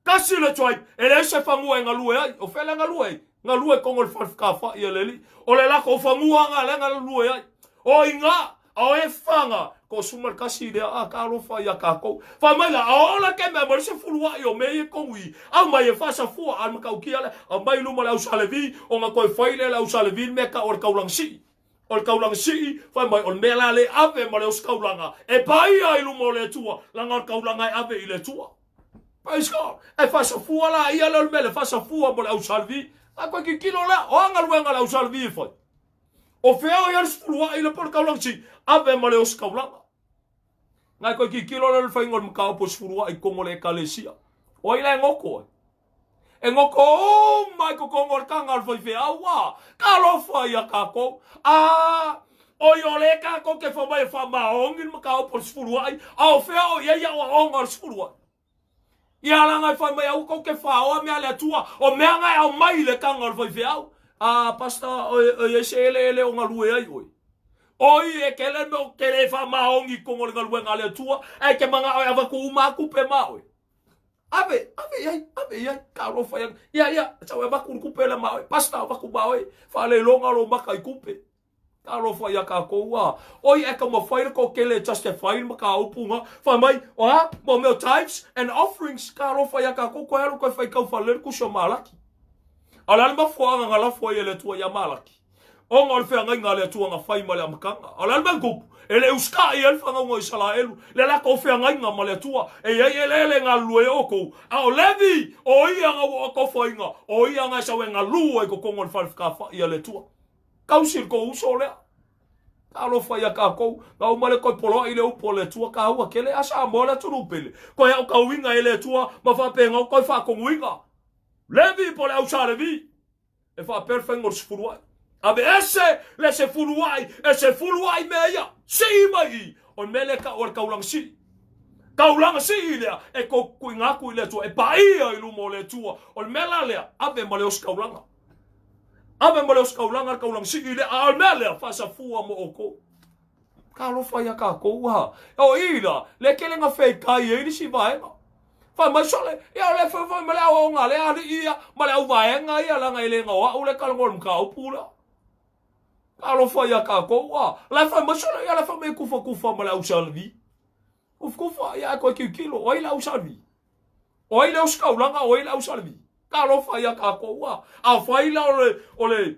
Tasi le tribe, e leai se fanua e galue ai. O fea le galue ai? Galue i totonu o le fale fetafa'i a le Alii. O le latou fanua ga lea galue ai. O iga, a o e faga, ko suma le kasi lea, a talofa ia tatou. Fai mai la, a ola ke mea ma le sefulu a'i o mea ia i totonu i, aumai e faasafua, a le matautia lea, aumai i luma o le au Salevi, ona toe fai lea e le au Salevi le mea e tau o le taulaga sii. O le taulaga sii, fai mai, o le mea la le ave ma le ositaulaga e paia i luma o le Atua, leaga o le taulaga e ave i le Atua. Praise God. E faasafua la ia lea o le mea le faasafua mo le au Salevi. A koe tilotilo lea, o a galuega a le au Salevi e fai? O fea o i ai le sefuluai le po o le taulaga sii? Ave ma le ositaulaga. Ngai koe tilotilo lea o le faiga o le mataupu o le sefuluai i totonu o le Ekalesia. O ai la e goto ai? E ngoko uma i totonu o le taga o le faifeau a. Talofa ia tatou. A, oi o le tatou te fai mai e faamaoni le mataupu o le sefulu a'i, a o fea o i ai aoaoga o le sefulu a'i? Ia leaga e fai mai aua tou te faoa mea a le Atua, o mea na e aumai i le taga o le faifeau. A, Pastor, o i ai se eleele o galue ai oe? Oi, e tele mea ou te le faamaoni i totonu o le galuega a le Atua, ae te manao e avatu uma a tupe ma oe. Ave, ave i ai, ave i ai, talofa i ai. Ia, ia, sau e avatu le tupe lea ma oe. Pastor, avatu ma oe. Faaleloga lou maka i tupe. Talofa ia tatou a. Oi, e taumafai le toatele e justify le mataupu na. Fai mai, o a, mo mea o tithes and offerings. Talofa ia tatou, toe alu toe faitau faalelei le tusi o Malaki. A o le a le mafuaaga na lafo ai e le Atua ia Malaki? Ona o le feagaiga a le Atua na fai mai le amataga. A o le a le mea na tupu? E le usitai ai le fanauga o Isaraelu le latou feagaiga ma le Atua. E i ai eleele e galulue ai outou, a o Levi, o ia na ua otofaina, o ia na e sau e galue i totonu o le fale fetafa'i a le Atua. Tausi le tou uso lea. Talofa ia tatou, na uma le toe poloa'i le upu a le Atua, taua tele a Samoa le atunuu pele. Toe aotauina e le Atua ma faapena ona toe faatonuina. Levi po o le au sa Levi. E faapea le faiga o le sefulu a'i. Aveese le sefulu a'i, e sefulu a'i mea ia. Sii mai i, o le mea lea e tau o le taulaga sii. Taulaga sii lea e tuuina atu i le Atua, e paia i luma o le Atua. O le mea la lea, ave ma le ositaulaga. Ave ma le ositaulaga le taulaga sii lea, a o le mea lea, faasafua mo outou. Talofa ia tatou ha. O i la, le tele na feitai ai le isi vaega. Fai mai sole, ia o le fai fai ma le aoaoga a le alii ia, ma le au vaega ia, leaga e le na o au le talanoa i le mataupu lea. Talofa ia tatou ha. La e fai mai sole, ia la e fai mai e kufakufa ma le au Salevi. Kufakufa, ia ae toe tilotilo, o ai le au Salevi? O ai le ositaulaga, o ai le au Salevi? Talofa ia tatou ha. Afai la o le, o le,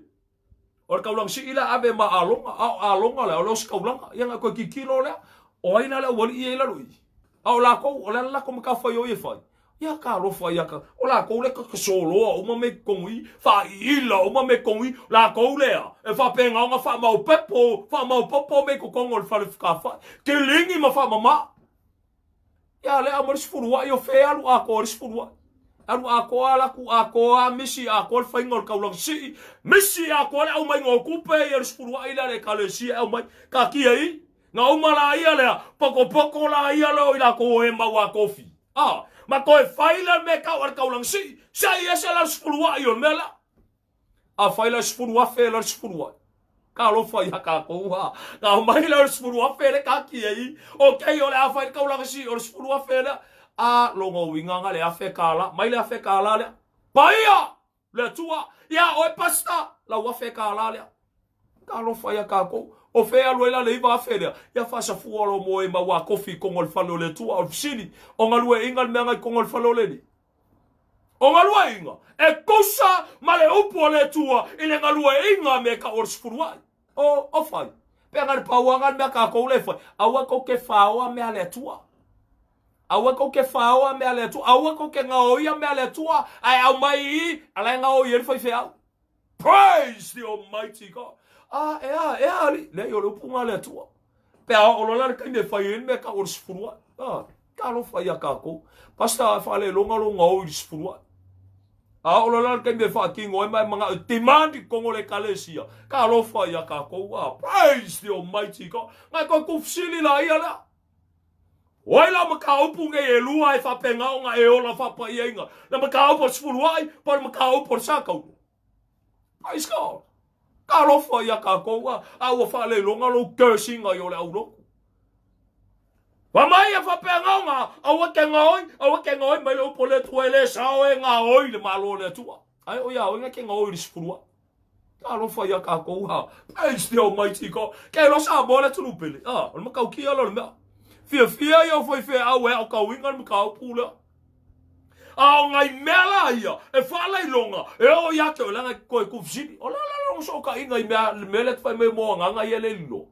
O le taulaga sii lea ave ma Aloga, a o Aloga lea, o le ositaulaga. Ia na toe tilotilo lea, o ai la le aualii ia i lalo i i? A o latou, o le a le latou matafaioi e fai? Ia talofa ia ka, o latou lea ka soloa uma mea i totonu i i, faaiila uma mea i totonu i i, latou lea e faapena ona faamaopepo, faamaopopo mea i totonu o le fale fetafa'i, kiligi ma faamama. Ia lea aumai le sefulu a'i, o fea e alu atoa ai le sefulu a'i? Alu atoa ala atu atoa misi atoa le faiga o le taulaga sii, misi atoa le aumaiga o tupe ia le sefuluai lea a le ekalesia e aumai. Taatia i, na uma laia lea, potopoto laia lea o i latou o e mau a tofi. A, ma toe fai lea mea e tau a le taulaga sii, sei ese la le sefuluai o le mea lea. A fai la 10,000 la le sefuluai. Talofa ia tatou ha. Na aumai lea o le 10,000 le taatia i. Ok, o le a fai le taulaga sii o le 10,000 lea. A, lona uiga na le $1,000. Mai le $1,000 lea. Paia! Le Atua! Ia oe pastor, lau $1,000 lea. Talofa ia tatou. O fea e alu ai la le 9,000 lea? Ia faasafua loa mo e mau a kofi i totonu o le fale o le Atua. O le fesili, o galueaiga le mea na i totonu o le fale o le Alii? O galueaiga e tusa ma le upu a le Atua i le galueaiga me ka o le sefuluai. O, o fai. Pe aga le pauaga le mea tatou le fai. Aua tou te faoa mea a le Atua. Aua tou te faoa mea a le Atua. Aua tou te gaoia mea a le Atua. Ae aumai i, ala e gaoi ai le faifeau. Praise the Almighty God. A, e a, e a, alii. Leai, o le upu nga a le Atua. Pe a oo loa la le taimi e fai ai le mea tau o le sefuluai. Ah, talofa ia tatou. Pastor, e faaleloga lou gaoi i le sefuluai. A oo loa la le taimi e faatino ai ma e manao e demand i totonu o le ekalesia. Talofa ia tatou. Ah, praise the Almighty God. Ngai koe tufisili la ia lea. O ai la mataupu nei e lua e faapena ona e ola faapaiaina? Le mataupu o le sefuluai po o le mataupu o le sa taulu? Praise God. Talofa ia tatou a, a ua faaleiloga lou cursinga i o le aulotu. Fa mai e faapea ona, aua te gaoi, aua te gaoi mai le upu o le Atua e le sao e gaoi le malo o le Atua. Ai o ia oi nga te gaoi le sefuluai. Talofa ia tatou ha. Praise the Almighty God. Ke lo sa mo le atunuu pele. Ah, o le matautia lea o le mea. Fiafia ia o faifeau e aotauina le mataupu lea. A o nai mea la ia e faalailoga e oo ia te oe leaga e toe tufisili. O le a la lona sootaiga i mea, le mea lea te fai mai mo agaga ia le lilo.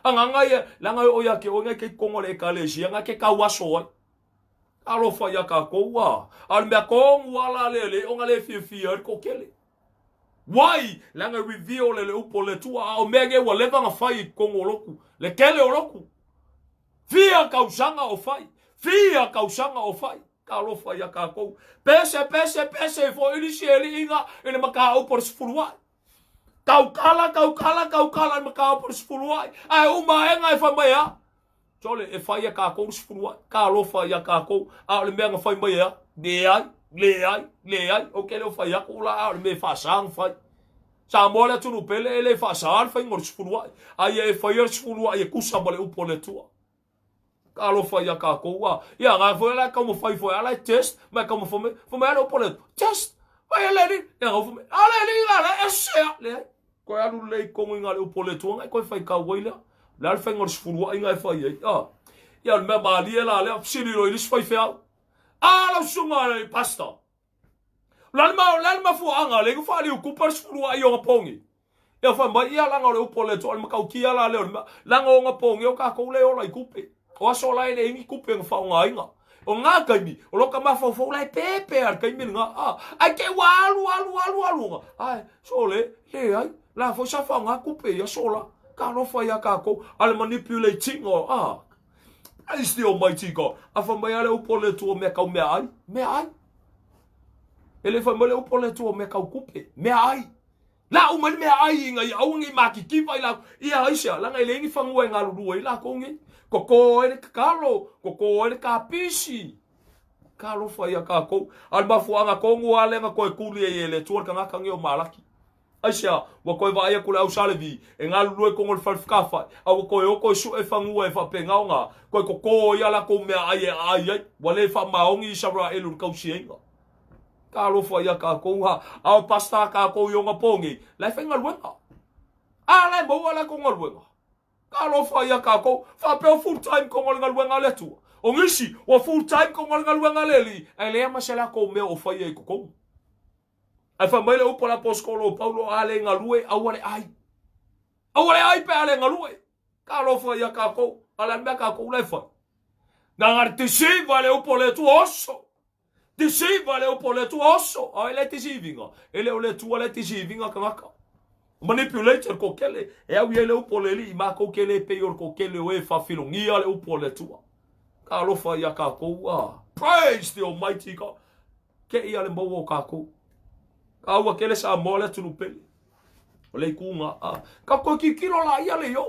Agaga ia, leaga e oo ia te oe ngai ke i totonu o le ekalesia ngai ke tauaso ai. Talofa ia tatou a. A o le mea tonu lava la lea le ona le fiafia ai le toatele. Why? Leaga e reveal e le upu o le Atua, a o mea nei ua leva ona fai i totonu o lotu, le tele o lotu. Fia tausaga o fai, fia tausaga o fai. Talofa ia tatou. Pese, pese, pese i foili si eliiga i le mataupu o le sefuluai. Tautala, tautala, tautala i le mataupu o le sefuluai. Ae uma aega e fai mai e a? Sole, e fai e kākou le sefuluai. Talofa ia kākou. A o le mea na fai mai e a? Leai, leai, leai. Ou te le o fai atu la, a o le mea e faasa na fai. Samoa le atunuu pele e le faasa le faiga o le sefuluai. A ia e faia le sefuluai e tusa ma le upu a le Atua. Talofa ia kākou a. Ia, ngā foi ala e taumafai foi ala e test, ma e taumafai mai, fai mai a le upu a le Atua. Test! Fai e le alii. Ia, ngā fai mai, a le alii ngā le ese a. Leai. Koe alu lelei i totonu i ngā le upu o le Atua, ngai koe faitau ai lea. O le a le faiga o le sefuluaiga e fai ai? A. Ia, o le mea malie la lea, fesili loa i le isi faifeau. A, lau susuga i le pastor. O le a le ma, o le a le mafuaaga lea ua faaliu tupe le sefuluai i ona pogi? Ia fai mai, ia leaga o le upu a le Atua, o le matautia la lea o le mea, leaga o ona pogi o tatou lea e ola i tupe. O aso la e leai ni tupe na faaaogaina. O na taimi, o lota mafaufau la e pepe a le taimi lena. A, ae te i ua alu, alu, alu, alu ona. Ae, sole, leai, la foi sa faaaoga tupe i aso la. Talofa ia tatou, a le manipulating o, a. Praise the Almighty God. A fai mai a le upu a le Atua mea kau meaai, meaai. E le fai mai le upu a le Atua mea kau tupe, meaai. La uma le meaai ina ia aua nei matitiva i latou. Ia aisea, leaga e leai ni fanua e galulue ai latou nei. Toto ai le tatalo, toto ai le kapisi. Talofa ia tatou. A o le mafuaaga tonu lava lea na toe tuli ai e le Atua le tagata nei o Malaki. Aisea, ua toe vaai atu le au sa Levi e galulue i totonu o le fale fekafai, a ua toe o toe sue fanua e faapena ona toe toto ai a latou meaai e aai ai. Ua le faamaoni Isaraelu i le tausiaiga. Talofa ia tatou ha. A o pastor tatou i ona po nei, la e faigaluega. A la e maua latou galuega. Talofa ia tatou, faapea o full time tonu o le galuega a le Atua. O nisi, ua full time tonu o le galuega a le Alii, ae leai ma se latou mea o faia i totonu. Ae fai mai le upu a le aposetolo o Paulo, a le galue, aua le ai. Aua le ai pe a le galue. Talofa ia tatou, a o le a le mea tatou la e fai? Na ga le deceive le upu a le Atua, oso. Deceive le upu o le Atua oso. A o le deceivinga, e le o le Atua le deceivinga tagata. Manipulate le toatele, e au i ai le upu o le Alii, matou te le pei o le toatele o e faafilogia le upu o le Atua. Talofa ia tatou, ah. Praise the Almighty God. Kei a le maua o kākou. Kāua kele Samoa le atunuu pele. O le ikuga a. Ka koe kikilo la ia le yo.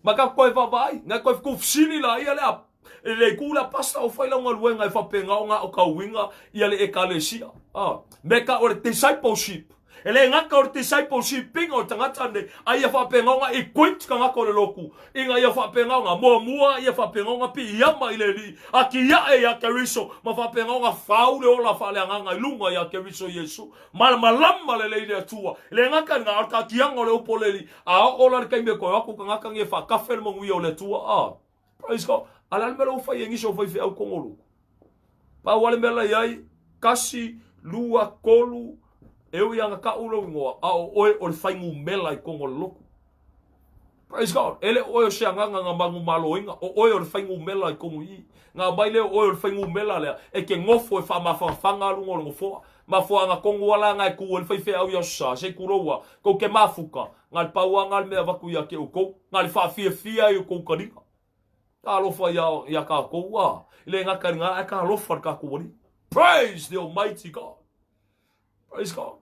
Ma ka koe vaavaai. Ngai koe kufisili la ia le a. Le iku la pasta o fai lau galuega e faapena ona aokaoina ia le ekalesia. A. Me ka o le discipleship. E le gata o le discipleship ina o le tagata lenei, a ia faapena ona equipped tagata o le lotu, ina ia faapena ona muamua ia faapena ona piiama i le Alii, atiae ia Keriso, ma faapena ona fau le ola faaleagaga i luga ia Keriso Iesu. Malamalama lelei le Atua. E le gata i lena, a o le taatiaga o le upu o le Alii, a oo la le taimi e toe o atu tagata nei e faatafe le manuia o le Atua, a. Praise God. A le a le mea la ua fai e nisi o faifeau togologo? Pau lava le mea la i ai, kasi, lua, tolu, e ui lava ina tau lou igoa, a o oe o le fainumela i totonu o le lotu. Praise God. E le o oe o se agaga na manumaloina, o oe o le fainumela i totonu i i. Na aumai lea o oe o le fainumela lea, e te nofo e faamafanafana luga o le nofoa. Mafuaaga tonu lava la na e tu ai le faifeau i Aso Sa, se i tulou lava, tou te mafuta, Na le pau lava na le mea avatu ia te outou, na le faafiafia ai outou taliga. Talofa ia, ia kākou, a, e le gata i lena, ae talofa le tatou Alii. Praise the Almighty God. Praise God.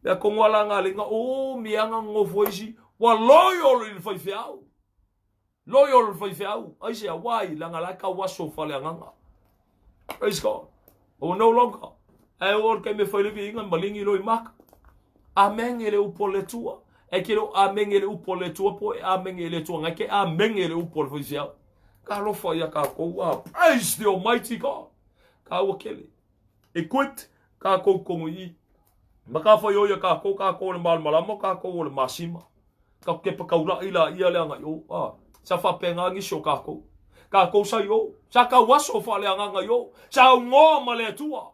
Mea tonu ala ngā lenga, o, mianga ngofo isi, ua loyal i le faifeau. Loyal le faifeau. Aisea, why? Leaga la e tauaso faaleagaga. Praise God. Ua no longer. Ae oo le taimi e fai le viiga, maligi loa i maka. Amenge le upu a le Atua. E ke le amenge le upu a le Atua po e amenge le Atua. Ngai ke amenge le upu a le faifeau. Ka alofa ia kākou. Ah, praise the Almighty God. Ka ua kele. Equipped kākou kongu i. Ma ka whai o ia kākou, kākou o le malamalama, kākou o le masima. Ka kepa kaulaʻi la ia le aga i o. A, sa faapena nisi o kākou. Kākou sa i o. Sa kauaso faaleagaga i o. Sa augoa ma le Atua.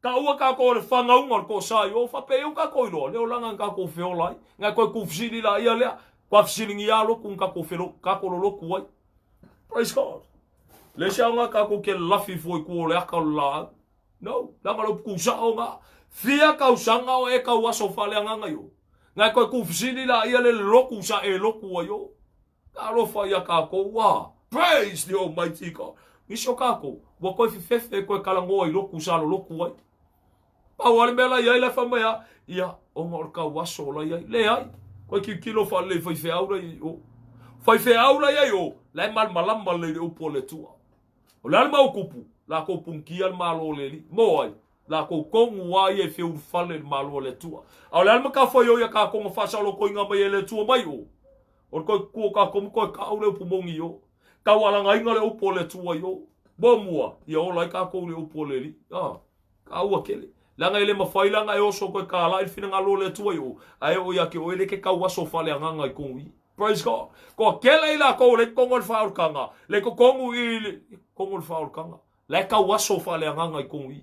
Ka ua kākou o le whangauga o le kosa i o. Faapea i o kākou iloa. Le olaga na kākou feola ai. Ngai koe kufisili la ia lea. Kua fisilingia a loku na kākou felo, kākou loloku ai. Praise God. Le se aoga kākou ke lafi fo i ku o le aka o le laau. No, leaga le upu kūsao ngā. Fia kausaga o e kauaso faaleagaga i o. Ngai koe kūfisili la ia le loku sa e loku ai o. Ka alofa ia kākou a. Praise the Almighty God. Nisi o kākou, ua koe fefefe koe kalagoa i loku sa loloku ai. Pau a le mea la i ai la wha mai a, ia, ona o le kauaso la i ai. Leai, koe kiukilo whaalelei faifeau la i ai o. Faifeau la i ai o, la e malamalama lelei le upu o le Atua. O le a le mau kupu, lākou punikia le Malo o le Alii. Mo ai? Lākou tonu a ia e feulufale i le Malo o le Atua. A o le a le matafaioi o ia kākou na faasaolotoina mai e le Atua mai o? O le koe kuku o kākou ma koe kaʻau le upu moni i o. Taualagaina le upu o le Atua i o. Muamua, ia ola ai kākou i le upu o le Alii. A, kāua kele. Leaga e le mawhai leaga e oso koe kālaʻi le finagalo o le Atua i o, a e oo ia ke oe le ke kauaso faaleagaga i kou i. Praise God. Koa kele i lākou le kongo le whaolkanga, le kokongu i le kongo le whaolkanga, le kau aso whaleagaga i kongu i.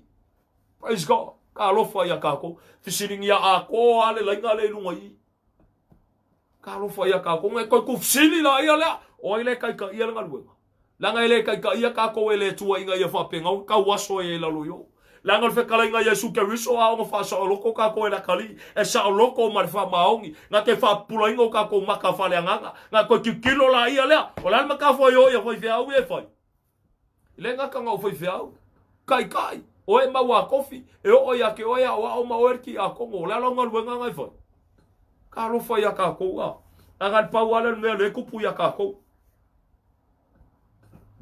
Praise God. Ka alofa ia kākou. Fisilingia a koa le lainga le lunga i. Ka alofa ia kākou. Ngai koe kufisili la ia lea. O ai le kaika ia le galuega. Leaga e le taitaia kākou e le Atua ina ia faapena ona tauaso ai e lalo i o. Leaga o le fetalaiga Iesu Keriso a ona faasaoloko kākou e le atalii, e saoloko ma le faamaoni, na te faapupulaina o kākou maka faaleagaga, na toe tilotilo la ia lea, o le a le matafaioi a faifeau ia e fai? E le gata na o faifeau, taitai, oe mau a kofi, e oo ia te oe aoao ma oe le tiakono, o le a lau galuega na e fai? Ka alofa ia kākou a. Leaga le pau lava lea o le mea lea e tupu ia kākou.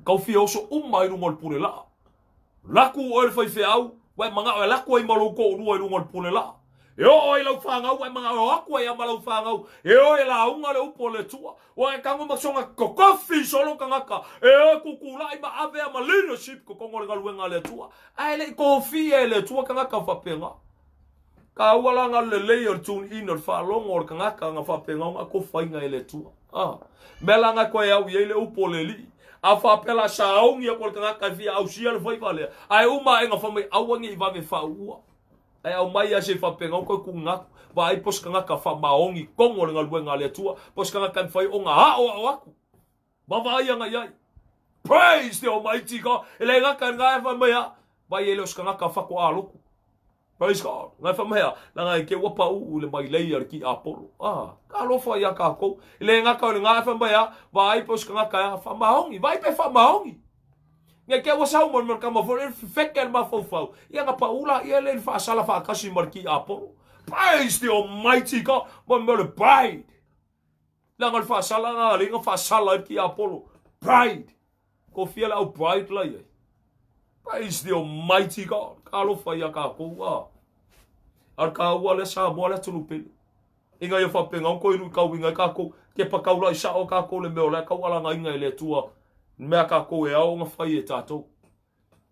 Kau fia oso uma i luga o le pule laa. Laku oe le faifeau, ua e manao e laku ai ma lou toalua i luga o le pule laa. E oo ai lau fanau, ua e manao e o atu ai a ma lau fanau, e o e lauga le upu a le Atua. Ua e tago ma soga kokofi solo tagata, e o e kukulaʻi ma ave a ma leadership totonu o le galuega a le Atua. Ae le i tofia e le Atua tagata faapena. Kāua la ngā lelei o le tune in o le faalogo o le tagata nga faapena ona tofaina e le Atua. Ah. Mea la nga koe au i ai le upu o le Alii. A faapea la saogi aku le tagata e fia ausia le faiva lea. Ae uma ae nga fai mai aua nei vave faauua. Ae aumai a se faapena o koe kuga atu. Vaai po o se tagata faamaoni tonu o le galuega a le Atua. Po o se tagata e mafai ona aoao atu. Vaavaai aga i ai. Praise the Almighty God. E le gata i lena e fai mai a. Vai e le o se tagata faatoa lotu. Praise God. Ngai fai mai a. Langa e ke ua pauu le mai lei a le ki Apollo. Ah, ka alofa ia kākou. E le gata o lena e fai mai a. Vaai po o se tagata e a. Faamaoni. Vaai pe faamaoni. Nge ke ua sau mo le kama fo le feke le mafaufau. Ia nga paula ia le faasala faatasi ma le tiapolo. Praise the Almighty God. Mo me le pride. La nga le faasala nga le nga faasala i tiapolo. Pride. Ko fia le au pride la ia. Praise the Almighty God. Ka alofa ia kākou a. Ar ka ua le sa moa le atunu pele. Inga ia whapenga o koe rui kau inga i kākou. Ke pa kau lai sa o kākou le mea o le kau alanga inga i le tua. Mea kākou e ao nga whai e tātou.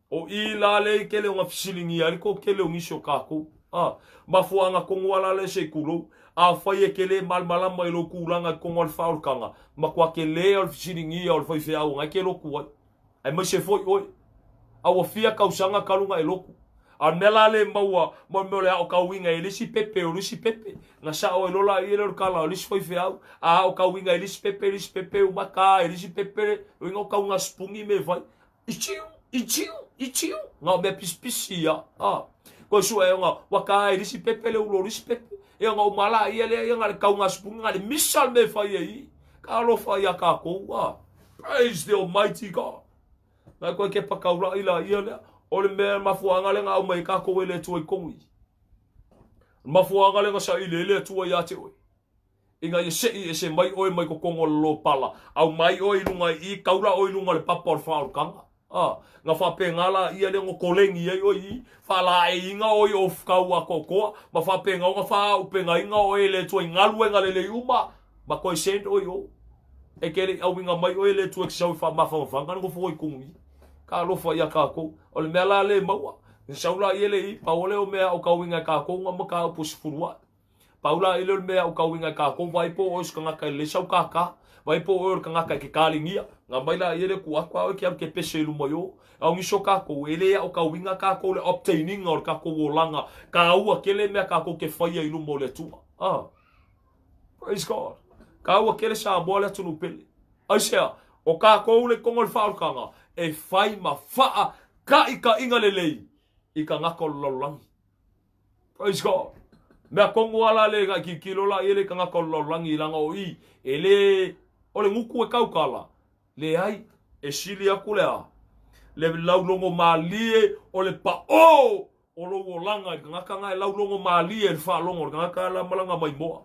O i la le i kele o nga fisilingi ai ko kele o ngisi o kākou. A, mafuanga kongo ala le se kulou. A whai e kele malmalama i lo kūlanga i kongo al whaolkanga. Ma kua ke le o le fisilingi o le whai wheau ngai ke loku ai. Ai mai se foi oi. A ua fia kausanga kalunga e loku. A mea la le maua mo mea o le ao kauinga e lisi pepe o lisi pepe. Nga sa o e lola i ele o le kala o lisi foi wheau. A o kauinga e lisi pepe, lisi pepe o maka e lisi pepe. O inga o kaunga spungi me vai. Ichiu, ichiu, ichiu. Nga o mea pisipisi ia. A. Koe sua e nga waka e lisi pepe le ulo lisi pepe. E nga o mala ia le ia nga le kaunga spungi nga le misa le me whai e i. Ka alofa ia kākou. A. Praise the Almighty God. Ngai koe ke pakaura i la ia lea. O le mea mafuanga le ngā umai kākou e le atua i kongu i. Mafuanga le ngā sa i le le atua i ate oe. Inga ia sei e se mai oe mai ko kongo lo pala. Au mai oe i lunga i kaura oe i lunga le papa o le whaorukanga. A, nga whape ngā la ia le ngo kolengi ai oe i. Whala e inga oe o whakau a kokoa. Ma whape ngā nga wha upenga inga oe le atua i ngalu e ngā lele i uma. Ma koe send oe o. E ke le au inga mai oe le atua ki sau i wha mawhangawhanga ngo fo i kongu i. Ka alofa ia kākou. O le mea la le maua. Ni sau la i ele i, pau ole o mea o kau inga kākou nga ma ka upu sifuru ai. Pau la ile o le mea o kau inga kākou vai po o skangaka le sau kākā. Vai po o kangaka ke kālingia. Nga mai la i ele ku aku au ke au ke pese luma yo. Au ngiso kākou, ele ia o kau inga kākou le obtaininga o le kākou o langa. Ka ua ke le mea kākou ke whaia i luma o le atua. Ah. Praise God. Ka ua kele sa moa le atunu pele. Ai sea, o kākou le kongo le whaorukanga, e whai ma whaa ka i ka inga le lei i ka ngaka o le lalolagi. Praise God. Mea kongo ala le ngai ki kilo la i ele ka ngaka o le lalolagi i langa o i, e le, o le nguku e kaukala, le ai, e sili aku le a, le laulongo malie o le pa o, o lou olaga i le tagata na e laulogo malie i le faalogo o le tagata la malaga mai moa.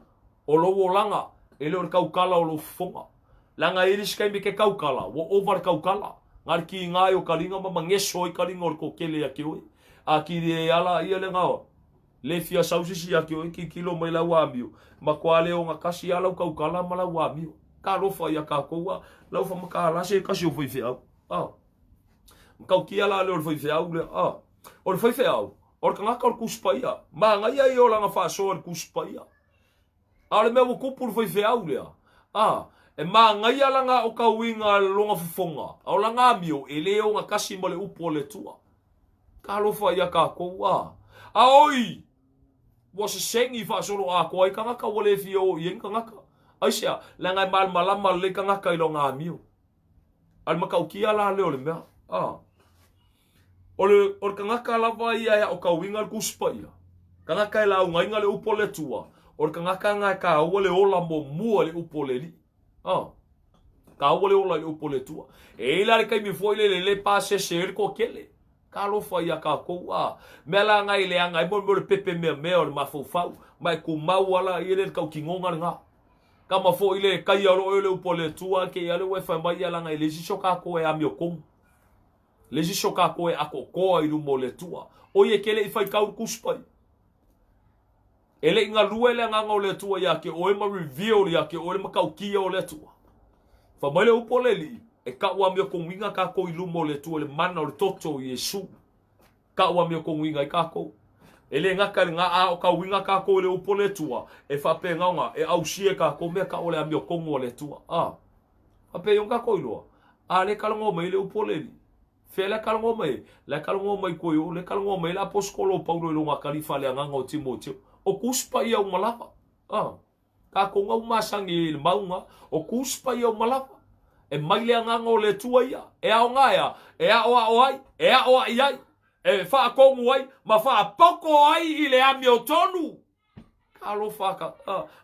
O lou olaga, e le o le kaukala o lou fofoga. Leaga e i le isi taimi ke kaukala, ua ova le kaukala. Nga le kiga ai o kaliga ma mageso ai kaliga o le kokele ia ke oe. A kili e ala ia le gaoa. Le fia sau sisi ia ke oe, kikilo mai lau amio. Ma kua le oga kasi a lau kaukala ma lau amio. Ka alofa ia kākou a lau whamakala se kasi o whaiwheau. Ah. Makaukia la le o le whaiwheau le. Ah. O le whaiwheau, o le kangaka o le kusipaia. Ma ngai ai o langa whaasoa le kusipaia. A o le mea ua kupu le whaiwheau lea. Ah. E māngai ala ngā o kauinga le longa fofonga. A o langa amio, e le o ngā kasi ma le upu o le tua. Ka alofa ia kākou, a. A oi! Ua sesengi whaasolo a koa i kangaka ua le fia o i e kangaka. Aisea, le ngai malmalama le kangaka i longa amio. A le makaukia la le o le mea. A. O le, o le kangaka lava ia e o kauinga le kusipa ia. Kangaka e lau ngainga le upo le tua. O le kangaka ngai ka ua le ola mo mua le upo le li. A. Ka ua le ola le upo le tua. E ila le kaimi foi le le le pa se se le ko kele. Ka alofa ia kākou a. Mea la ngai le anga i mo mo le pepe mea mea o le mafaufau. Mai ku mau ala i le kau kingonga le ngā. Ka ma foi le kai alo o le upo le tua ke ia le ue whai mai ia langa i le sisio kākou e ami o kongu. Le sisio kākou e ako koa i lumo le tua. O ie kele i whai kau kuspai. E le inga lue le nganga o le tua ia ke oe ma reveal ia ke oe le makau kia o le tua. Fa mai le upo le li, e ka ua mea konguinga kākou i lumo le tua le mana o le toto i Yesu. Ka ua mea konguinga i kākou. E le ngaka le ngā a o ka winga kākou i le upo le tua, e whape ngaonga, e ausie kākou mea ka ole a mea kongu o le tua. A, whape iong kākou i loa. A le kalango mai le upo le li. Fea le kalango mai, le kalango mai koe o, le kalango mai le aposkolo o Paulo i longa kalifa le anganga o Timoteo. O kuspa ia umalava. A, ka konga umasangi i le maunga, o kuspa ia umalava. E mai le anganga o le tua ia, e ao ngaia, e ao ao ai, e ao ai ai, e whaakongu ai, ma whaapoko ai i le ami o tonu. Ka alofa ka,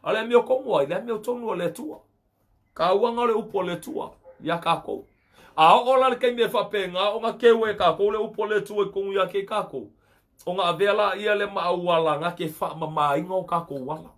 a le ami o kongu ai, le ami o tonu o le tua. Ka uanga o le upo o le tua, ia kākou. A oo la le taimi e faapena ona keu ai e kākou le upu a le Atua i totonu ia te i kākou, ona avea laia lea ma auala na te faamamaina o tākou ala.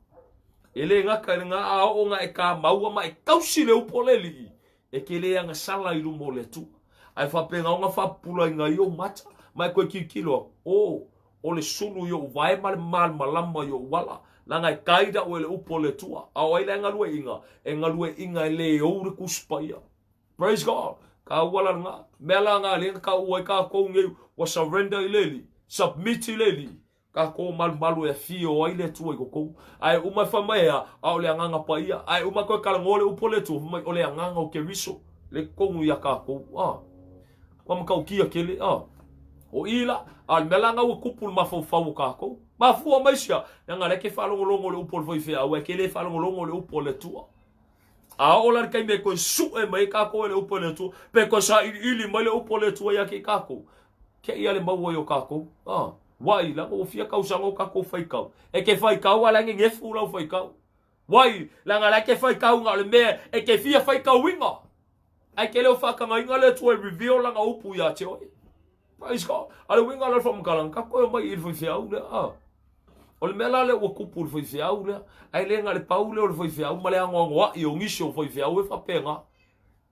E le gata i lena, a oo ona e kāmaua ma e tausi le upu a le Alii, e te le agasala i luma o le Atua. Ae faapena ona faapupulaina ai ou mata, ma e toe tilotilo atu, O, o le sulu i ou vae ma le malamalama i ou ala, leaga e guide au e le upu a le Atua. A o ai la e galueaiina? E galueaiina e le ou le Tusi Paia. Praise God! Taua la lena. Mea la na lea na taua ai kākou nei, ua surrender i le Alii, submit i le Alii, kākou malumalu e afio ai le Atua i totonu. Ae uma e fai mai e a, a o le Agaga Paia. Ae uma toe talanoa le upu a le Atua, fai mai o le Agaga o Keriso le totonu ia kākou. Ah. Ua matautia tele, ah. O i la, a o le mea la na ua tupu i le mafaufau o kākou. Mafua mai sia, leaga lea e te faalogologo i le upu a le faifeau, ae te le faalogologo i le upu a le Atua. A oo la le taimi e toe sue mai ai kākou e le upu a le Atua, pe toe sailiili mai le upu a le Atua ia te i kākou, kei a le maua i o kākou. A, wai, leaga ua fia tausaga o kākou faitau. E te faitau a la e nenefu lau faitau. Wai, leaga la e te faitau na o le mea e te fia faitauina. Ae te le o faatagaina le Atua e reveal lana upu ia te oe. Praise God. A le uiga la o le faamatalaga, tatou e omai i le faifeau lea. A. O le mea la lea ua tupu i le faifeau lea, ae le na le pau lea o le faifeau ma le anoanoai o nisi o faifeau e faapena.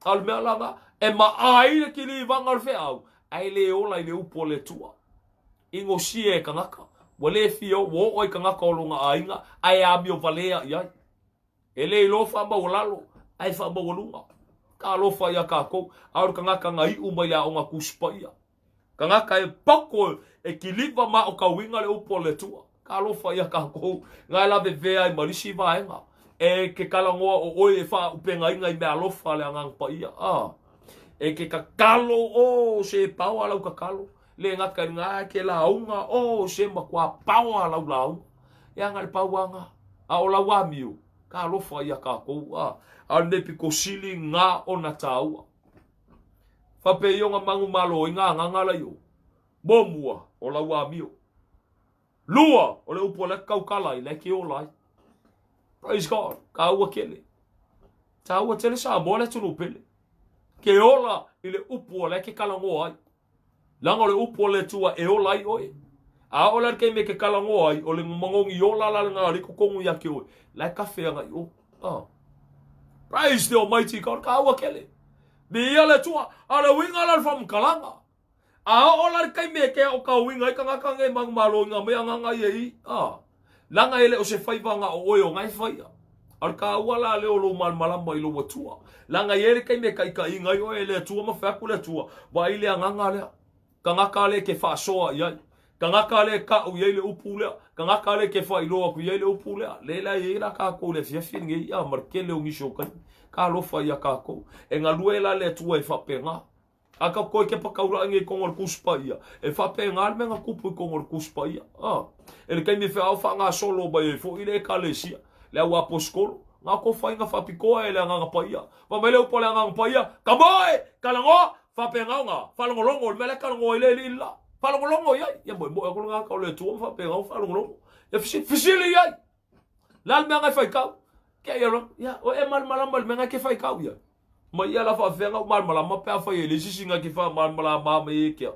A o le mea la na, e maai le kilivaga o le feau, ae le ola i le upu a le Atua. Inosia e tagata, ua le fia, ua oo ai tagata o lona aiga, ae amio valea i ai. E le iloa faamaualalo, ae faamaualuga. Talofa ia kākou, a o le tagata na iu mai le aoga Tusi Paia. Tagata e pako e kiliva ma aokauina le upu a le Atua. Talofa ia kākou, na e lavevea ai ma lisi vaega. E ke talanoa o oe e faaupegaina i mea alofa a le Agaga Paia. A. E ke tatalo, o, se paoa lau tatalo. Le gata i lena, e ke lauga, o, se matua paoa lau lauga. E aga le pauaga, a o lau amio, talofa ia kākou, a, a o le mea pito sili na ona tāua. Faapea i ona manumalo i ngā agaga la i o. Muamua, o lau amio. Lua, o le upu a le kaukala ai, le ke ola ai. Praise God, kāua kele. Tāua tele Samoa le atunuu pele. Ke ola i le upu a le ke kalangoa ai. Leaga o le upu a le Atua e ola ai oe. A oo la le taimi e ke kalagoa ai, o le magogi ola la lena o le totonu ia te oe, la e kafe agai i o. Ah. Praise the Almighty God, kāua kele. Viia le Atua, a o le uiga la o le faamatalaga. A oo la le taimi e ke aokauina ai tagata nei manumaloina mai agaga ia i, ah. Leaga e le o se faiva na o oe o na e faia. A o le kāua la lea o lou malamalama i lou Atua. Leaga e i ai le taimi e kaikaina ai oe e le Atua ma fai atu le Atua, vaai le agaga lea. Tagata lea e te faasoa i ai. Tagata lea e kau i ai le upu lea. Tagata lea e te faailoa atu i ai le upu lea. Lea la e i ai la kākou i le afiafi lenei, a ma le tele o nisi o taimi. Talofa ia kākou. E galue la le Atua e faapena. A ka koe ke pakaulaʻi nei kongo le Tusi Paia, e faapena le mea na tupu i kongo le Tusi Paia. A, e le taimi e feao faagasolo mai ai foi le Ekalesia, le au aposikolo, na ko faiga faapitoa e le Agaga Paia. Fai mai le upu a le Agaga Paia, Ka moe! Ka lagoa! Faapena ona faalogologo i le mea la e kalagoa ai le alii le la. Faalogologo i ai. Ia moemoe atu le gagaka o le Atua ma faapena ona faalogologo. Ia fesili, fesili i ai. Le a le mea na e faitau? Ke ia loa, ia, o e malamalama i le mea na e ke faitau ia. Ma ia la faafefea na ou malamalama pe afai e leai se isi na ke faamalamalama mai e ke au.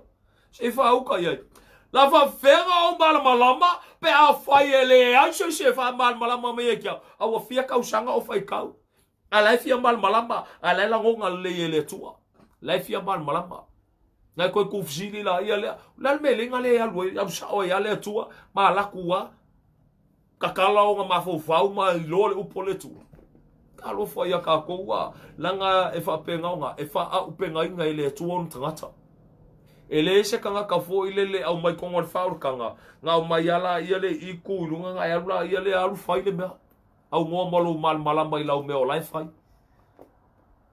Se i faauka i ai. La faafefea na ou malamalama pe afai e leai se isi e faamalamalama mai e ke au. A ua fia tausaga o faitau. A la e fia malamalama, a la e lagona lelei e le Atua. La e fia malamalama. Nai koe kufisili la ia lea. O le a le mea e le na le alu ai, alu sao ai a le Atua, ma alaku a. Tatala ona mafaufau ma iloa le upu a le Atua. Talofa ia kākou a, leaga e faapena ona, e faaupegaina e le Atua ona tagata. E leai se tagata foi lele e aumai tonu a le faaolataga, na aumai a la ia le i ku i luga na e alu la ia le alu fai le mea. Aunoa ma lou malamalama i lau mea o la e fai.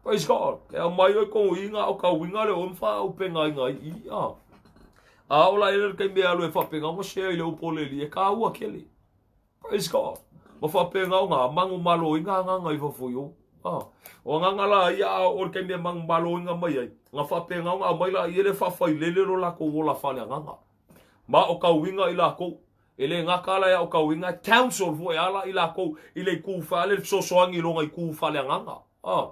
Praise God. E aumai oe kou iga o ka uiga le oe ma faaupegaina ai i a. A o la ele taimi e alu e faapena ona share i le upu o le Alii e kāua kele. Praise God. Ma faapena ona manumaloina agaga i fafo i ou. A. O agaga la ia a o le taimi e manumaloina mai ai, na faapena ona aumai la ia le faafailele lo latou ola faaleagaga. Ma o ka uiga i lakou. E le gata la e aokauina, e counsel foi ala i lakou i le itu faale le fesoasoani i lona itu faaleagaga. A.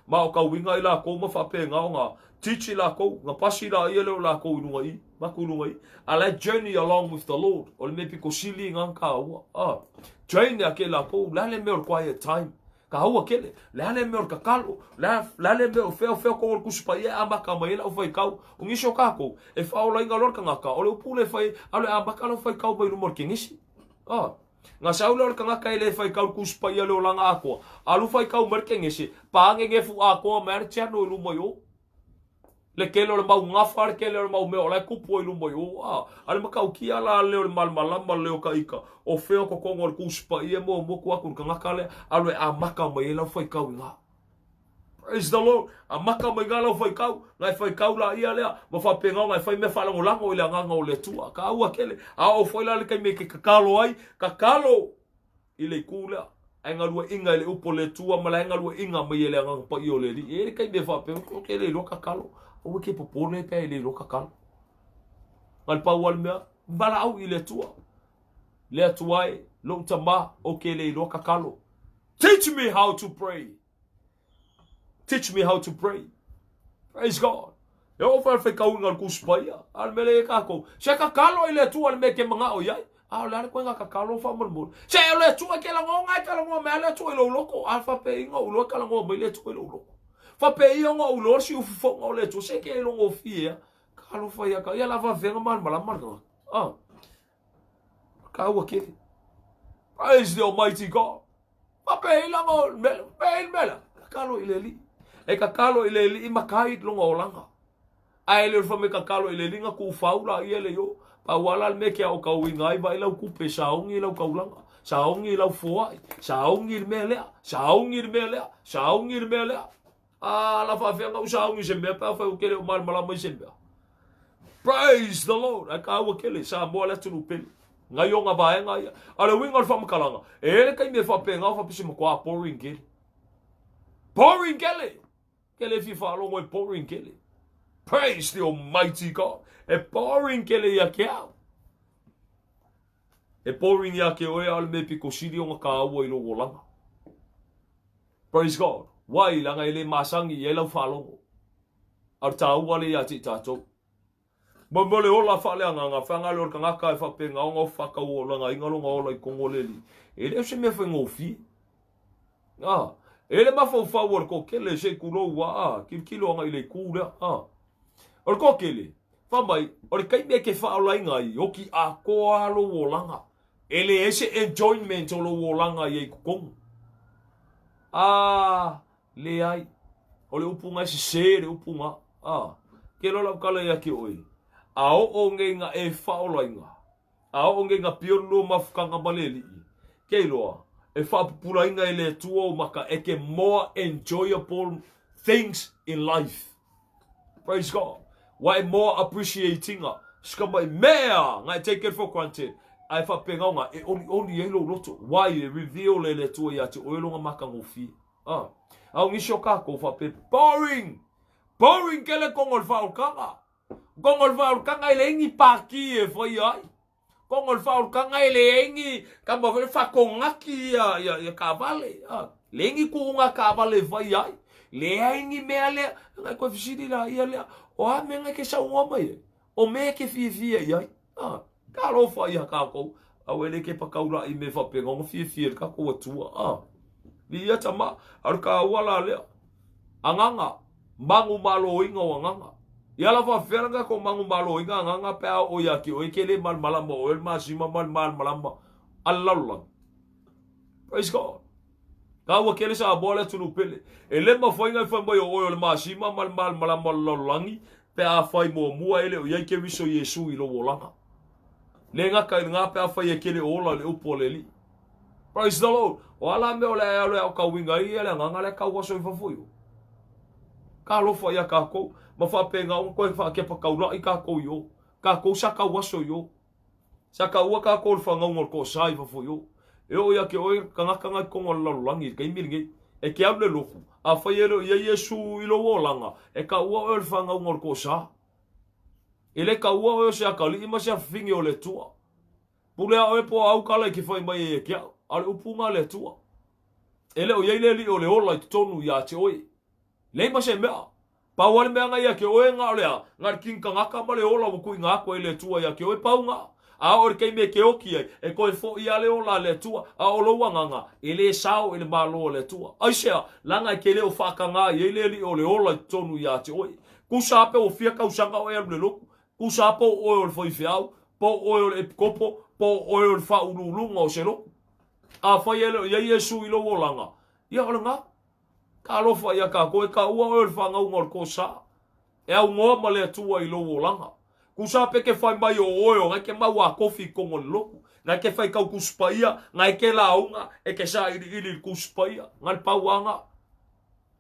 Ma o ka uiga i lakou ma faapena ona Teach i lakou, na pasi la ia lea o lakou i luga i, makou i luga i. A la e journey along with the Lord. O le mea piko sili nga kaua. Ah. Train ia ke lakou, le a le mea o le quiet time. Kaua kele, le a le mea o le kakalo, le a, le a le mea o fea, fea kongo le Tusi Paia e amata mai ai lau faitau. O nisi o kakou, e faaolaina loa le tagata, o le upu lea e fai ai, a o le amata lau faitau mai luma o le Kenesi. Ah. Na sau lea o le tagata e le faitau le Tusi Paia le olaga atoa, alu faitau mai le Kenese, pagegefu atoa mai a le channel i luma i o. Le tele o le mau gafa, le tele o le mau mea o la e tupu ai luma i o. A, a le matautia la lea o le malamalama lea o ka ika, o fea o totonu o le Tusi Paia e muamua tuu atu i le tagata lea, alu e amata mai ai lau faitau i ina. Praise the Lord. Amata mai ina lau faitau, na e faitau laia lea, ma faapena ona e fai mea faalagolago i le agaga o le Atua. Taua tele. A oo foi la le taimi e te tatalo ai, tatalo i le itu lea. Ae galueaiina e le upu o le Atua ma le ae galueaiina mai e le Agaga Paia o le Alii. E i ai le taimi e faapea, ou te le iloa tatalo. Aua e te popole pe a e le iloa tatalo. Na o le pau lava le mea, valaau i le Atua. Le Atua e, lou tama, ou te le iloa tatalo. Teach me how to pray. Teach me how to pray. Praise God. E oo foi le faitauina o le Tusi Paia, a o le mea lea i ai tatou, se tatalo i le Atua le mea e te manao i ai. A o le a le koena tatalo faamolemole? Se o le Atua e te lagona e talanoa mai a le Atua i lou loto. A faapeiga ou iloa e talanoa mai le Atua i lou loto. Faapei ona ou iloa le siufofoga o le Atua, se ke logofie a. Talofa ia ka, ia la faafefea ona malamalama le tagata. Ah. Taua tele. Praise the Almighty God. Faapea langa o le mea, faapea le mea lea. Tatalo i le Alii. E tatalo i le Alii ma kai lona olaga. Ae le o le fai mai tatalo i le Alii na tuufau laia le io. Pau lava la le mea e te aotauina ai, vaai lau tupe, saogi lau taulaga, saogi lau foai, saogi le mea lea, saogi le mea lea, saogi le mea lea. A la faafefea ona ou saogi i se mea pe afai ou te le o malamalama i se mea. Praise the Lord! Ae taua tele, Samoa le atunuu pele. Ngai o ngā vaega ia. A le uiga o le faamatalaga, e i ai le taimi e faapena o faapea se matua boring tele. Boring tele! Ke le fia faalogo e boring tele. Praise the Almighty God! E boring tele ia ke au. E boring ia ke oe a o le mea piko sili ona kāua i lou olaga. Praise God. Wai, leaga e le masani i ai lau faalogo. A o le tāua lea ia te i tātou. Mo mo le ola faaleagaga, whangale o le tagata e faapena ona o whakauolagaina lona ola i totonu o le Alii. E le o se mea faigofie. Ah, e le mafaufau o le toatele se i tulou a, ah, tilotilo agai i le itu lea. Ah. O le toatele, fai mai, o le taimi e te faaolaina ai, oki atoa lou olaga. E leai se enjoyment o lou olaga i ai totonu. Ah, leai. O le upu nga e sese le upu nga. Ah, ke loa lau tala ia te oe. A oo nei nga e faaolaina, a oo nei nga pio le lua mafutaga ma le Alii, ke iloa, e faapupulaina e le Atua ou maka e ke more enjoyable things in life. Praise God. Wa e more appreciatinga. Ska mai mea nga e take it for granted. Ae faapena ona e olioli ai lou loto. Why e reveal e le Atua ia te oe lona matagofie. Ah. A o nisi o kakou faapea boring. Boring kele kongo o le faaolkaga. Kongo o le faaolkaga e leai ni paki e faia ai. Kongo o le faaolkaga e leai ni kama foi faakogaki ia ia ia kaavale. Ah. Leai ni kuuga kaavale e faia ai. Leai ni mea lea. Ngai koe fesili la ia lea. O a mea ngai ke saunoa mai ai? O mea e ke fiafia i ai. Ah. Talofa ia kakou. Aua e le ke pakaulaʻi i mea faapena ona fiafia i le kakou Atua. Ah. Viia tama, a o le kāua la lea. Agaga, manumaloina o agaga. Ia la faafefea la kakou manumaloina agaga pe a oo ia te oe ke le malamalama o oe le masima ma le malamalama a le lalolagi. Praise God. Kaua kele Samoa le atunuu pele. E le mafai ona e fai mai o oe o le masima ma le malamalama o le lalolagi pe a fai muamua e le o i ai Keriso Iesu i lou olaga. Le gata i lena pe a fai e kele o ola i le upu a le Alii. Praise the Lord. O a la mea o le ae alo e aotauina ai ia le agaga lea tau aso i fafo i o. Ka alofa ia kakou ma faapena ona koe faakepa taulaʻi kakou i o. Kakou sa tau aso i o. Sa taua kakou i le fanauga o le toasa i fafo i o. E oo ia te oe tagata nga i totonu o le lalolagi i le taimi lenei. E te alu le lotu, afai e le o i ai Iesu i lou olaga, e taua oe o le fanauga o le toasa. E le taua oe o se atalii ma se afafine o le Atua. Pule a oe po o au kala i ke fai mai ai e ke au, a o le upu nga a le Atua. E le o i ai le Alii o le ola i totonu ia te oe. Leai ma se mea. Pau lava le mea nga ia te oe nga o le a, nga le kini tagata ma le ola ua tuuina atu ai e le Atua ia te oe pau nga. A oo i le taimi e te oti ai, e toe foʻi lava le ola a le Atua, a o lou agaga, e le sao i le Malo o le Atua. Aisea? Leaga e te le o faatagā i ai le Alii o le ola i totonu ia te oe. Tusa lava pe ua fia tausaga oe e alu i le lotu, tusa lava po o oe o le faifeau, po o oe o le epikopo, po o oe o le faauluuluga o se lotu. Afai e le o i ai Iesu i lou olaga, ia o lena. Talofa ia tatou, e taua oe o le fanauga o le tosa. E aunoa ma le Atua i lou olaga. Tusa pe ke fai mai o oe o na e ke mau a kofi i totonu o le lotu, na e ke fai tau Tusi Paia, na e ke lauga, e ke sailiili i le Tusi Paia, na le pau a na.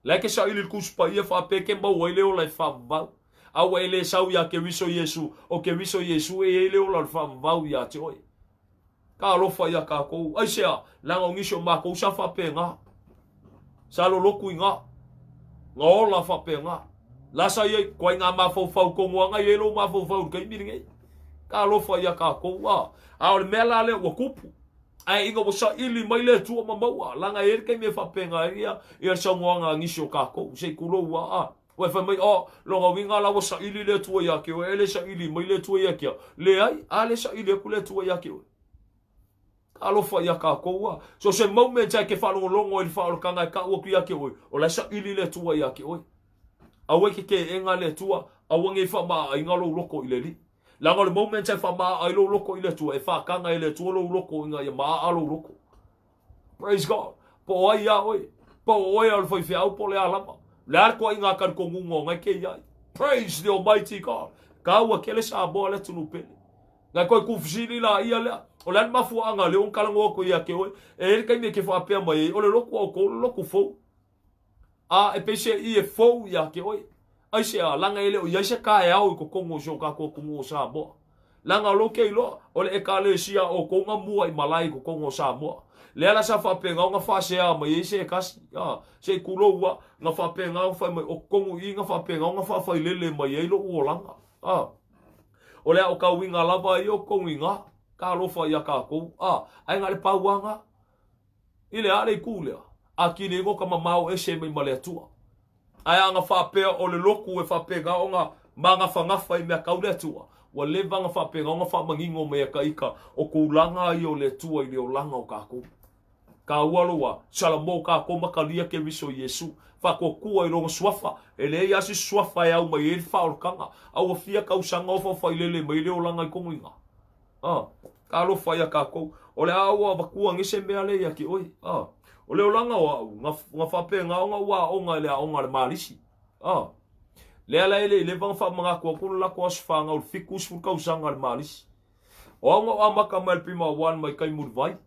La e ke saili i le Tusi Paia faapea e ke maua ai le ola e faavavau. A ua e le sau ia Keriso Iesu, o Keriso Iesu e i ai le ola o le faavavau ia te oe. Talofa ia tatou. Aisea? Leaga o nisi o matou sa faapena. Sa lolotu i na. Na ola faapena. La sa iai, koai ngā mafaufau tonu anga i ai lou mafaufau i le taimi lenei. Talofa ia tatou. A, a o le mea la lea ua tupu. Ae ina ua saili mai le Atua ma maua, leaga e i ai le taimi e faapena ai ia, ia le saunoaga a nisi o tatou, se i tulou a, a. Ua e fai mai, oh, lona uiga la ua saili le Atua ia te oe, e le saili mai le Atua ia te au. Leai, a le saili atu le Atua ia te oe. Talofa ia tatou a. So se moment e ke faalogologo i le faaolataga e tau atu ia te oe, o la e saili le Atua ia te oe. Aua e ke keega le Atua, aua nei faamaaaina lou loko i le Alii. Leaga o le moment e faamaaa ai lou loko i le Atua, e faataga e le Atua lou loko ina ia maaa lou loko. Praise God. Po o ai ia oe. Po o oe o le faifeau po o le a lava. Le a le toaiga talitonuga o ngai ke iai. Praise the Almighty God. Taua tele Samoa le atunuu pele. Ngai koe kufisili la ia lea. O le a le mafuaaga lea ua talanoa atu ia te oe. E i ai le taimi e te faapea mai ai, o le lotu a outou o le lotu fou. A e peiseai e fou ia te oe. Aisea, leaga e le o i ai se taeao i totonu o si o tatou atunuu o Samoa. Leaga o lou ke iloa, o le Ekalesia a outou na mua i malae i totonu o Samoa. Lea la sa faapena ona faasea mai ai se tasi, a, se i tulou a, na faapena ona fai mai, o totonu i i na faapena ona faafailele mai ai lou olaga. A, o le aotauina lava ia o totonu i ina, talofa ia tatou, a, ae na o le pau a na. I le a le itu lea, a kili ai ka mamao ese mai ma le Atua. Ae a na faapea o le lotu e faapena ona magafagafa i mea tau le Atua, ua leva ona faapena ona faamanino mai e ka ita o tulaga ia o le Atua i le olaga o tatou. Taua loa, Salamo tatou ma talia Keriso Iesu, faatuatua i lona suafa, e leai lava se suafa e au mai ai le faaolataga, a ua fia tausaga o faafailele mai le olaga i kogoiga. A, talofa ia tatou, o le a ua avatua nei se mea lea ia te oe. A, o le olaga o au, na, na faapena ona ua aoga i le aoga a le Malisi. A, lea la e le i leva ona faamanatu atu le latou aso fanau i le 70 tausaga a le Malisi. O au na ou amata mai le Prima One mai tai Mulivai,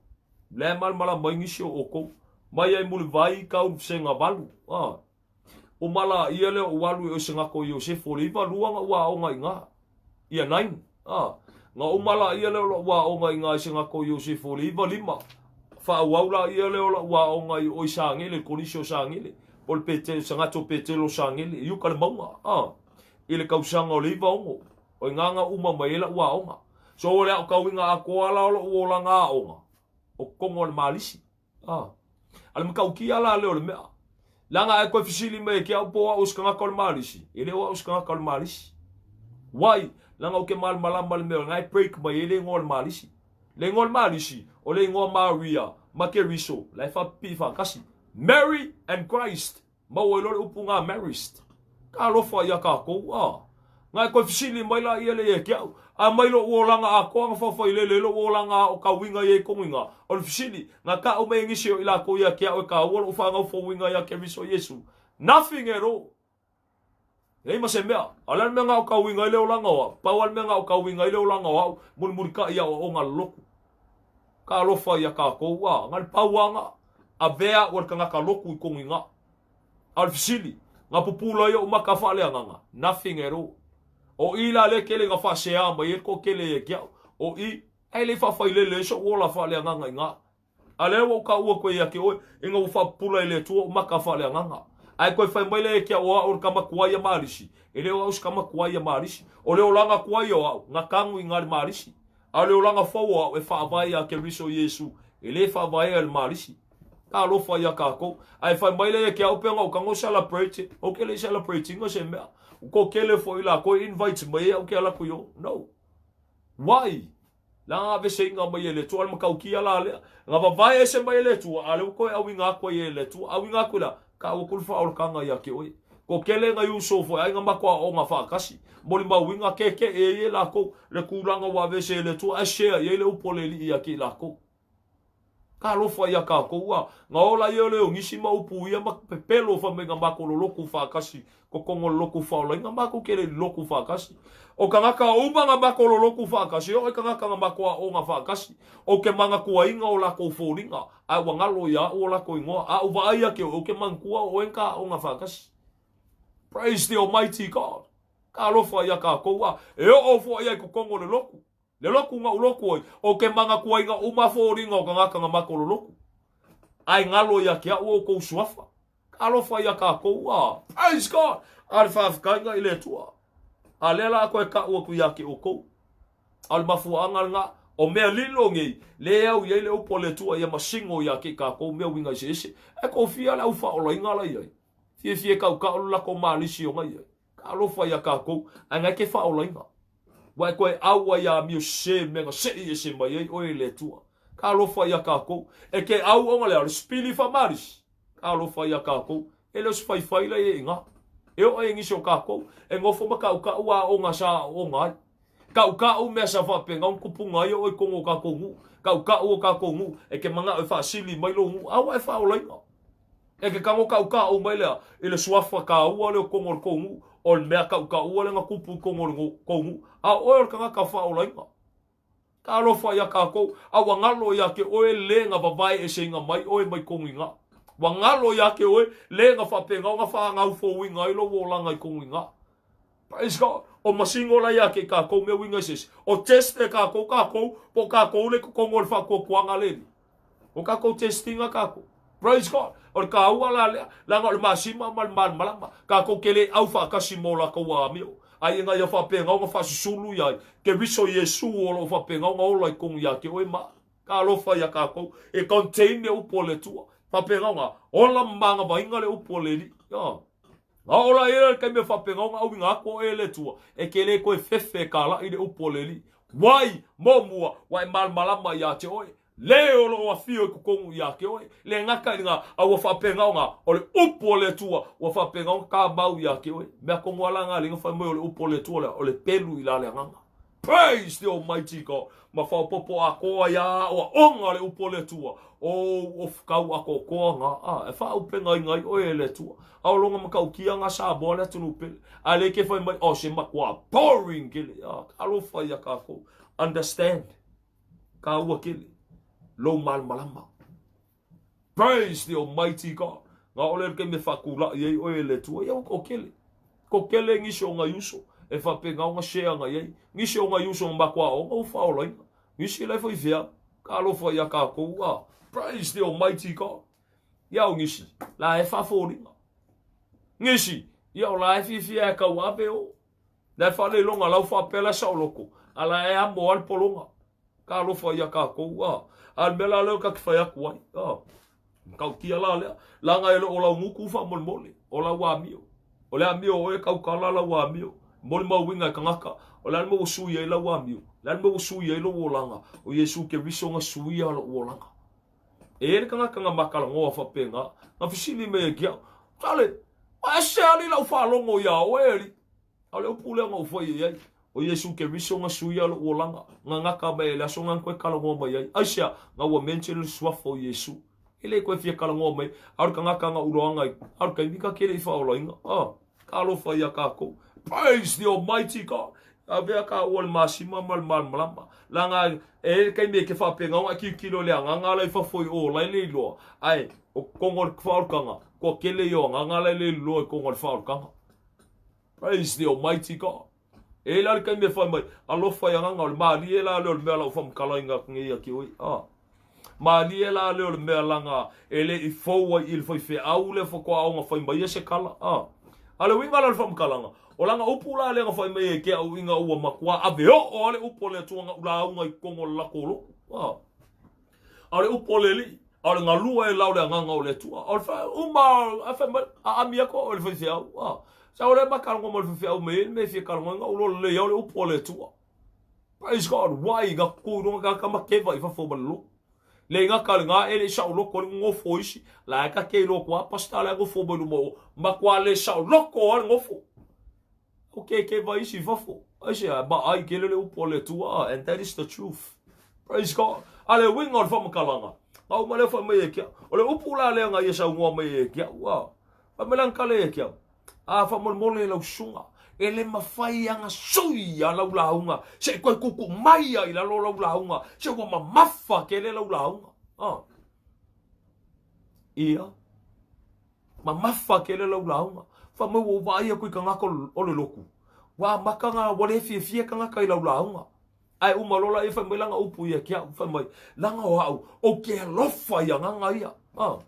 lea e malamalama ai nisi o outou. Mai ai Mulivai tau i le Vasega 8. A, Uma laia lea ou alu i Oisegato i Iosefo o le 92 na ua aoga i ina. Ia nine. A. Na uma laia lea o la'u aoga i ina i Segato i Iosefo o le 95. Faaauau laia lea o la'u aoga i o i Sagele, le Kolisi o Sagele, po o le Pete, Segato Petelo Sagele, i uka le mauga. A. I le tausaga o le 96. O ina na uma mai ai la'u aoga. So o le aotauina atoa la o lo'u olaga aoga, o totonu o le Malisi. A. A le matautia la lea o le mea. Leaga a e toe fesili mai e ke au po o au o se tagata o le Malisi, e le o au o se tagata o le Malisi. Why? Leaga ou te malamalama le mea na e break mai ai le igoa o le Malisi. Le igoa o le Malisi, o le igoa Maria ma Keriso, la e faapipii faatasi. Mary and Christ. Maua ai loa le upu ngā Marist. Talofa ia tatou, a. Nga e koe fesili mai la ia le ia ki au. A mai lo'u olaga atoa nga faafailele ai lo'u olaga a o ka uiga ia i kogiga. O le fesili, nga ta'u mai e nisi o i lakou ia ki au e kāua lo'u fanau fouiga ia Keriso Iesu. Nothing at all. Leai ma se mea. A o le a le mea nga o ka uiga ai le olaga o au? Pau a le mea nga o ka uiga ai le olaga o au, mulimulita'i aoaoga a le lotu. Talofa ia tatou, a, nga le pau a nga. Avea ua le tagata lotu i kogiga. A o le fesili, nga pupula ia o maka faaleagaga? Nothing at all. O i la lea kele nga faasea mai ai le toatele ia ki au. O i, ae le i faafailele ai so'u ola faaleagaga i nga. A lea ua ou taua koe ia te oe, ina ua faapupula e le Atua ou maka faaleagaga. Ae toe fai mai lea ia te au o au o le tama tuai a Malisi. E le o au se tama tuai a Malisi. O le olaga tuai o au, na tagu i nga le Malisi. A o le olaga fou o au e faavae ia Keriso Iesu, e le faavaea e le Malisi. Talofa iā kākou. Ae fai mai lea ia ke au pe ona o tago celebrate. Ou ke le i celebrate ina se mea. Ua toatele foi lakou e invite mai ai au ke ala atu i o. No. Why? Leaga aveseina mai e le Atua le matautia la lea. Na vavae ese mai e le Atua, a lea ua toe auina atu ai e le Atua. Auina atu i lea, taua atu le faaolataga ia te oe. Toatele nai uso foi ai na matou aoga faatasi. Molimauina kekeʻe ai e lakou le tulaga ua aveese e le Atua ae share i ai le upu a le Alii ia te i lakou. Talofa ia kākou a, na ola ia le o nisi ma upu ia ma pepelo fai mai na makou lolotu faatasi totono o le lotu faolaina makou ke le lotu faatasi. O tagata uma na makou lolotu faatasi o e tagata na makou aoga faatasi o ke manatuaina o lakou foliga ae ua galo ia au o lakou igoa a u vaai ia ke oe o ke manatua o oe ka aoga faatasi. Praise the Almighty God. Talofa ia kākou a, e oo foi ai totono o le lotu. Le loku na uloku oi, o ke manakuaiga uma foliga o kangaka na mako loloku. Ae galo ia ke au o kou suafa. Talofa ia kakou a. Praise God! A le faafekaiga i le Atua. A lea la koe kau aku ia ke oukou. A o le mafuaaga lena, o mea lilo nei, le au i ai le upu a le Atua ia masino ia ke kakou mea uiga eseese. E kofia le au faaolaina la iai. Fiafia e kaukau le lako malisi o ngai ai. Talofa ia kakou, ae ngai ke faaolaina. Ua e toe ʻau ai amio sese mea na seʻi ese mai ai ʻoe e le Atua. Talofa iā kākou. E ke ʻau ona lea, o le sipili faamalisi. Talofa iā kākou. E le o se faifai la ia i ina. E oo ai nisi o kākou, e nofo ma kaʻukaʻu a aʻoga sa aʻoga ai. Kaʻukaʻu mea sa faapena ona kupunga ai oe i kono o kākou nuu. Kaʻukaʻu o kākou nuu, e ke manaʻo e faasili mai lou nuu, a ua e faaolaina. E ke kago kaʻukaʻu mai lea i le suafa kāua lea o kono o le kou nuu, o le mea kaʻukaʻua lea na kupu i kono o le kou nuu, a ʻoe o le kanaka faaolaina. Talofa iā kākou, a ua galo iā ke ʻoe le na wawae eseina mai ʻoe mai konu inā. Ua galo iā ke ʻoe le na faapena ona faagaufouina ai lou olaga i konu inā. Praise God. O masino la ia ke kākou mea uiga eseese. O test e kākou kākou, po kākou le kokono o le faatuatuaga le Alii. O kākou testinga kākou. Praise God. O le kāua la lea, leaga o le masima ma le malamalama. Kākou ke le au faatasi mo lākou amio. Ai e ia faapena ona faasusulu ia ai. Keriso Iesu o loo faapena ona ola i konu ia te oe ma. Ka alofa ia kākou. E contain le upu o le Atua. Faapena ona ola ma magavaina le upu o le Alii. Yeah. A ola ia le taimi e faapena ona auina atu oe e le Atua, e ke le toe fefe e kālaʻi le upu o le Alii. Wai, muamua, ua e malamalama iā te oe, le o loo afio i totonu iā te oe, le gata i lena, a ua faapena ona, o le upu o le Atua, ua faapena ona kāmau iā te oe. Mea tonu a la na alii na fai mai o le upu o le Atua lea, o le pelu i la le agaga. Praise the Almighty God! Ma faaopoopo atoa ai a aoaoga le upu o le Atua. O of kau atoatoa nga a e faaupegaina ai oe e le Atua. A o lona matautia nga Samoa le atunuu pele. A le ke fai mai, oh se matua boring kele. A talofa ia kakou. Understand. Kaua kele. Lou malamalama. Praise the Almighty God. Nga ole le taimi e faatulaʻi ai oe e le Atua, ia ua toatele. Toatele nisi o nai uso e faapena ona share ngai ai. Nisi o nai uso na matou aoga ua faaolaina. Nisi la e fai fea. Talofa ia kakou a. Praise the Almighty God. Ia o nisi, la e faafoliga. Nisi, ia o la e fiafia e tauave o. La e faaleiloga lau faapea la e saoloko, a la e amo a le pologa. Talofa ia kākou, a. A le mea la lea ka te fai atu ai, a. Matautia la lea, leaga e le o lau gutu faamolemole, o lau amio. O le amio o oe e tautala lau amio. Molimauina e tagata, o le a le mea ua sui ai lau amio? O le a le mea ua sui ai lou olaga? O Iesu Keriso na suia lou olaga. E i ai le tagata na matalanoa faapena, na fesili mai ai ki au, Tale, a ese alii lau faalogo iā oe, alii? A o le upu lea na ou fai i ai, o Iesu Keriso na suia lou olaga, na gata mai ai le aso na koe talanoa mai ai. Aisea? Na ua mention le suafa o Iesu. E le koe fia talanoa mai, a o le tagata na uloaga ai, a o le taimi ka kele i faaolaina. Ah, talofa ia kakou. Praise the Almighty God. Avea ka ua le masima ma le malamalama. Leaga e i ai le taimi e ke faapena ona e tilotilo i le agaga la i fafo i o la e le iloa. Ae, o totonu o le faaolataga, kua tele ia o agaga la e le iloa i totonu o le faaolataga. Praise the Almighty God. E i ai la le taimi e fai mai, alofa i agaga o le malie la lea o le mea lau faamatalaina atu nei ia te oe. Ah. Malie la lea o le mea laga e le i fou ai i le faifeau lea faatoa ona fai mai ia se tala. Ah. A le uiga la o le faamatalaga, o lana upu la lea na fai mai ai ke au ina ua matua ave oo a le upu o le Atua na u lauga i totonu o le latou lotu. Ah. A o le upu o le Alii. A o le galue la o le agaga o le Atua. O le fa, uma, a fai mai, a ami aku au e le faifeau. A, sa o le makalogo ma le faifeau me me fia kalogo o lo le au le upu o le Atua. Praise God, why ga ku no ga ka makeva i fafo ma le loku. Le inga ka le ngā ele sa o loko le ngofo isi. La e ka ke loko a pasta le ngofo mai luma o. Ma kwa le sa o loko a le ngofo. O ke ke vai isi fafo. Ai se ma ai ke lele upu o le Atua and that is the truth. Praise God. A le uiga o le faamakalaga. Ga uma lea fai mai e ke au. O le upu la lea nga ia saunoa mai e ke au. A. Fai mai la kale e ke au. A faamolemole lau susuga. E le mafai aga sui a lau lauga. Se i koe kuku mai ai lalo lau lauga. Se ua mamafa tele lau lauga. A. Ia. Mamafa tele lau lauga. Fai mai ua ou vaai aku i kagaka o le loku. Ua amata na ua le fiafia kagaka i lau lauga. Ae uma loa laia fai mai lana upu ia ki a'u, fai mai, Lana o a'u, ou ke alofa i agaga ia. A.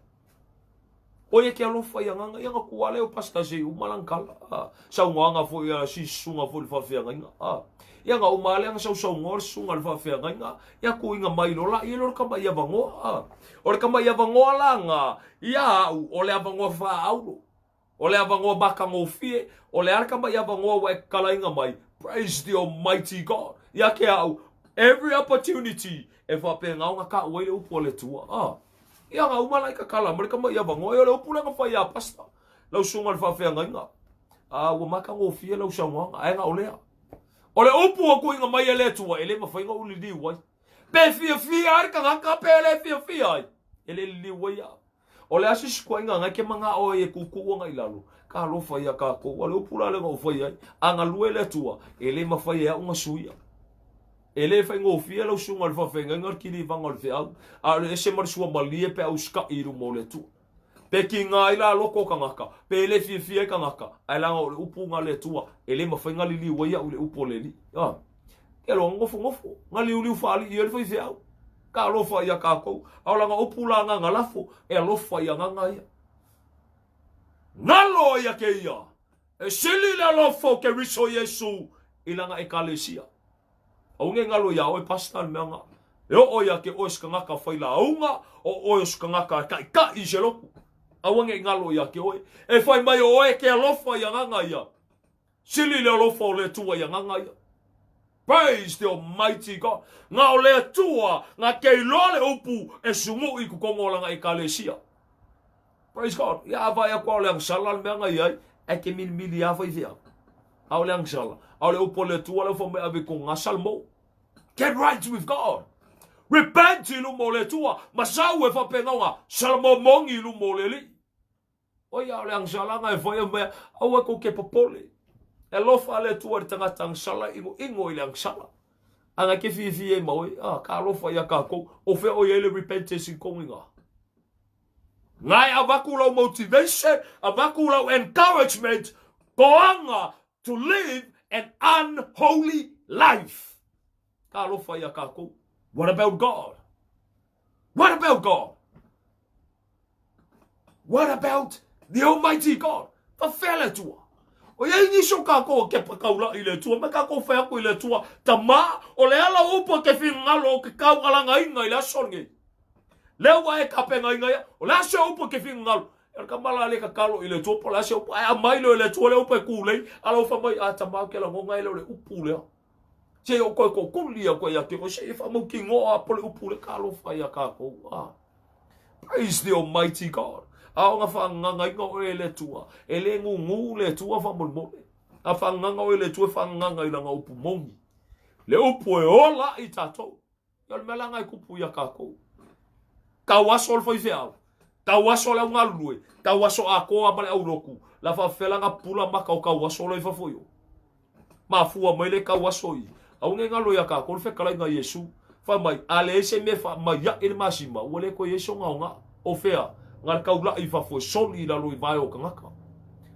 O ia ke alofa i agaga ia, na kua lea o pastor se i uma lana tala. A. Saunoaga foi a si susuga foi i le faafeagaiga. A. Ia na uma lea na sausaunoa le susuga i le faafeagaiga, ia tuuina mai loa laia le tama'i avanoa. A. O le tama'i avanoa la na ia a'u, o le avanoa faaauro. O le avanoa matagofie, o le a le tama'i avanoa ua e tatalaina mai, praise the almighty God, ia te a'u, every opportunity e faapena ona ta'u ai le upu a le Atua. Ah, ia na uma la i tatala mai le tama'i avanoa, ia o le upu lea na fai ia Pastor, lau susuga i le faafeagaiga. Ah, ua matagofie lau saunoaga, ae na o lea. O le upu ua tuuina mai e le Atua, e le mafai ona ou liliu ai. Pe fiafia ai le tagata, pe le fiafia ai, e le liliu ai a'u. O le a se isi tuuaiga na e ke manao ai e kūkū ana i lalo? Ka alofa ia kākou. A o le upu la lea na ou fai ai, a galue le Atua, e le mafai e a'u na suia. E le faigofie lau susuga i le faafeagaiga le kilivaga o le feau, a o le ese ma le suamalie pe a usita'i i luma o le Atua. Pe kiga ai la loko o tagata, pe le fiafia ai tagata, ae leaga o le upu na le Atua, e le mafai na liliu ai a'u i le upu a le Alii. A. Ke aloha nofonofo, na liuliu faalii ai le faifeau. Ka alofa ia kākou. A o lana upu la agaga lafo, e alofa i agaga ia. Galo ia ke ia. E sili le alofa o Keriso Iesu i lana ekalesia. Aua ne i galo iā oe pastor le mea nga. E oo ia te oe se tagata fai lauga, o oe o se tagata e taʻitaʻi i se lotu. Aua ne i galo ia te oe. E fai mai o oe e ke alofa i agaga ia. Sili le alofa o le Atua i agaga ia. Praise the Almighty God. Nga o le Atua, nga ke iloa le upu e sunuʻi i totonu o lana ekalesia. Praise God. Ia a vaai aku a o le agasala le mea nga i ai, ae ke milimili a faifeau. A o le agasala, a o le upu a le Atua lea ua fai mai ave i kona gasala mo. Get right with God. Repent i luma o le Atua, ma sau e faapena ona salamomongi i luma o le Alii. Oi a o le agasalaga e fai ai mea, aua kou ke popole. E alofa le Atua i le tagata agasala inoino i le agasala. A na ke fiafia ai ma oe, a, ka alofa ia kākou, o fea o i ai le repentance i kou inga. Nga e avatu lau motivation, avatu lau encouragement, toaga to live an unholy life. Ka alofa ia kākou. What about God? What about God? What about the Almighty God? Fawhea le Atua. O iai nisi o kākou ke pakaulaʻi i le Atua, me kākou whai aku i le Atua, tamā, o le ala o upu e ke whingalo o ke kaualagaina i le aso lenei. Lea ua e tapenaina ia, o le a se upu e ke whingalo? E o le kamala le tatalo i le Atua, po o le a se upu, ae aumai loa e le Atua le upu e kūlei, a lau whai mai, a tamā, ke lagona e lea o le upu lea. Se i o koe ko kuli a koe ia te oe, se i whamaukinoa po le upu le talofa ia kākou. Ah. Praise the Almighty God. A o nga whaangangaiga oe e le Atua, e le ngūngū le Atua whaamolemole. A whaanganga oe le Atua e whaanganga i langa upu moni. Le upu e ola i tātou. Ia o le mea la nga e kupu ia kākou. Tau aso o le faifeau, tau aso o le au galulue, tau aso atoa ma le aulotu, la faafefea la nga pupula maka o tau aso la i fafo i o. Mafua mai le tau aso i. Aua ne i galo ia kākou le fetalaiga a Iesu. Fai mai, a leai se mea e faamaiaʻi le masima, ua le toe i ai se ogaoga. O fea? Na le taulaʻi i fafo e soli i lalo i vae o tagata.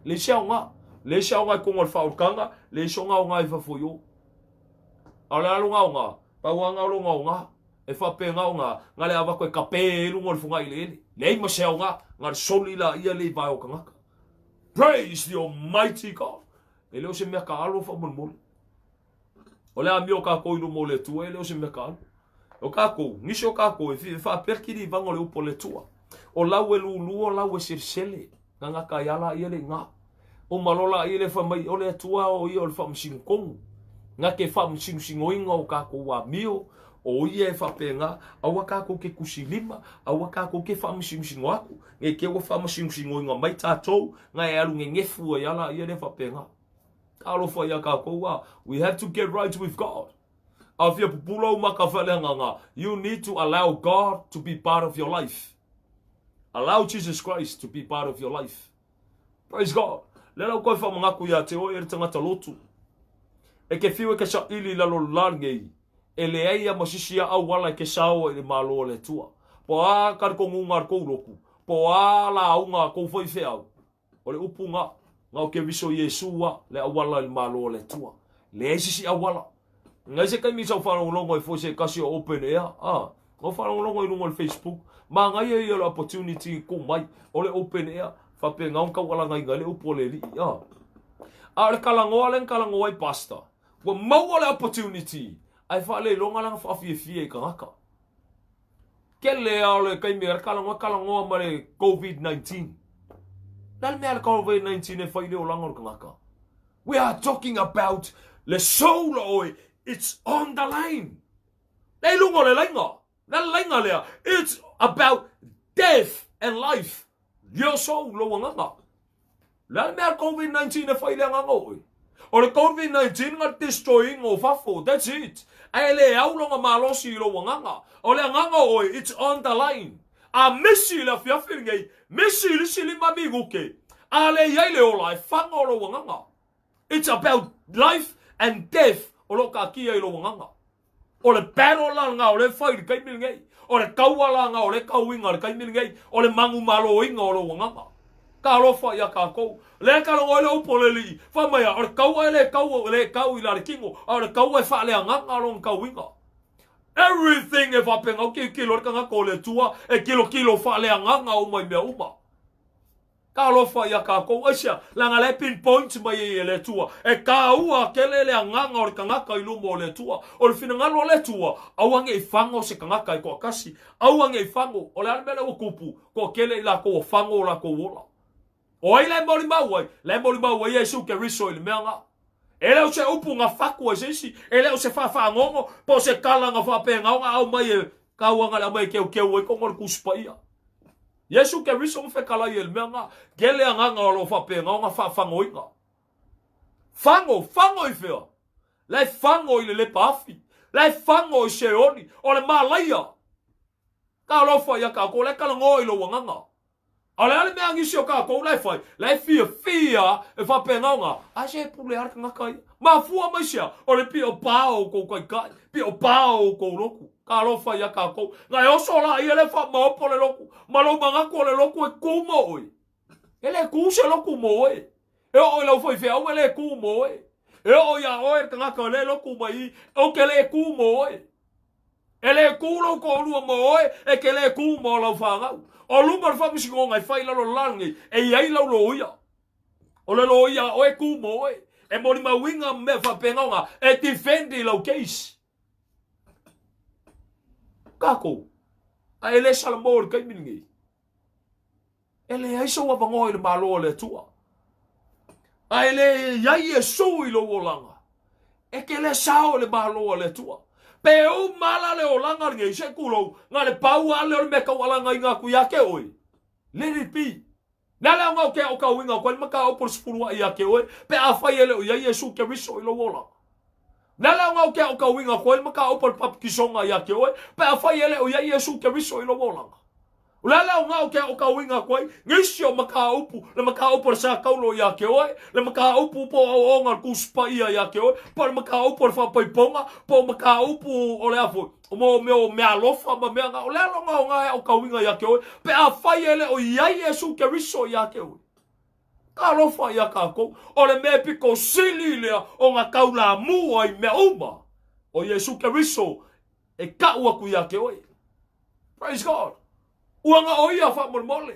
Leai se aoga. Leai se aoga i totonu o le faaolataga, leai se ogaoga i fafo i o. A o le a lona aoga? Pau lava na o lona aoga, e faapena ona na le avatu e kapē ai luga o le fogaʻileʻele. Leai ma se aoga, na le soli laia lea i vae o tagata. Praise the Almighty God! E le o se mea kaalo faamolemole. O le amio o kākou i luma o le Atua, e le o se mea kaalo. O kākou, nisi o kākou e fi, faapea kilivaga o le upu a le Atua. O lau e lulua, o lau e selesele. Gagaka ai ala ia le iga. O malola ia le fai mai, o le Atua o ia o le faamasino tonu. Na ke faamasinoina o kākou amio, o ia e faapena, aua kākou ke tusilima, aua kākou ke faamasinosino aku. Nei te ua faamasinosinoina mai tātou, na e alu nenefu ai ala ia le faapena. Talofa ia kākou a, we have to get right with God. A fia pupula u maka faaleagaga, you need to allow God to be part of your life. Allow Jesus Christ to be part of your life. Praise God. Le lau koe whamangaku ia te oe e le tangata lotu. E ke whiu e ke sa ili lalo la ngei. E le eia ma sisi a au ala e ke sao e le malo le tua. Po a kar ko ngunga ko uloku. Po a la unga ko fai wheau. O le upu nga, nga o Keriso Iesu a, le auala i le Malo o le Atua. Leai se isi auala. Ngai se taimi sa ou faalogologo ai foi se tasi o open air, a, na ou faalogologo i luga o le Facebook, manaia ia o le opportunity ku mai, o le open air, faapena ona taualagaina ai le upu a le Alii, a. A o le talanoa lea na talanoa ai pastor, ua maua le opportunity, ae faaleiloga lana faafiafia i tagata. Kele a o le taimi a talanoa talanoa ma le COVID-19. Le a le mea le COVID-19 e fai i le olaga o le tagata? We are talking about le soul o oe, it's on the line. Le i luga o le laina. Le a le laina lea? It's about death and life. Your soul, lou agaga. Le a le mea le COVID-19 e fai i le agaga o oe? O le COVID-19 na destroy ina o fafo, that's it. Ae le au lona malosi i lou agaga. O le agaga o oe, it's on the line. A misi i le afiafi lenei, misi i le isi 5 minute, a le i ai le ola, e faga o lou agaga. It's about life and death o lo o taatia i lou agaga. O le battle la lena o lea e fai i le taimi lenei. O le taua la lena o lea e tauina i le taimi lenei. O le manumaloina o lou agaga. Talofa ia tatou. Lea e talanoa ai le upu o le Alii, fai mai a, o le taua e le tau, e le tau i la le tino, a o le taua e faaleagaga lona tauina. Everything e faapena, o tilotilo le tagata o le Atua, e tilotilo faaleagaga uma i mea uma. Talofa ia tatou. Aisea? Leaga la e pinpoint mai ai e le Atua. E taua tele le agaga o le tagata i luma o le Atua. O le finagalo o le Atua, aua ne i fago se tagata e toatasi. Aua ne i fago. O le a le mea lea ua tupu? Toatele i latou ua fago o latou ola. O ai la e molimau ai? La e molimau ai Iesu Keriso i le mea na. E le o se upu na fatu ai se isi, e le o se faafagogo, po o se tala na faapena ona aumai e kauaga le aumai e keukeu ai tonu o le Tusi Paia. Iesu Keriso na fetalai ai le mea na, tele agaga o lo o faapena ona faafagoina. Fago, fago i fea? La e fago i le lepa afi, la e fago i Seoli, o le malaia. Talofa ia tatou, la e talanoa i lou agaga. A o le a le mea a nisi o tatou la e fai? La e fiafia e faapena ona, a se pule a le tagata ia. Mafua mai sea, o le pio pa o kou taitai, pio pa o kou lotu. Talofa ia tatou. Na e oso la ia le faamaopo le lotu, ma lou manatu o le lotu e ku mo oe. E le ku se lotu mo oe. E oo i lau faifeau e le ku mo oe. E oo ia oe le tagata o le lotu mai i, ou te le ku mo oe. E le kū lou toalua mo oe, e te le kū mo lau fanau. O luma o le faamasinoga e fai i lalo o le la lenei, e i ai lau loia. O le loia a oe e kū mo oe. E molimauina mea faapena ona e defend i lau case. Kākou, a e le salamo i le taimi lenei. E leai sou avanoa i le Malo o le Atua. A e le i ai Iesu i lou olaga, e te le sao i le Malo o le Atua. Pe uma la le olaga lenei, se tulou, na le pau lava lea o le mea e taualagaina atu ia te oe. Let it be. Le a le aoga o ke aokauina o koe le mataupu o le sefuluai ia te oe, pe afai e le o i ai Iesu Keriso i lou olaga. Le a le aoga o ke aokauina o koe le mataupu o le papikisoga ia te oe, pe afai e le o i ai Iesu Keriso i lou olaga. O le a le aoga o ke aokauina atu ai nisi o mataupu, le mataupu o le sa taulo ia te oe, le mataupu po o aoaoga o le Tusi Paia ia te oe, po o le mataupu o le faapaipoga, po o mataupu o le a foi, o mo mea o meaalofa ma mea na, o le a lona aoga e aokauina ia te oe, pe afai e le o i ai Iesu Keriso ia te oe. Talofa ia tatou, o le mea e pito sili lea o na taulamua i mea uma, o Iesu Keriso e kau atu ia te oe. Praise God. Ua na o ia faamolemole.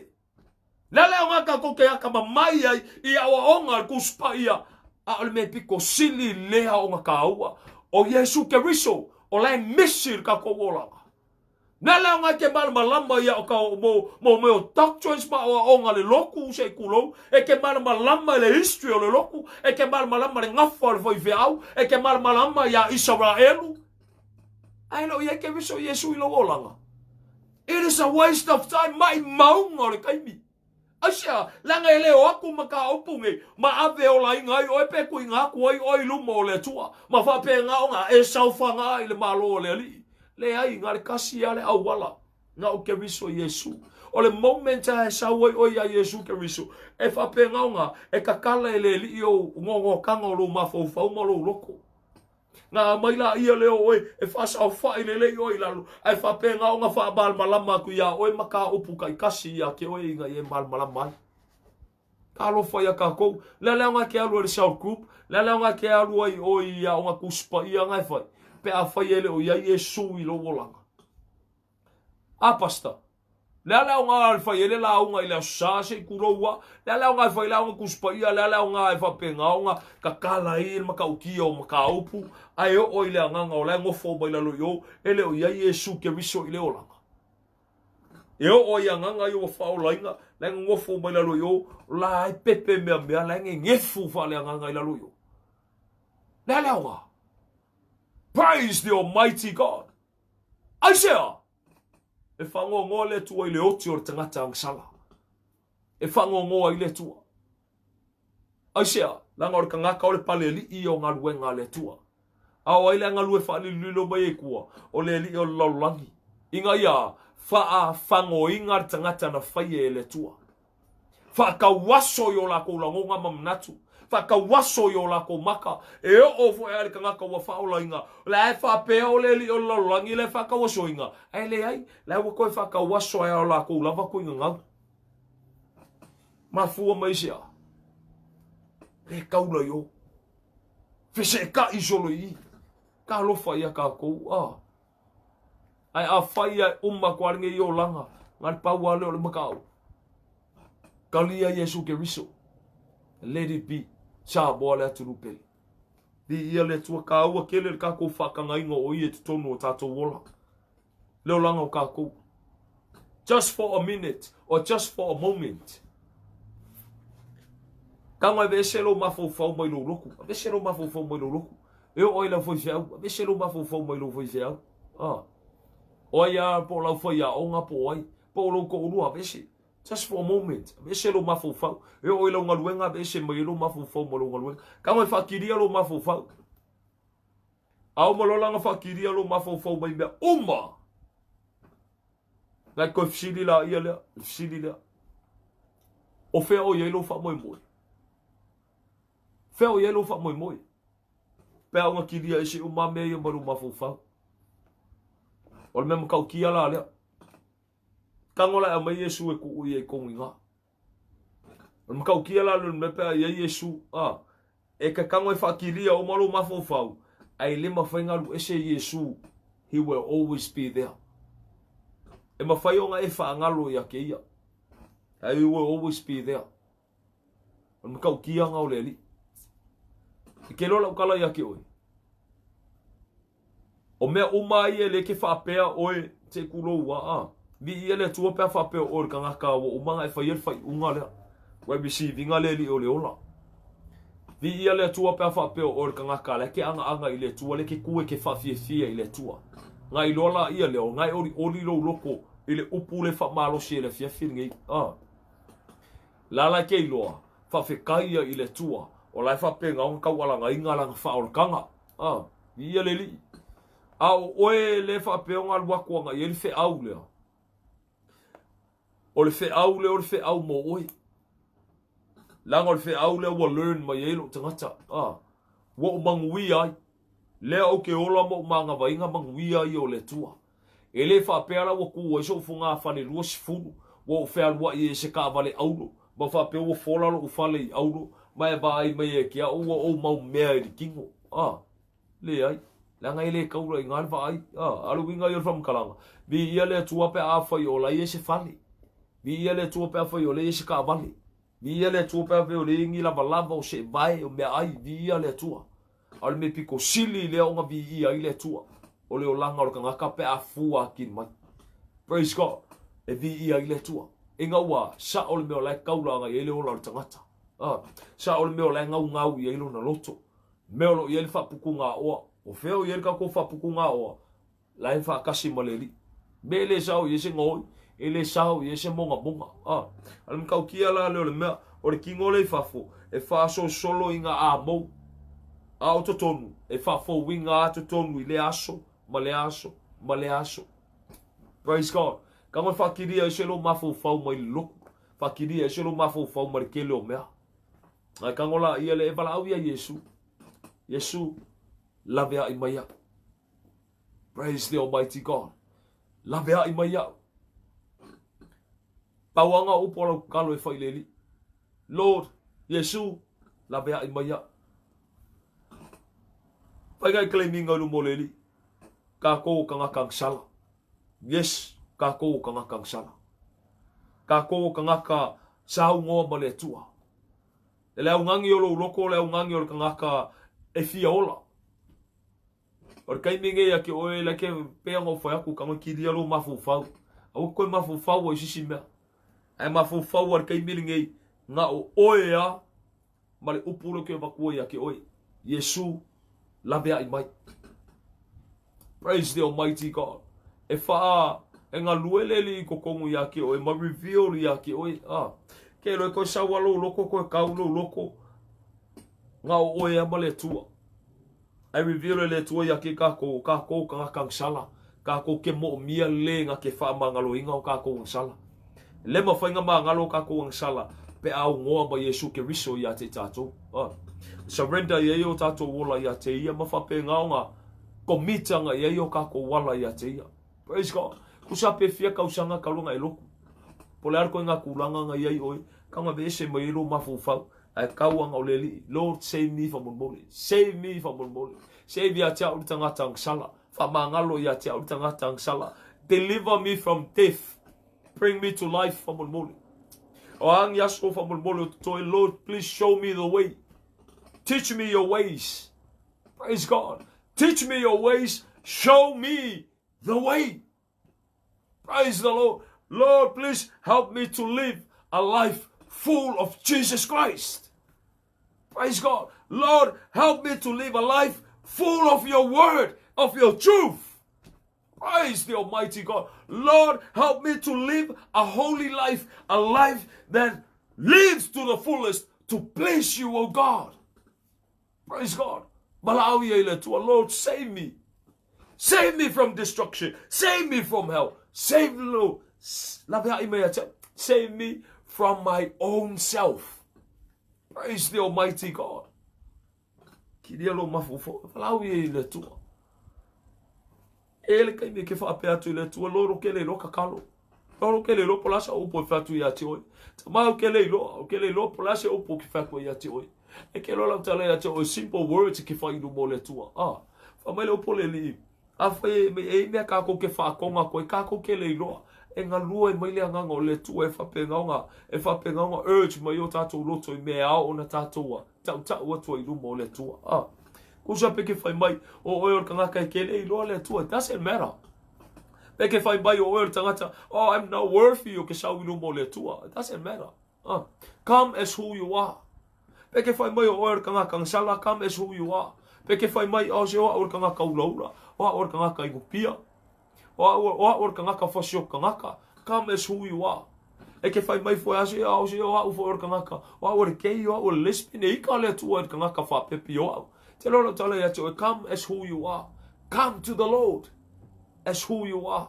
Le a le aoga tatou te atamamai ai i aoaoga a le Tusi Paia, a o le mea pito sili lea ona taua, o Iesu Keriso, o la e misi i le tatou olaga. Le a le aoga e te malamalama ia o ka mo mo mea o doctrines ma aoaoga a le lotu se i tulou, e te malamalama i le history o le lotu, e te malamalama i le gafa o le faifeau, e te malamalama iā Isaraelu, ae le o i ai Keriso Iesu i lou olaga. It is a waste of time, maimauga o le taimi. Aisea, leaga e le o atu mataupu nei ma ave olaina ai oe pe tuuina atu ai oe i luma o le Atua, ma faapena ona e saofaga i le Malo o le Alii. Leai, na o le tasi lava le auala, na o Keriso Iesu. O le moment lava e sau ai oe ia Iesu Keriso, e faapena ona e tatala e le Alii ou noanoataga o lou mafaufau ma lou loto. Na aumai laia lea o oe e faasaofai lelei oe i lalo, ae faapena ona faamalamalama atu iā oe mataupu taitasi ia te oe ina ia e malamalama ai. Talofa ia tatou, le a le aoga e te alu ai i le cell group, le a le aoga e te alu ai oe i aoga Tusi Paia na e fai, pe afai e le o i ai Iesu i lou olaga. A Pastor, Le a le aoga e fai ai le lauga i le Aso Sa, se i tulou a? Le a le aoga e fai ai le aoga Tusi Paia? Le a le aoga e faapena ona tatala ai le matautia o mataupu, ae oo i le agaga o la e nofo mai lalo i o, e le o i ai Iesu Keriso i le olaga? E oo i agaga ia ua faaolaina, la e nonofo mai lalo i o, o la e pepe meamea, la e nenefu faaleagaga i lalo i o. Le a le aoga? Praise the Almighty God! Aisea? E faanoanoa le Atua i le oti o le tagata agasala. E faanoanoa ai le Atua. Aisea? Leaga o le tagata o le palealii ia o galuega a le Atua. A o ai le a galue faalilolilo mai ai tua? O le alii o le lalolagi. Ina ia faafagoina le tagata na faia e le Atua. Faatauaso i o lakou lagona ma manatu. Faatauaso i o lakou maka. E oo foi a i le tagata ua faaolaina, o la e faapea o le alii o le lalolagi la e faatauasoina, ae leai, la ua toe faatauaso ai o lakou lava tuigagau. Mafua mai i se a? Le taula i o. Feseetai solo i i. Talofa ia tatou, ah. Ae afai ae uma atu lava lenei olaga, na le pau lava lea o le makaau. Talia Iesu Keriso. Let it be. Samoa le atunuu pele. Viia le Atua, taua tele le tatou faatagaina o Ia i totonu o tatou ola. Le olaga o tatou. Just for a minute or just for a moment. Tago e aveese lou mafaufau mai lou lotu. Aveese lou mafaufau mai lou lotu. E oo ai lau faifeau. Aveese lou mafaufau mai lou faifeau. Ah. O ai a po o lau faiaoga po o ai. Po o lou toalua, aveese. Just for a moment. Aveese lou mafaufau. E oo i lau galuega, aveese mai ai lou mafaufau ma lou galuega. Tago e faakilia lou mafaufau. A uma loa la ona faakilia lou mafaufau mai mea uma. Nai toe fesili la ia lea, le fesili lea. O fea o i ai lou faamoemoe? Fea o i ai lou faamoemoe? Pe a ona kilia ese uma mea ia mai lou mafaufau. O le mea matautia la lea. Tago la e aumai Iesu e tuu ia i tonu i ina. O le matautia la lea mea pe a i ai Iesu, a, e te tago e faakilia uma lou mafaufau, ae le mafai ona alu ese Iesu, he will always be there. E mafai ona e faagalo ia te ia, ae he will always be there. O le matautia na o le Alii. E ke loa lau tala ia te oe. O mea uma ia e le ke faapea oe te kulou a a. Viia le Atua pe a faapea o oe le tagata ua uma ona e faia le faaiuga lea. Ua e receive ina le Alii o le ola. Viia le Atua pe a faapea o oe le tagata la e ke agaaga i le Atua le ke tu e ke faafiafia i le Atua. Na iloa laia lea o na e olioli lou loto i le upu le faamalosi e le afiafi lenei. A. La la ke iloa, faafetai ia i le Atua, o la e faapena ona taualagaina lana faaolataga. A, viia le Alii. A o oe le faapea ona alu atu agai i ai le feau lea, o le feau lea o le feau mo oe. Leaga o le feau lea ua learn mai ai lou tagata. A, ua ou manuia ai. Lea ou te ola ma ou magavaina manuia ia o le Atua. E le faapea la ua tu ai so'u fogafale 20, ua ou fealuai ai i se taavale auro, ma faapea ua fola lo'u fale i auro, ma e vaai mai ia te a'u ua ou mau mea i le tino. A, leai. Leaga e le taula i ina le vaai. A, a o le uiga ia o le faamatalaga, viia le Atua pe a afai o la e i ai se fale. Viia le Atua pe afai o la e i ai se taavale. Viia le Atua pe afai o la e i ai ni lavalava o seevae o meaai. Viia le Atua. A o le mea pito sili lea ona viia ai le Atua, o le olaga o le tagata pe a fua akili mai. Praise God. E viia ai le Atua. Ina ua sao le mea o la e taula agai ai le ola o le tagata. Ah, sao le mea o la e gaugau i ai lona loto. Mea o lo o i ai le faaputugaoa. O fea o i ai le tatou faaputugaoa? La e faatasi ma le Alii. Mea e le sao i ai se gaoi, e le sao i ai se mogamoga. Ah, a le matautia la lea o le mea, o le tino lea i fafo, e faasolosolo i ngā amou. A o totonu, e faafouina lava totonu i lea aso, ma lea aso, ma lea aso. Praise God. Tago e faakilia ai se lou mafaufau mai le lotu. Faakilia ai se lou mafaufau mai le tele o mea. Ae tago la ia le e valaau ia Iesu. Iesu, laveai mai au. Praise the Almighty God. Laveai mai au. Pauanga o upu o lau tatalo e fai i le Alii. Lord, Iesu, laveai mai au. Fai ngai claiminga i luma o le Alii. Kākou o kangaka agasala. Yes, kākou o kangaka agasala. Kākou o kangaka saunoa ma le Atua. E le augani o lou loko, o le augani o le kangaka e fia ola. O le taimi nei ia te oe, like pei ona ou fai atu, tago e kilia lou mafaufau. Aua te toe mafaufau ai i se isi mea. Ae mafaufau lava i le taimi lenei, na o oe lava ma le upu lea ou te avatua ia te oe, Iesu, laveai mai. Praise the Almighty God. E whaa, e galue le Alii i totonu ia te oe, ma reveal ia te oe. Ah. Ke iloa e koe sau a lou loko, koe kau lou loko, na o oe lava ma le Atua. Ae reveal e le Atua ia te kākou, o kākou kangaka agasala, kākou ke moʻomia le na ke faamagaloina o kākou agasala. Le mafai na magalo o kākou agasala pe a augoa ma Iesu Keriso ia te tātou. Ah. Surrender ia i o tātou ola ia te ia, ma whapenga o ngā komitanga ia i o kākou ala ia te ia. Praise God. Kusa pe fia kausanga kalunga e loku. Po le ara koe ngā kūlanga nga ia i oi, ka ngā vese mai e lo mafaufau. Ae kau anga o le Alii, Lord save me faamolemole, save me faamolemole, save ia te au le tagata agasala, faamagalo ia te au le tagata agasala, deliver me from death, bring me to life faamolemole. O a ni aso faamolemole o totoe, Lord please show me the way, teach me your ways, praise God, teach me your ways, show me the way. Praise the Lord. Lord, please help me to live a life full of Jesus Christ. Praise God. Lord, help me to live a life full of your word, of your truth. Praise the Almighty God. Lord, help me to live a holy life, a life that lives to the fullest to please you, O God. Praise God. Valaau ia i le Atua, Lord, save me. Save me from destruction. Save me from hell. Save me, Lord. Laveai mai ia te au. Save me from my own self. Praise the Almighty God. Kiria lo mafaufau. Valaau ia i le Atua. E le taimi ke faapea atu i le Atua, Lord, o ke le iloa tatalo. Lord, o ke le iloa po o le a sa upu e fai atu ia te oe. Tama, o ke le iloa, o ke le iloa po o le a se upu ke fai atu ai ia te oe. E ke iloa lau tala ia te oe, simple words ke fai i luma o le Atua. Ah, fai mai le upu o le Alii, afai e, e i mea kākou ke whaakonga koe, kākou ke le iloa, e galue mai le agaga o le Atua e whapengaonga, e whapengaonga urge mai o tātou loto i mea ao ona tātou a. Tautau atu ai i luma o le Atua. Ah. Kusa pe ke whai mai, o oe o le tangata e ke le iloa le Atua. It doesn't matter. Pe ke whai mai o oe o le tangata, oh, I'm not worthy o ke sau i luma o le Atua. It doesn't matter. Ah. Come as who you are. Pe ke whai mai o oe o le tangata ngasala, come as who you are. Pe ke whai mai, oh, se o au o le tangata ulaula, o au o le tangata inupia. O au, o au o le kangaka fasi o kangaka. Come as who you are. E ke whai mai foe ase, au se o au foe o le kangaka. O au o le gay, o au o le lesbian, e ika le Atua i le kangaka whapepi o au. Te lolo tala ia te oe, come as who you are. Come to the Lord as who you are.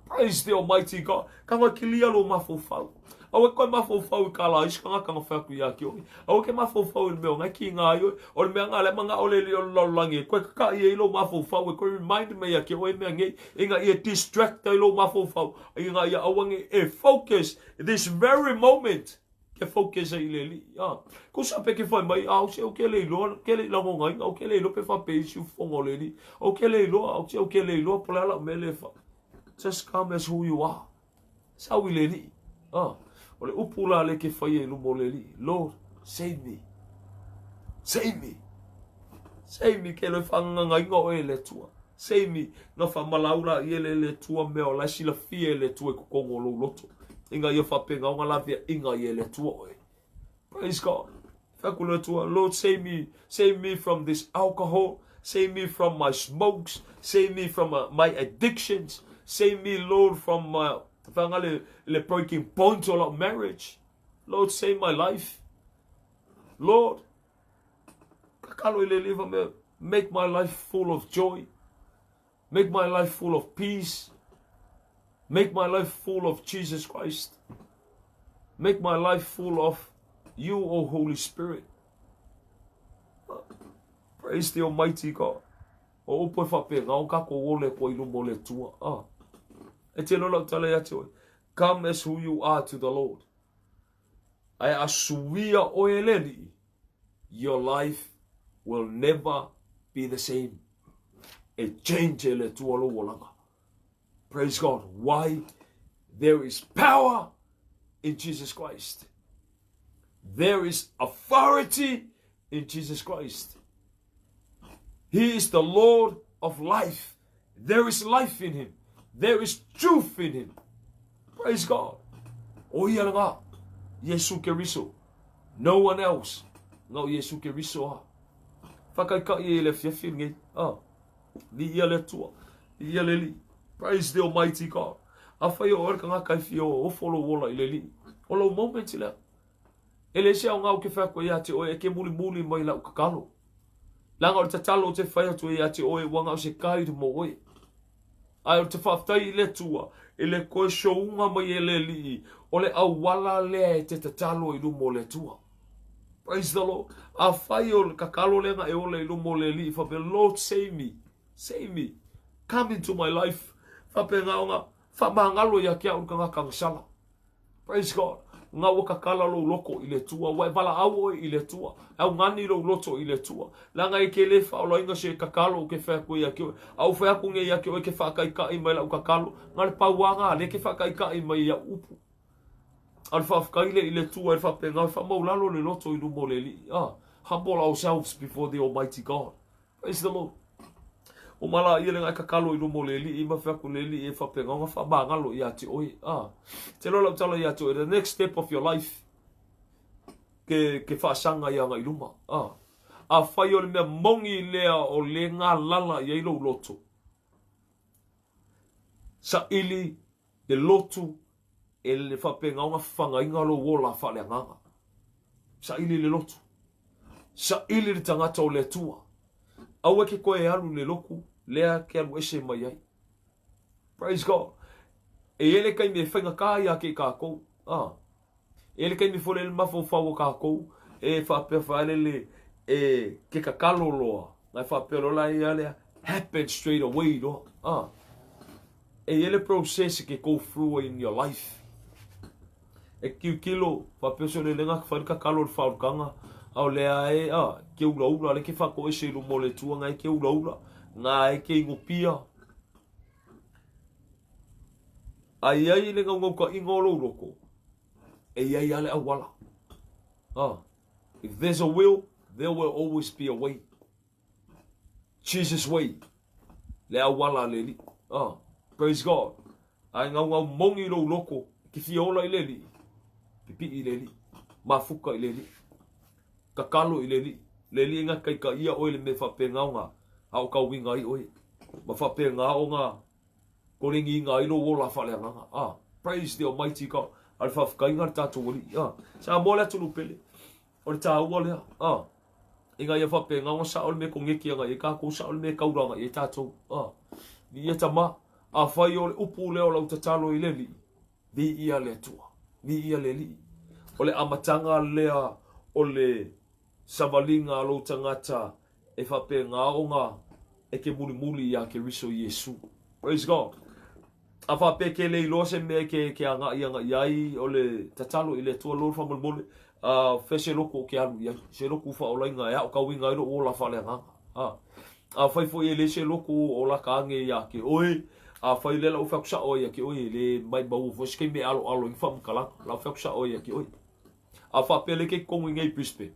Praise the Almighty God. Ka ngoi kilia lo mafaufau. Aua koe mafaufau i ka la isi kangaka nga whai aku ia ki oe. Aua ke mafaufau i le mea o ngai ki ngā i oe. O le mea ngā le manga o le li o le lalolagi e koe kakaʻi ai i lou mafaufau e koe remind mai ia ki oe mea ngei ina ia distract ai lou mafaufau ina ia aua nei e focus this very moment ke focus ai i le Alii. Ah, kusa pe ke whai mai, ah, o se o ke le iloa, ke le ilagogaina, o ke le iloa pe whape isi ufofoga o le Alii. O ke le iloa, o se o ke le iloa, po le a lau mea le wha. Just come as who you are. Sau i le Alii. Ah, o le upu la le ke whai e luma o le Alii. Lord, save me. Save me. Save me ke loe whanganganga inga o e le Atua. Save me. Na faamalau laia le le Atua mea o la e silafia e le Atua i totonu o lou loto. Ina ia faapenaoga laveaiga ia e le Atua oe. Praise God. Fai atu le Atua, Lord, save me, save me from this alcohol, save me from my smokes, save me from my addictions, save me, Lord, from my whanga le, le breaking point o lau marriage. Lord, save my life. Lord, kakalo i le liva mea, make my life full of joy. Make my life full of peace. Make my life full of Jesus Christ. Make my life full of you, O Holy Spirit. Praise the Almighty God. O upu e whapenga o kako o le koa i luma o le Atua. Ah. E te lola utala ia te oe. Come as who you are to the Lord. Ae a suia oe e le Alii, your life will never be the same. E change e le Atua lou olaga. Praise God. Why? There is power in Jesus Christ. There is authority in Jesus Christ. He is the Lord of life. There is life in him. There is truth in him. Praise God. O ia langa. Yesu Keriso. No one else. No Yesu Keriso a. Whakaikai e le fiafi nei. Ah. Li ia le tua. Li ia le li. Praise the Almighty God. A whai o orka ngā kai whio o follow ola i le li. O lau moment lea. E le se aoga ou te whai atu ai ia te oe e ke mulimuli mai lau kakalo. Leaga o le tatalo ou te whai atu ai ia te oe ua na o se guide mo oe. Ae o te faafetai i le Atua i le toe showga mai e le Alii o le auala lea e te tatalo i luma o le Atua. Praise the Lord. Afai o le kakalo lea na e ola i luma o le Alii faapea, Lord save me, save me, come into my life. Faapena ona faamagalo ia te au le tagata na sala. Praise God. Nga ua kakala lou loto i le Atua, ua e valaau oe i le Atua, e augani lou loto i le Atua. Leaga e ke le faaolaina se kakalo ou ke fai atu ai ia te oe. A ou fai atu nei ia te oe ke faakaikaʻi mai lau kakalo, na le pauaga lea ke faakaikaʻi mai i au upu. A o le faafetai lea i le Atua e le faapena, e faamaulalo le loto i luma o le Alii. Ah, humble ourselves before the Almighty God. Praise the Lord. O mala ia le ngai kakalo i luma o le Alii, ma fai atu le Alii e faapena ona faamagalo ia te oe. Ah, te loa lau tala ia te oe, the next step of your life, ke, ke faasaga ia agai luma. Ah, afai o le mea moni lea o le galala i ai lou loto, saili le lotu e le faapena ona fafagaina lou ola faaleagaga. Saili le lotu. Saili le tagata o le Atua. Aua ke koe e alu le loku lea ke alu ese mai ai. Praise God. E i ai le taimi e faigata ia te i kākou. Ah. E i ai le taimi foi le mafaufau o kākou e faapea faalele e ke kakalo loa. Na e faapea loa la ia lea happen straight away loa. Ah. E i ai le process ke go through in your life. E kiukilo, faapea se o le lenga whai kakalo le whaorukanga, a o lea e, a, ke ulaula, le ke whakoese i luma o le Atua, nga e ke ulaula, nga e ke ingopia. A i ai le ngaungaukaʻiga o lou loko, e i ai a le auala. Ah, if there's a will, there will always be a way. Jesus way, le auala a le Alii. Ah, praise God. Ae ngaungau moni lou loko, ke fia ola i le Alii, pipii i le Alii, mafuka i le Alii, kakalo i le Alii, le Alii e gataitaia oe i le mea faapegaoga a o kauiga ai oe, ma faapegaoga Korengiina ai lou ola faaleagaga. Ah, praise the Almighty God. A le faafetaiga le tatou Alii. Ah, Samoa le atunuu pele. O le taua lea. Ah, ina ia faapena ona sao le mea koneti agai ai tatou, sao le mea taura agai ai tatou. Ah, viia tama, afai o le upu lea o lau tatalo i le Alii, viia le Atua, viia le Alii. O le amataga lea o le savaliga a lou tagata e faapena ona e ke mulimuli iā Keriso Iesu. Praise God. A faapea ke le iloa se mea ke, ke agaʻi agaʻi ai o le tatalo i le Atua Lord faamolemole, a fea se lotu o ke alu i ai, se lotu faaolaina e aokauina ai loʻu ola faaleagaga. A, afai foi e leai se lotu o laka age iā te oe, afai lea la ua fai atu sao ai ia te oe, e le maʻimau foi se taimi e aloalo ai ni faamatalaga, la ua fai atu sao ai ia te oe. A faapea le ke totonu i nei Brisbane,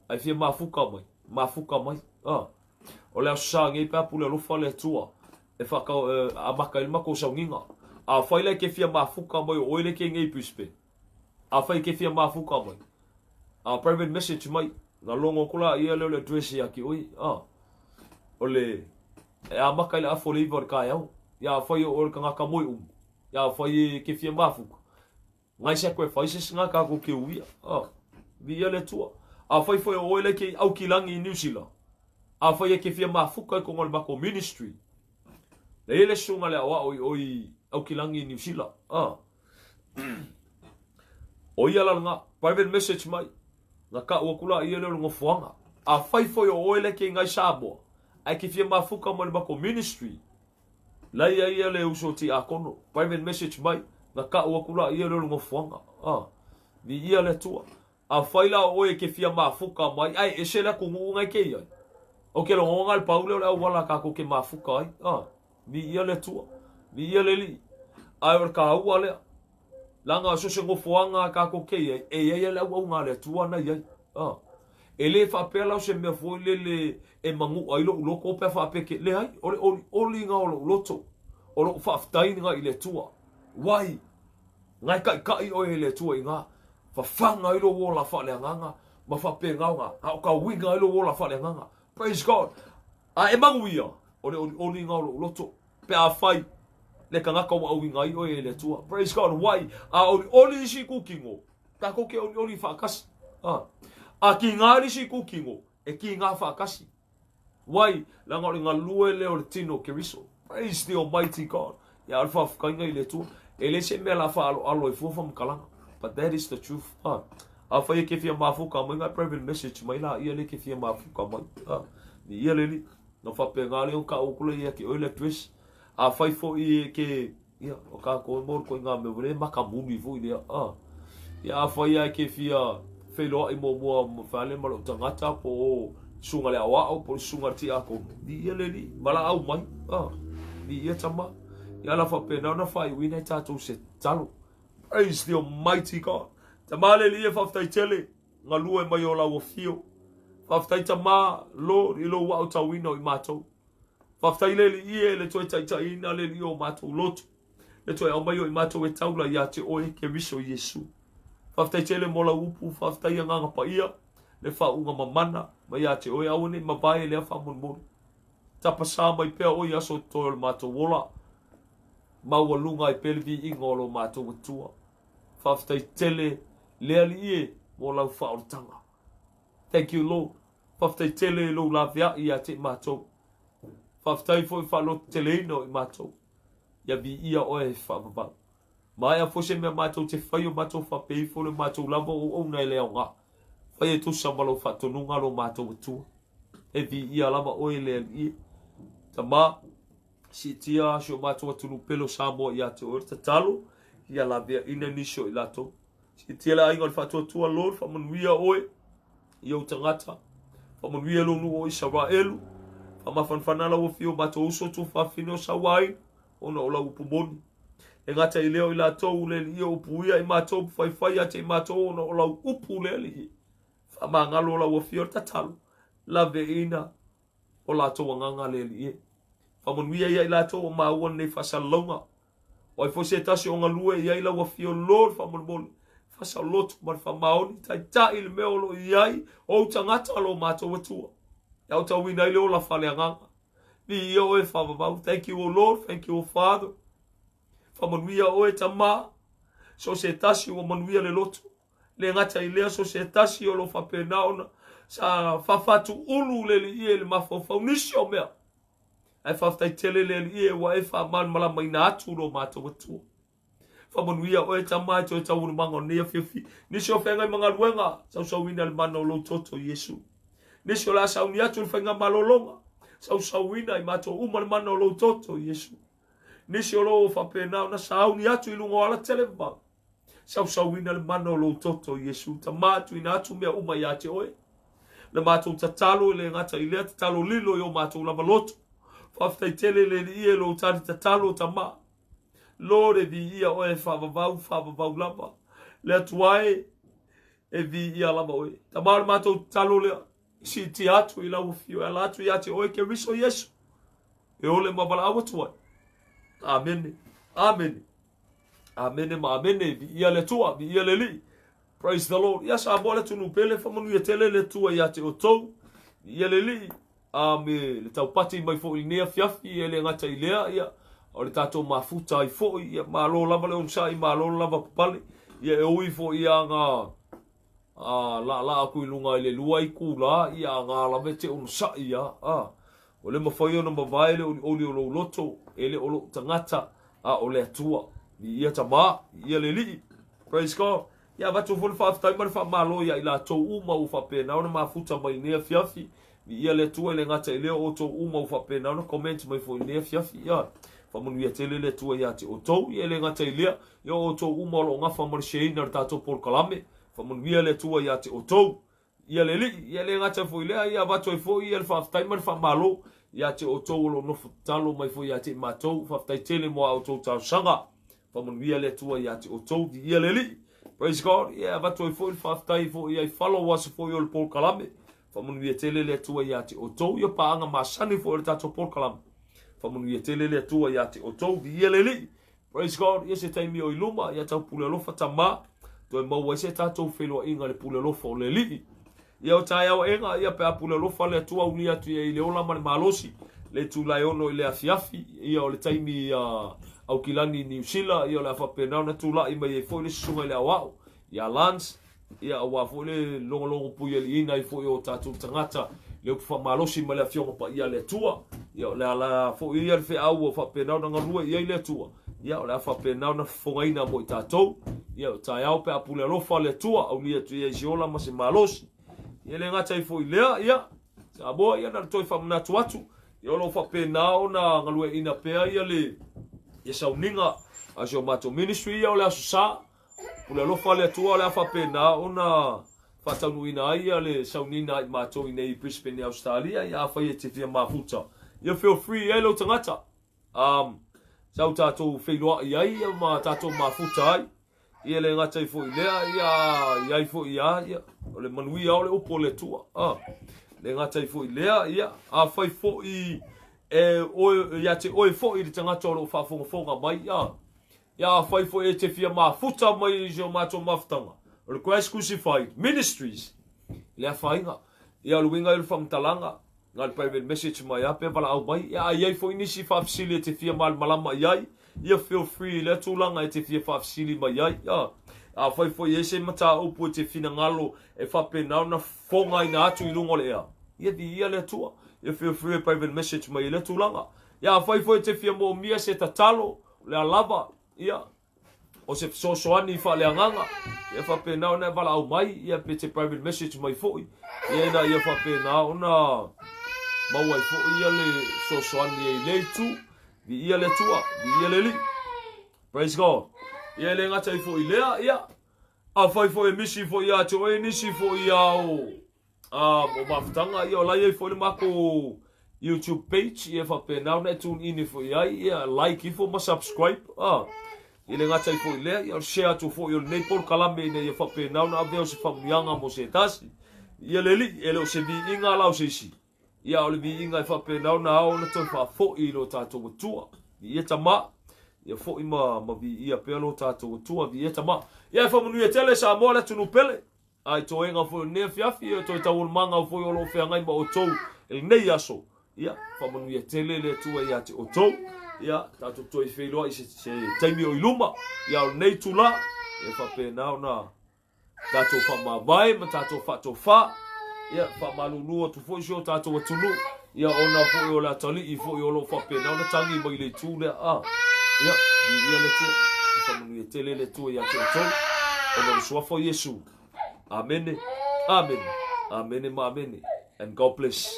ae fia mafuta mai, mafuta mai. A, o le aso Sa nei pe a pule alofa le Atua. E whaka, e, amaka i le makou sauniga. Afai la e ke fia mafuka mai o oe le ke nei i Brisbane. Afai e ke fia mafuka mai, a private message mai, na logo aku la ia lea o le address ia te oe. A, o le, e amaka i le afa o le 9 o le taeao. Ia afai o oe o le tagata moe umu, ia afai e ke fia mafuka, Ngai sacrifices nga tatou ke uia. Ah, viia le Atua. Afai foi o oe le ke i Aukilagi i New Zealand, afai e ke fia mafuka i koga o le matou ministry, le i le susuga le aoao i o i Aukilagi i New Zealand. Ah. O ia la lena, private message mai, na kau aku la ia lea o le nofoaga. Afai foi o oe le ke i ngai Samoa, ae ke fia mafuka mai le matou ministry, Laia ia le uso tiakono, private message mai, na kau aku la ia lea o le nofoaga. A, viia le Atua. Afai la o oe e ke fia mafuka mai, ae ese le atunuu na e ke i ai. O ke logona le pau lea o le auala a tatou ke mafuka ai. A, viia le Atua. Viia le Alii. Ae o le taua lea. Leaga so o se nofoaga a tatou ke i ai, e i ai lava le auauna a le Atua na i ai. A. E le faapea la o se mea foi lele e manuʻa ai loʻu loto pe a faapea ke, leai, o le ʻoliʻoli na o loʻu loto, o loʻu faafetai na i le Atua. Wai, na e taʻitaʻi ʻoe e le Atua i na, fafaga ai lou ola faaleagaga ma faapena ona aotauina ai lou ola faaleagaga. Praise God! A e manuia, o le ʻoliʻoli na o loʻu loto. Pe afai le tagata ua ʻauina ai ʻoe e le Atua. Praise God! Wai, a ʻoliʻoli isi kūkino, takou ke ʻoliʻoli faatasi. A, a kīnā le isi kūkino, e kīnā faatasi. Wai, leaga o le galue lea o le tino o Keriso. Praise the Almighty God. Ia, o le faafetaiga i le Atua. E le se mea la faaaloalo ai fua faamatalaga. But that is the truth. A, afai e ke fia mafuka mai, ngai private message mai la ia le ke fia mafuka mai. A, ni ia le li. Na faapena lea ona kau aku lea ia te oe le address. Afai foi e ke, ia, o kākou e mau koe ngā mea wale, maka muli foi lea. A, ia afai ai ke fia feiloai muamua ma whale ma lou tagata po o susuga le aoao po o le susuga le tiakono. Ni ia le alii, valaau mai. A, ni ia tama. Ia la faapena ona faaiuina ai tatou se tatalo. Praise the Almighty God. Tama le alii e faafetai tele. Galue mai o lau afio. Faafetai Tama, Lord, i lou aotauina o i matou. Faafetai le Alii e le toe taitaiina le Alii o matou loto. Le toe aumai o i matou e taula ia te oe, Keriso Iesu. Faafetai tele mo lau upu, faafetai Agaga Paia, le faauuga mamana mai ia te oe, aua ne i mavae lea faamolemole. Tapasā mai pea oe i aso totoe o le matou ola. Maualuga ai pea le viiga o lo matou Atua. Faafetai tele le Alii e mo lau faaolataga. Thank you Lord. Faafetai tele i lou laveai ia te i matou. Faafetai foi faalototeleina o i matou. Ia viia oe e faavavau. Maea foi se mea matou te fai o matou faapea ifo le matou lava o auauna e le aoga. Fai e tusa ma lou faatonuga lo matou Atua. E viia lava oe le Alii e. Tama, Siitia si o matou atunuu pele o Samoa ia te oe le tatalo, ia laveaina nisi o i latou. Siitia le aiga o le faatuatua, Lord, faamanuia oe i ou tagata. Faamanuia lou nuu o Isaraelu. Faamafanafana lau afio o matou uso tuafafine o Sauaina, ona o lau upu moni. E gata i lea o i latou le alii o upu ia i matou, faifai ia te i matou ona o lau upu le alii. Faamagalo lau afio le tatalo, laveaina o latou agaga le Alii e. Faamanuia ia i latou o maua lenei faasalalauga. O ai foi se tasi o galue i ai lau afio Lord faamolemole. Faasaoloto ma le faamaoni taitai le mea o lo o i ai ou tagata lo matou Atua. E aotauina ai le ola faaleagaga. Viia oe faavavau. Thank you O Lord, thank you O Father. Faamanuia oe Tama. So se tasi ua manuia le loto. Le gata i lea, so se tasi o lo o faapena ona sa faafatuulu le Alii e i le mafaufau nisi o mea. Ae faafetai tele le Alii e ua e faamalamalamaina atu lo matou Atua. Faamanuia oe Tama i toe taualumaga o lenei afiafi. Nisi o feagai ma galuega, sausauina le mana o lou toto Iesu. Nisi o le a sauni atu i le faiga malologa, sausauina i matou uma le mana o lou toto Iesu. Nisi o lo o faapena ona sauni atu i luga o ala televavave, Sausauina le mana o lou toto, Iesu. Tama, tuuina atu mea uma ia te oe. Le matou tatalo e le gata i lea tatalo lilo i o matou lava loto. Faafetai tele le Alii e lou tali tatalo, Tama. Lord, e viia oe e faavavau, faavavau lava. Le Atua e, e viia lava oe. Tama, o le matou tatalo lea, siitia atu i lau afio e ala atu ia te oe, Keriso Iesu. E ole ma valaau atu ai. Amene. Amene. Amene ma amene. Viia le Atua, viia le Alii. Praise the Lord. Ia Samoa le atunuu pele, faamanuia tele le Atua ia te outou. Viia le Alii. A me le taupati mai foi i lenei afiafi, e le gata i lea, ia, o le tatou mafuta ai foi, ia, malo lava le onosai, malo lava papale. Ia, e ui foi ia ga a laalaa atu i luga i le lua itulā, ia, a ga lava e te onosai ia, a. Ua le mafai ona mavae le olioli o lou loto, e le o lou tagata, a o le Atua. Viia Tama, viia le Alii. Praise God. Ia avatu foi le faafetai ma le faamalo ia i latou uma ua faapena ona mafuta mai i lenei afiafi. Viia le Atua e le gata i lea o outou uma ua faapena ona comment mai foi i lenei afiafi. Ia faamanuia tele le Atua ia te outou. Ia e le gata i lea, ia o outou uma o lo o gafa ma le share ina o le tatou polokalame. Faamanuia le Atua ia te outou. Ia le Alii, ia le gata foi i lea, ia avatu ai foi ia le faafetai ma le faamalo ia te outou o lo o nofo tatalo mai foi ia te i matou. Faafetai tele mo a outou talosaga. Faamanuia le Atua ia te outou. Viia le Alii. Praise God. Ia avatu ai foi le faafetai foi i ai followers foi o le polokalame. Faamanuia tele le Atua ia te outou. Ia paaga masani foi o le tatou polokalame. Faamanuia tele le Atua ia te outou. Viia le Alii. Praise God, ia se taimi o i luma, ia tau pule alofa Tama, toe maua ai se tatou feiloaiga i le pule alofa o le Alii. Ia o taeao aega, ia pe a pule alofa le Atua aulia atu ia i le ola ma le malosi, le itula e ono i le afiafi, ia o le taimi Aukilani i Niu Sila, ia o le a faapena ona tulai mai ai foi le susuga i le aoao, ia Lance, Ia, aua foi le logologo puialiiina ai foi o tatou tagata i le upu faamalosi ma le Afioga Paia a le Atua. Ia, o le ala foi ia le feau ua faapena ona galue i ai le Atua. Ia, o le a faapena ona fofogaina mo i tatou. Ia, o taeao pe a pule alofa le Atua, aulia atu ia i se ola ma se malosi. Ia, le gata ai foi i lea, ia, Samoa, ia, na le toe faamanatu atu, ia, o lo o faapena ona galueaiina pea ia le ia sauniga a si o matou ministry, ia, o le Aso Sa, Pule alofa le Atua o le a faapena ona faataunuuina ai ia le sauniina ai matou i nei i Brisbane i Ausetalia. Ia afai e te fia mafuta, ia feel free ai lou tagata. Sau tatou feiloai ai ia ma tatou mafuta ai. Ia le gata ai foi lea, ia i ai foi ia, ia o le manuia o le upu o le Atua. Le gata ai foi lea, ia afai foi e oe, ia te oe foi le tagata o lo o faafogafoga mai, ia Ia afai foi e te fia mafuta mai i si o matou mafutaga, o le Christ Crucified Ministries, le afaina. Ia o le uiga ia o le faamatalaga, na le private message mai a pe valaau mai. Ia a i ai foi nisi faafesili e te fia malamalama i ai, ia feel free i lea tulaga e te fia faafesili mai ai. Ia afai foi e i ai se mataupu e te finagalo e faapena ona fofogaina atu i luga o le ea, ia viia le Atua. Ia feel free e private message mai i lea tulaga. Ia afai foi e te fia moomia se tatalo, O le a lava, ia, o se fesoasoani faaleagaga, ia faapena ona e valaau mai, ia pe te private message mai foi, ia ina ia faapena ona maua ai foi ia le fesoasoani ai lea itu, viia le Atua, viia le Alii. Praise God. Ia e le gata ai foi i lea, ia, afai foi e misi foi ia te oe nisi foi ia o o mafutaga, ia o la e i ai foi le matou YouTube page, ia faapena ona e tune in ifo i ai, ia like ifo ma subscribe, i le gata ai foi lea, ia o le share atu foi o lenei polokalame ina ia faapena ona avea o se faamanuiaga mo se tasi. Ia le Alii, e le o se viiga la o se isi, ia a o le viiga e faapena ona ao ona toe faafoi i lo tatou Atua. Viia Tama, ia foi ma viia pea lo tatou Atua, viia Tama. Ia e faamanuia tele Samoa le atunuu pele. A i toega foi o lenei afiafi, ia toe taualumaga foi o lo o feagai ma outou i lenei aso. Ia, faamanuia tele le Atua ia te outou. Ia, tatou toe feiloai se, se taimi o i luma. Ia, o lenei itulā, ia faapena ona tatou faamavae ma tatou faatofā. Ia, faamalulu atu foi si o tatou atunuu. Ia, ona foi o le atalii foi o lo o faapena ona tagi mai le itu lea. A, ia, viia le Atua. Faamanuia tele le Atua ia te outou. Ona o le suafa o Iesu. Amene, amene, amene ma amene. And God bless.